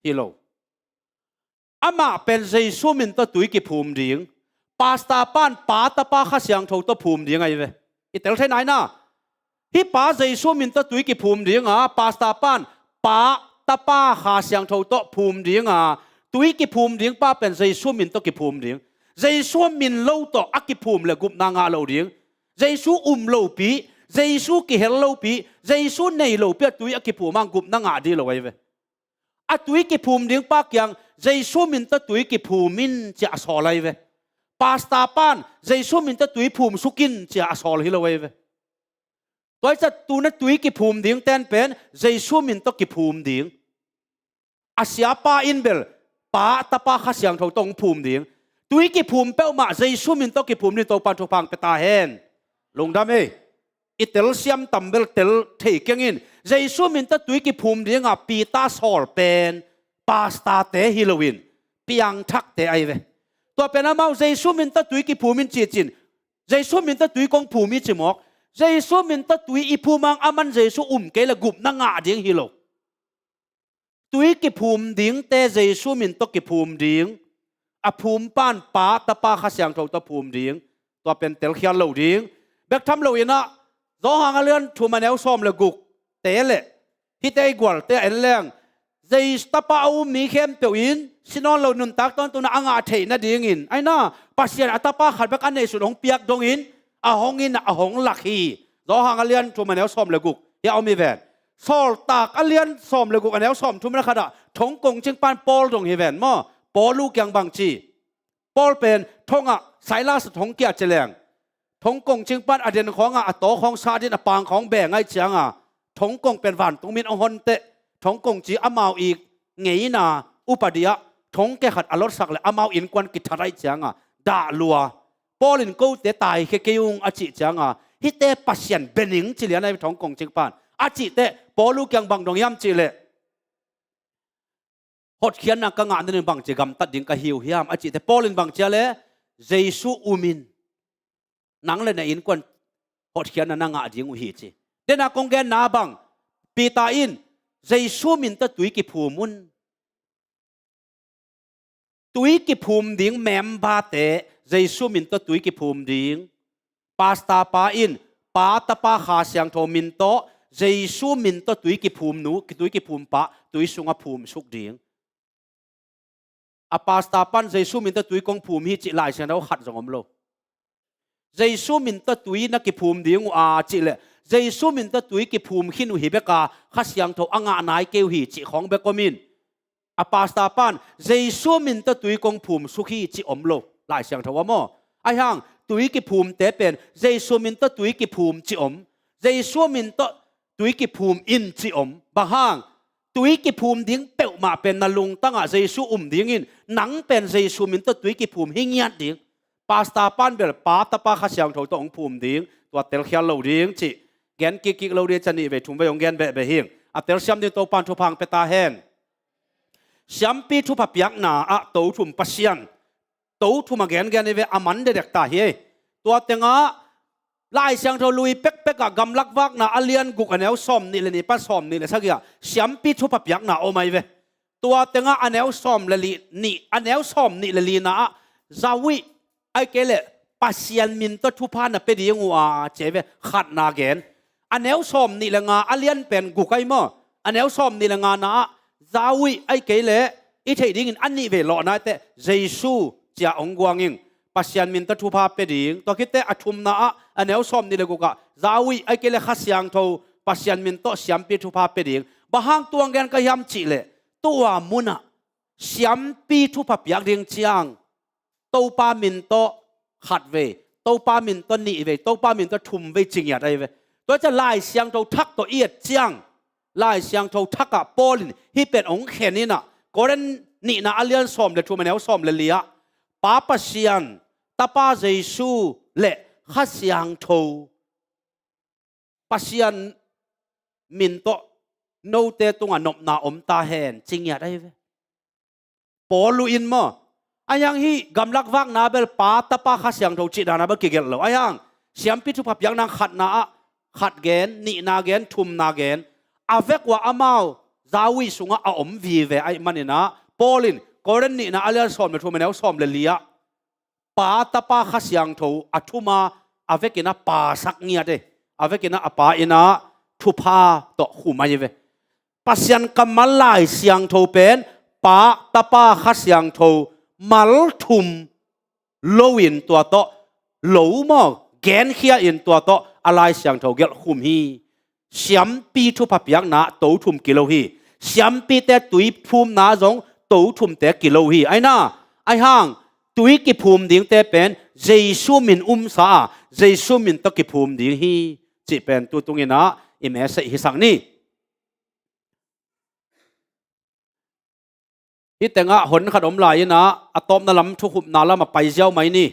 Hi lo. Amah pen Jesu min tawh tui kiphum ding. Pastor pan Pa, Tapa, Kha Siangtho tawh phum ding ahi ve. I tel theihna inah hih pa Jesu min tawh tui kiphum dinga pastor pan Pa, Tapa Kha Siangtho tawh phum dinga, tui kiphum ding pa pen Jesu min tawh kiphum ding. Jesu min lo tawh a kiphum le gupna ngah lo ding. Jesu um lopi, Jesu kihel lopi, Jesu nei lopi a tui a kiphum a gupna ngah ding lo ahi ve. A tui kiphum ding pa kiang Jesu min tawh tui kiphum in ci a sawl ahi ve. Pastor pan Jesu min tawh tui phum suk in ci a sawl hi lo ahi ve. Tua hi ciang tu-in a tui kiphum ding ten pen Jesu min tawh kiphum ding. A siapa in bel Pa, Tapa, Kha Siangtho tawh hong phum ding. Tui kiphum peuhmah Jesu min tawh kiphum ding, Topan thupha pia ta hen. Lungdam ei. I telsiam tam bel tel thei keng in. Jesu min tawh tui kiphum dinga Peter sawl pen pastorte hi loin piangthakte ahi ve. Tua pen amau Jesu min tawh tui kiphum in ci-in, Jesu min tawh tui kong phum hi ci mawk. Jesu min tawh tui i phum hang aman Jesu um kei le gupna ngah ding hi lo. Tui kiphum dingte Jesu min tawh kiphum ding. A phum pan Pa, Tapa, Kha Siangtho tawh phum ding. Tua pen telkhial lo ding. Bek tham loin ah, Johan a lian thum a neu sawm le guk te le hihte i gualte a en leng, Jesu Tapa a um mi khempeuh in si nawn lo nuntak tawntung a ngah theih nadingin, aina, Pasian a Tapa khat bek a neihsun hong piak dongin a hong in a hong lak hi. Johan a lian thum a neu sawm le guk hi a om hi ven. Sawltak a lian sawm le guk a neu sawm thum le khat ah thong kongcing pan Paul dong hi ven maw. Paul uh kiang bang ci? Paul pen thongah Silas thong kia ci leng, thong kongcing pan a den khawngah a taw khawng sa din a pang khawng beng ahih cianga, thong kong pen vantung min hong hon teh, thong kongci amau i ngeina upadi ah thong kia khat a lotsak le amau innkuan kithat ahih cianga dah lua. Paul in kote taikhia kei ung a cih cianga, hihte Pasian bia ning ci lian ahi ve thong kongcing pan. A cih teh Paul uh kiang bang dong hiam cih leh, hotkhiatna ka ngah nading bangci gamtat ding ka hi uh hiam a cih teh Paul in bang ci a leh, Jesu um in, nang le na innkuan hotkhiatna na ngah ding uh hi ci. Dena kong genna bang, Peter in Jesu min tawh tui kiphum un. Tui kiphum ding memberte Jesu min tawh tui kiphum ding. Pastor pa in Pa, Tapa, Kha Siangtho min tawh, Jesu min tawh tui kiphum nu, tui kiphum pa tui sungah phum suk ding. A pastor pan Jesu min tawh tui kong phum hi cih Lai Siangtho khat zong om lo. Jesu min tawh tui na kiphum ding uh a cih leh, Jesu min tawh tui kiphum khin uh hi bek a, Kha Siangtho a ngah nai kei uh hi cih khawng bek om in, a pastor pan Jesu min tawh tui kong phum suk hi cih om lo. Lai Siangtho ah maw. Ahi hang tui kiphumte pen Jesu min tawh tui kiphum cih om. Jesu min tawh tui kiphum in cih om. Bang hang, tui kiphum ding peuhmah pen na lungtangah Jesu um dingin, nang pen Jesu min tawh tui kiphum hi ngiat ding. Pastor pan bel Pa, Tapa, Kha Siangtho tawh hong phum ding. Tua telkhial lo ding cih gen kikkik lo ding, ca nih vei thum vei hong gen behbeh hing. A telsiam ding Topan thupha pia ta hen. Siampi thupha piakna ah to thum Pasian, to thum a gengen hi ve, a man dekdek ta hi. Tua tengah Lai Siangtho lui pekpek ah Gamlak Vakna a lian guk a neu sawm nih le nih pan sawm nih le sagih ah siampi thupha piakna om ahi ve. Tua tengah a neu sawm le li nih, a neu sawm nih le lina ah Zawih, ahih kei leh Pasian min tawh thupha na pia ding uh a ci ahi ve, khatna gen. A neu sawm nih le nga a lian pen guk ahi maw. A neu sawm nih le ngana ah Zawih, ahih kei leh i theih dingin a nih vei lawhna teh Jesu ci a hong guang ing. Pasian min tawh thupha pia ding. Tua khit teh a thumna ah a neu sawm nih le guk ah Zawih, ahih kei leh Kha Siangtho, Pasian min tawh siampi thupha pia ding. Bang hang tua hong gen ka hiam cih leh, tua munah siampi thupha piak ding ciang Topa min tawh khat vei, Topa min tawh nih vei, Topa min tawh thum vei ci ngiat ahi ve. Tua ciang Lai Siangtho thak tawh i et ciang, Lai Siangtho thak ah Paul in hih pen hong khen in ah, Korin nihna a lian sawm le thum a neu sawm le li ah, Pa Pasian, Tapa Jesu le Kha Siangtho, Pasian min tawh note tungah nopna om ta hen ci ngiat ahi ve. Paul uh in maw. Ahi hang hih Gamlak Vakna bel Pa, Tapa, Kha Siangtho cih dana bel kigelh lo. Ahi hang siampi thupha piakna khatna ah khat gen, nihna gen, thumna gen. A vek uh ah amau Zawih sungah a om vive ahih manin ah, Paul in Korin nihna a lian sawm le thum a neu sawm le li ah Pa, Tapa, Kha Siangtho a thum a, a vekin a Pa sak ngiat e. A vekin a Pa in a thupha tawh khum ahi ve. Pasian kammal Lai Siangtho pen Pa, Tapa, Kha Siangtho mal thum lo in tua tawh lo maw, genkhia in tua tawh a Lai Siangtho gelh khum hi. Siampi thupha piakna to thum kilo hi. Siampite tui phumna zong to thumte kilo hi. Aina, aihang tui kiphum dingte pen Jesu min umsa a, Jesu min tawh kiphum ding hi cih pen tu tungin ah i message hisak ni. Hih tengah hon khat om lai-in ah a tawpna lam thukhupna lamah pai ziau mai ni.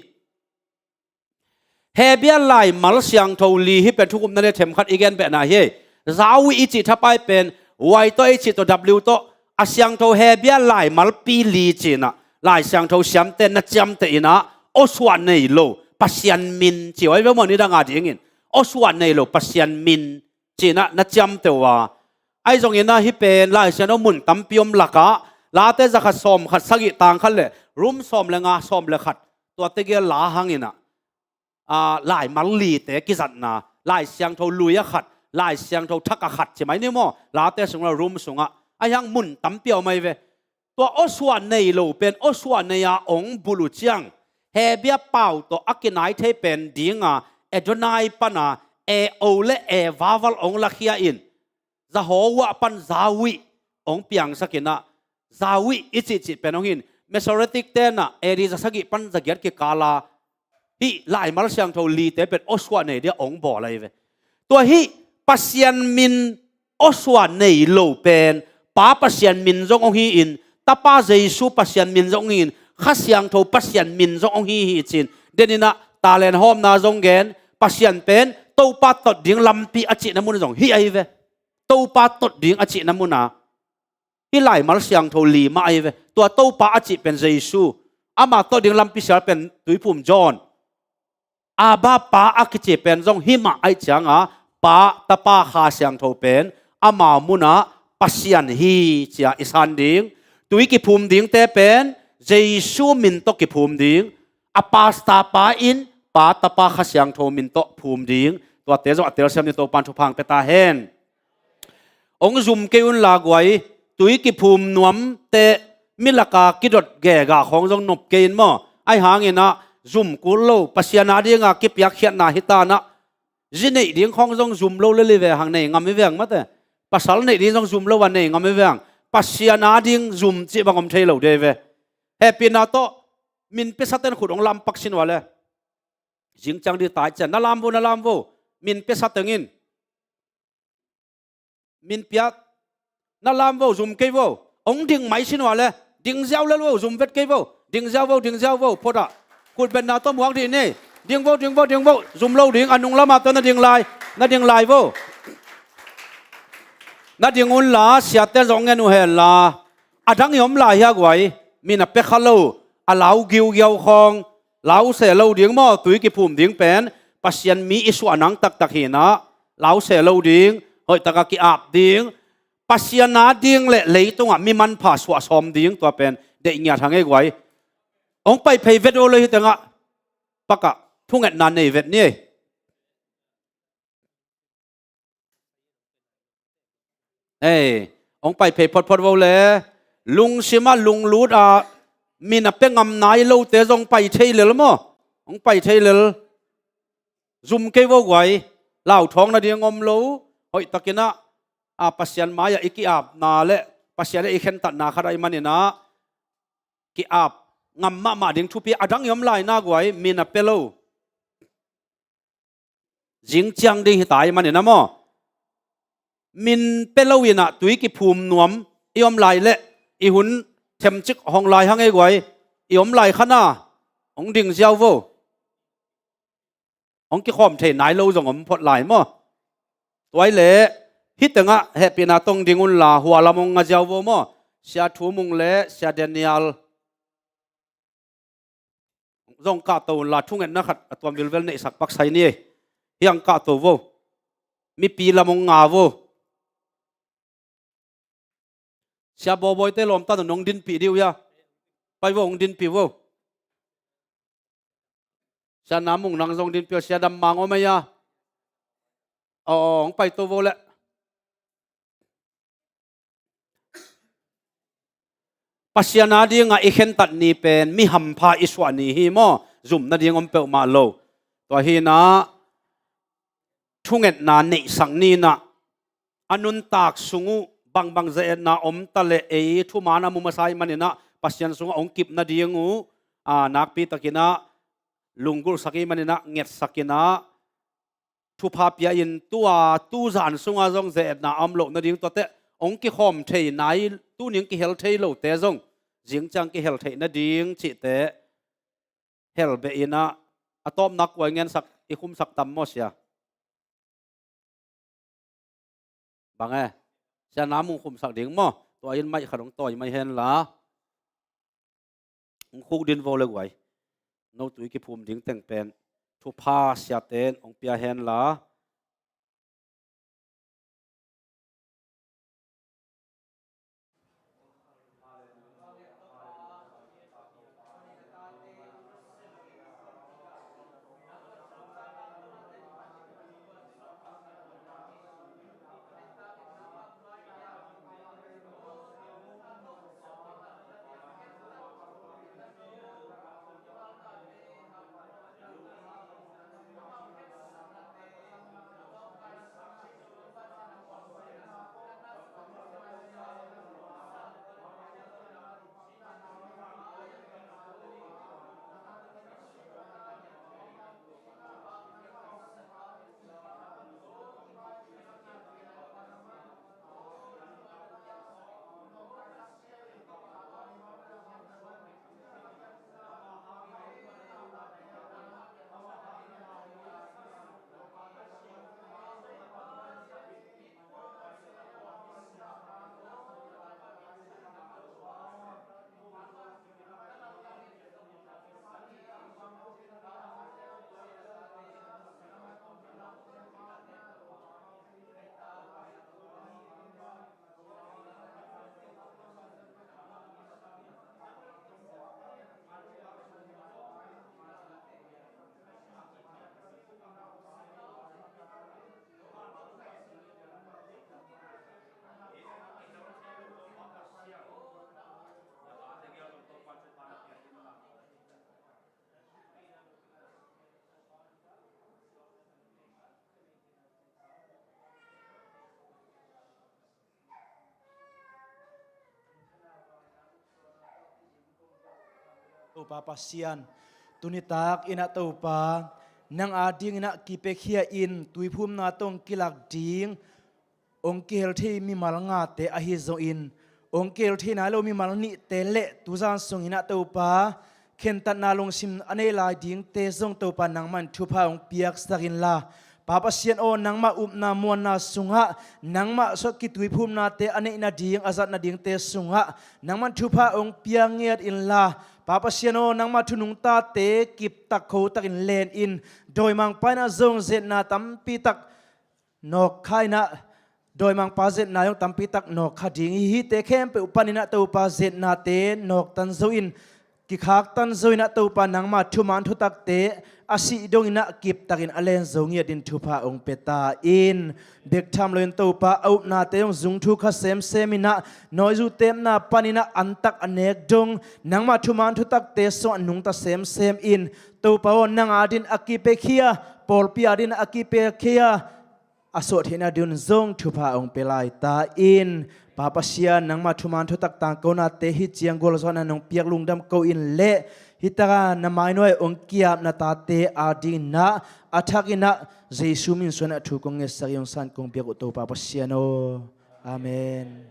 Hebia laimal siangtho li hih pen thukhupna le themkhat i gen behna hi. Zawi i cih thapai pen Y tawh H tawh W tawh a siangtho Hebia laimalpi li cinah Lai Siangtho siamte na ciamteh inah awsuah nei lo Pasian min ci-a i ve maw, nidanga dingin awsuah nei lo Pasian min cinah na ciamteh uh a. Ahi zongin ah hih pen Lai Siangtho mun tampi om lakah Late zakhat sawmkhat sagih tangkhat le rum sawm le nga sawm le khat tuate gel la hanginah, a, laimal lite kizatna, Lai Siangtho lui a khat, Lai Siangtho thak a khat ci mai ni maw, Late sungah rum sungah aihang mun tampi a om ahi ve. Tua awsuah nei lo pen awsuah nei a ong bulh uh ciang Hebia pau tawh a kinai thei pen dinga Adonai pana e o le e vaval ong lakhia in Zahowa pan Zawi ong piangsak inah Zawi i cihcih pen ong hin Mesoretic tenah A D zasagih pan zagiat kikala hih laimal siangtho lite pen awsuah nei dia ong bawl ahi ve. Tua hih Pasian min awsuah nei lo pen Pa Pasian min zong ong hi-in Tapa Jesu Pasian min zong ong hi-in Kha Siangtho Pasian min zong ong hi hi cin. Deninah talen hawmna zong gen Pasian pen Topa tot ding lampi a cihna mun zong hi ahi ve. Topa tot ding a cihna muna hih laimal siangtho li mah ahi ve. Tua Topa a cih pen Jesu, ama tot ding lampi sial pen tuiphum John. Abba Pa a kici pen zong hih mah aih cianga Pa, Tapa, Kha Siangtho pen ama munah Pasian hi cia i san ding. Tui kiphum dingte pen Jesu min tawh kiphum ding. A pasta pa in Pa, Tapa, Kha Siangtho min tawh phum ding. Tuate zong a telsiam ni, Topan thupha ong pia ta hen. Ong zum kei unla guai, tui kiphum nuamte milaka kidot gega khawng zong nop kei in maw. Aihangin ah zum kul lo Pasian a dinga kipiakkhiatna hitanah zi neih ding khawng zong zum lo lel hi ve hang, nei ngam hi veng mate. Pasal neih ding zong zum lo a nei ngam hi veng. Pasian a ding zum cih bang om thei lo dei ve. Hehpihna tawh min piasaten khut ong lampak sin ua le. Zingciang dih tai cian na lam vo, na lam vo. Min piasa tengin min piat na lam vo, zum kei vo. Ong ding mai sin ua le. Ding ziau lel vo, zum vet kei vo. Ding ziau vo, ding ziau vo. Photah khut betna tawh muak dih ni. Ding vo, ding vo, ding vo. Zum lo ding, a nung lamah tawh na ding lai. Na ding lai vo. Na ding unla siate zong ngen uh henla. A dang i om lai hia guai. Min a pia kha lo, a lau giugiau khawng. Lau se lo ding maw, tui kiphum ding pen Pasian mi i suah nang taktak hinah lau se lo ding, hoihtaka ki-ap ding. Pasian a ding le leitungah mi manpha suah sawm ding, tua pen deih ngiat hang ei guai. Ong pai phei vet o le hi tengah pakah thungetna nei vet ni ei. Ei, ong pai phei photphot vo le. Lungsim a lunglut a min a pia ngam nai lote zong pai thei lel maw? Ong pai thei lel. Zum kei vo guai. Lauthawng nading om lo. Hoihtakinah a Pasian mai-ah i ki-apna le Pasian le i khentatna khat ahi maninah ki-ap ngam mahmah ding thupi a dang i om laina guai, min a pia lo. Zingciang ding hi tai maninah maw? Min pia lo inah tui kiphum nuam i om lai le i hun themcik hong lai hang ei guai. I om lai khana ong ding ziau vo. Ong kikhawm thei nai lo zong om phot lai maw? Tuai le hih tengah hehpihna tawh ong ding unla hua lam ong nga ziau vo maw? Sia Thu Mung le Sia Daniel zong kahto unla thungetna khat a tuam vilvel neihsak paksai ni ei. Hiang kahto vo. Mipi lam ong nga vo. Sia Bawbawite lawmta nong dinpih dih uh hia? Pai vo, ong dinpih vo. Sia Namung nang zong dinpih vo, Sia Dammang om ahi a. Aw, ong paito vo le. Pasian a dingah i khentat ni pen mi hampha i suah ni hi maw? Zum nading om peuhmah lo. Tua hinah thungetna neihsak ninah a nuntak sung uh bangbang ze-etna om ta leh ei thuman a mu masa ih maninah Pasian sungah hong kip nading uh, a, nakpitakinah lunggulhsak ih maninah ngetsakinah thupha pia-in tua tuzan sungah zong ze-etna a om loh nading tuate hong kikhawm thei nai, tuning kihel thei lote zong zingciang kihel theih nading cihte hel behinah a tawpna kua i ngensak, i khumsak tam maw sia? Bang e? Sia nam hong khumsak ding maw? Tua in maih khat hong tawi mai henla. Hong khuk din vo le guai. No tui kiphum ding teng pen thupha siate in hong pia henla. Topa Pasian, tunitak inah Topa, nang ading inah kipekkhia in tuiphumna tawh hong kilak ding hong kihel thei mimal ngate ahi zongin, hong kihel thei nai lo mimal nihte le tuzan sung inah Topa, khentatna lungsim a nei lai dingte zong Topa nangmah in thupha hong piaksak inla, Pa Pasian aw, nangmah upna muanna sungah, nangmah sawt kituiphumnate a neih nading, a zat nadingte sungah nangmah in thupha hong pia ngiat inla, Pa Pasian aw, nangmah thu nungtate kiptak khotakin len in, dawimangpa inah zong zetna tampitak nawkkha inah, dawimangpa zetna zong tampitak nawkkha ding hi. Hihte khempeuh paninah Topa zetnate nawktan zo in, kikhaktan zo inah Topa nangmah thuman thutakte a sih dong inah kiptakin a len zo ngiat in thupha hong pia ta in. Bek tham loin Topa a upnate zong zung thu kha semsem inah, nawizu tepna paninah antak a nek dong, nangmah thuman thutakte sungah nungta semsem in. Topa aw, nang adin a kipekkhia, pawlpi adin a kipekkhia a suah theihna ding un zong thupha hong pia lai ta in. Pa Pasian, nangmah thuman thutak tangkonate hih ciang gualzawhna nong piak lungdam ko in le, hih taka na mainuai hong ki-ap na tate ading inah a thak inah Jesu min suanah thu kong ngetsak ih hong san kong biak uh Topa Pasian aw. Amen.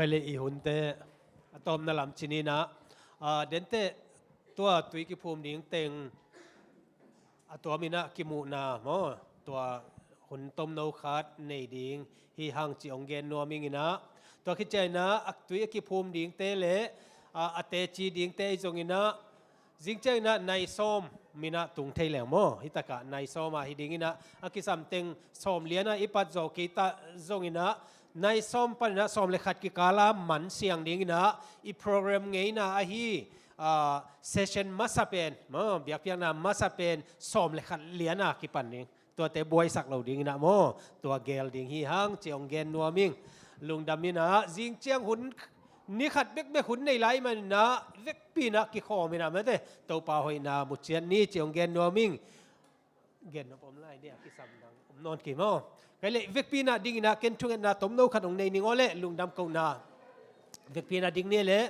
Khaile i hunte a tawpna lam cininah, a, denteh tua tui kiphum ding teng a tuaminah kimuhna maw, tua hun tomno khat nei ding hi hang ci hong gen nuam inginah, Tua khit ciangin ah a tui a kiphum dingte le a, a teci dingte ahi zongin ah zing ciangin ah nai sawm in ah tung thei leng maw. Hi takah nai sawm ah hi dingin ah a kisam teng sawm lian ah i pat zaw kei ta zongin ah nai sawm panin ah sawm le khat kikal ah man siang dingin ah i program ngeina ahi a, session masa pen maw, biakpiakna masa pen sawm le khat lian ah kipan ding. Tuate buaisak lo dingin ah maw, tua gel ding hi hang ci hong gen nuam ing. Lungdam in ah zing ciang hun ni khat bekbek hun nei lai manin ah vekpi in ah kikhawm in ah mate Topa hoihna mu ciat ni ci hong gen nuam ing. Gen nop om lai dia, kisam dang om nawn kei maw. Kai leh vekpi in ah dingin ah ken thungetna tomno khat hong nei ning aw leh lungdam kohna. Vekpi in ah ding ni leh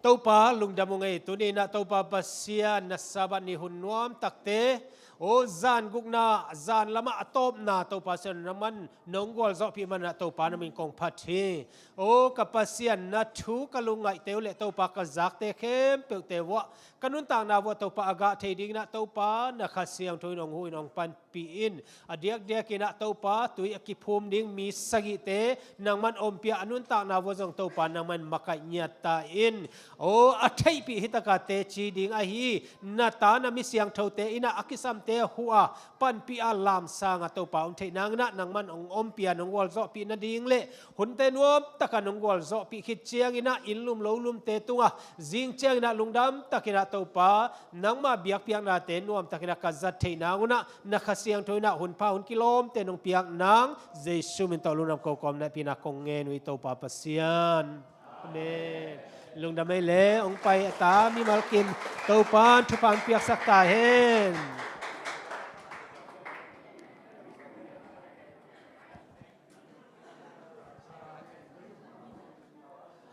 Topa lungdam ung ei, tuni in ah Topa Pasian na Sabbath ni hun nuam takte, aw zan gukna zan lamah a tawpna Topa Pasian nangman nong gualzawhpih manin ah Topa na min kong phat hi. Aw ka Pasian, na thu ka lungngaihte uh le Topa ka zakte khempeuhte vuah ka nuntakna vuah Topa a gah thei dingin ah Topa na Kha Siangtho in hong huh in hong panpih in. A diakdiakin ah Topa tui a kiphum ding mi sagihte nangman ompih a, a nuntakna vuah zong Topa nangman makaih ngiat ta in. Aw a theihpih hi takah teci ding ahi na ta na mi siangthote in ah a kisamte huh a panpih a lamsang a Topa hong theih nangin ah nangman hong ompih a nong gualzawhpih nading le hunte nuam takah nong gualzawhpih khit ciangin ah inn lum lo lumte tungah zing ciangin ah lungdam takin ah Topa nangma biakpiaknate nuam takin ah ka zat theih nang un ah na Kha Siangtho in ah hun pha hun kilawmte nong piak nang Jesu min tawh lungdam ko kawm na pina kong ngen uh hi Topa Pasian. Amen. Lungdam ei le hong pai a ta mimal kim Topa in thupha hong piaksak ta hen.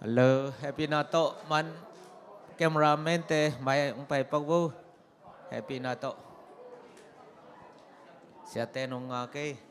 Hello, happy na tawh man cameraman te mai hong pai pak vo. Happy na tawh. Siate nong nga kei.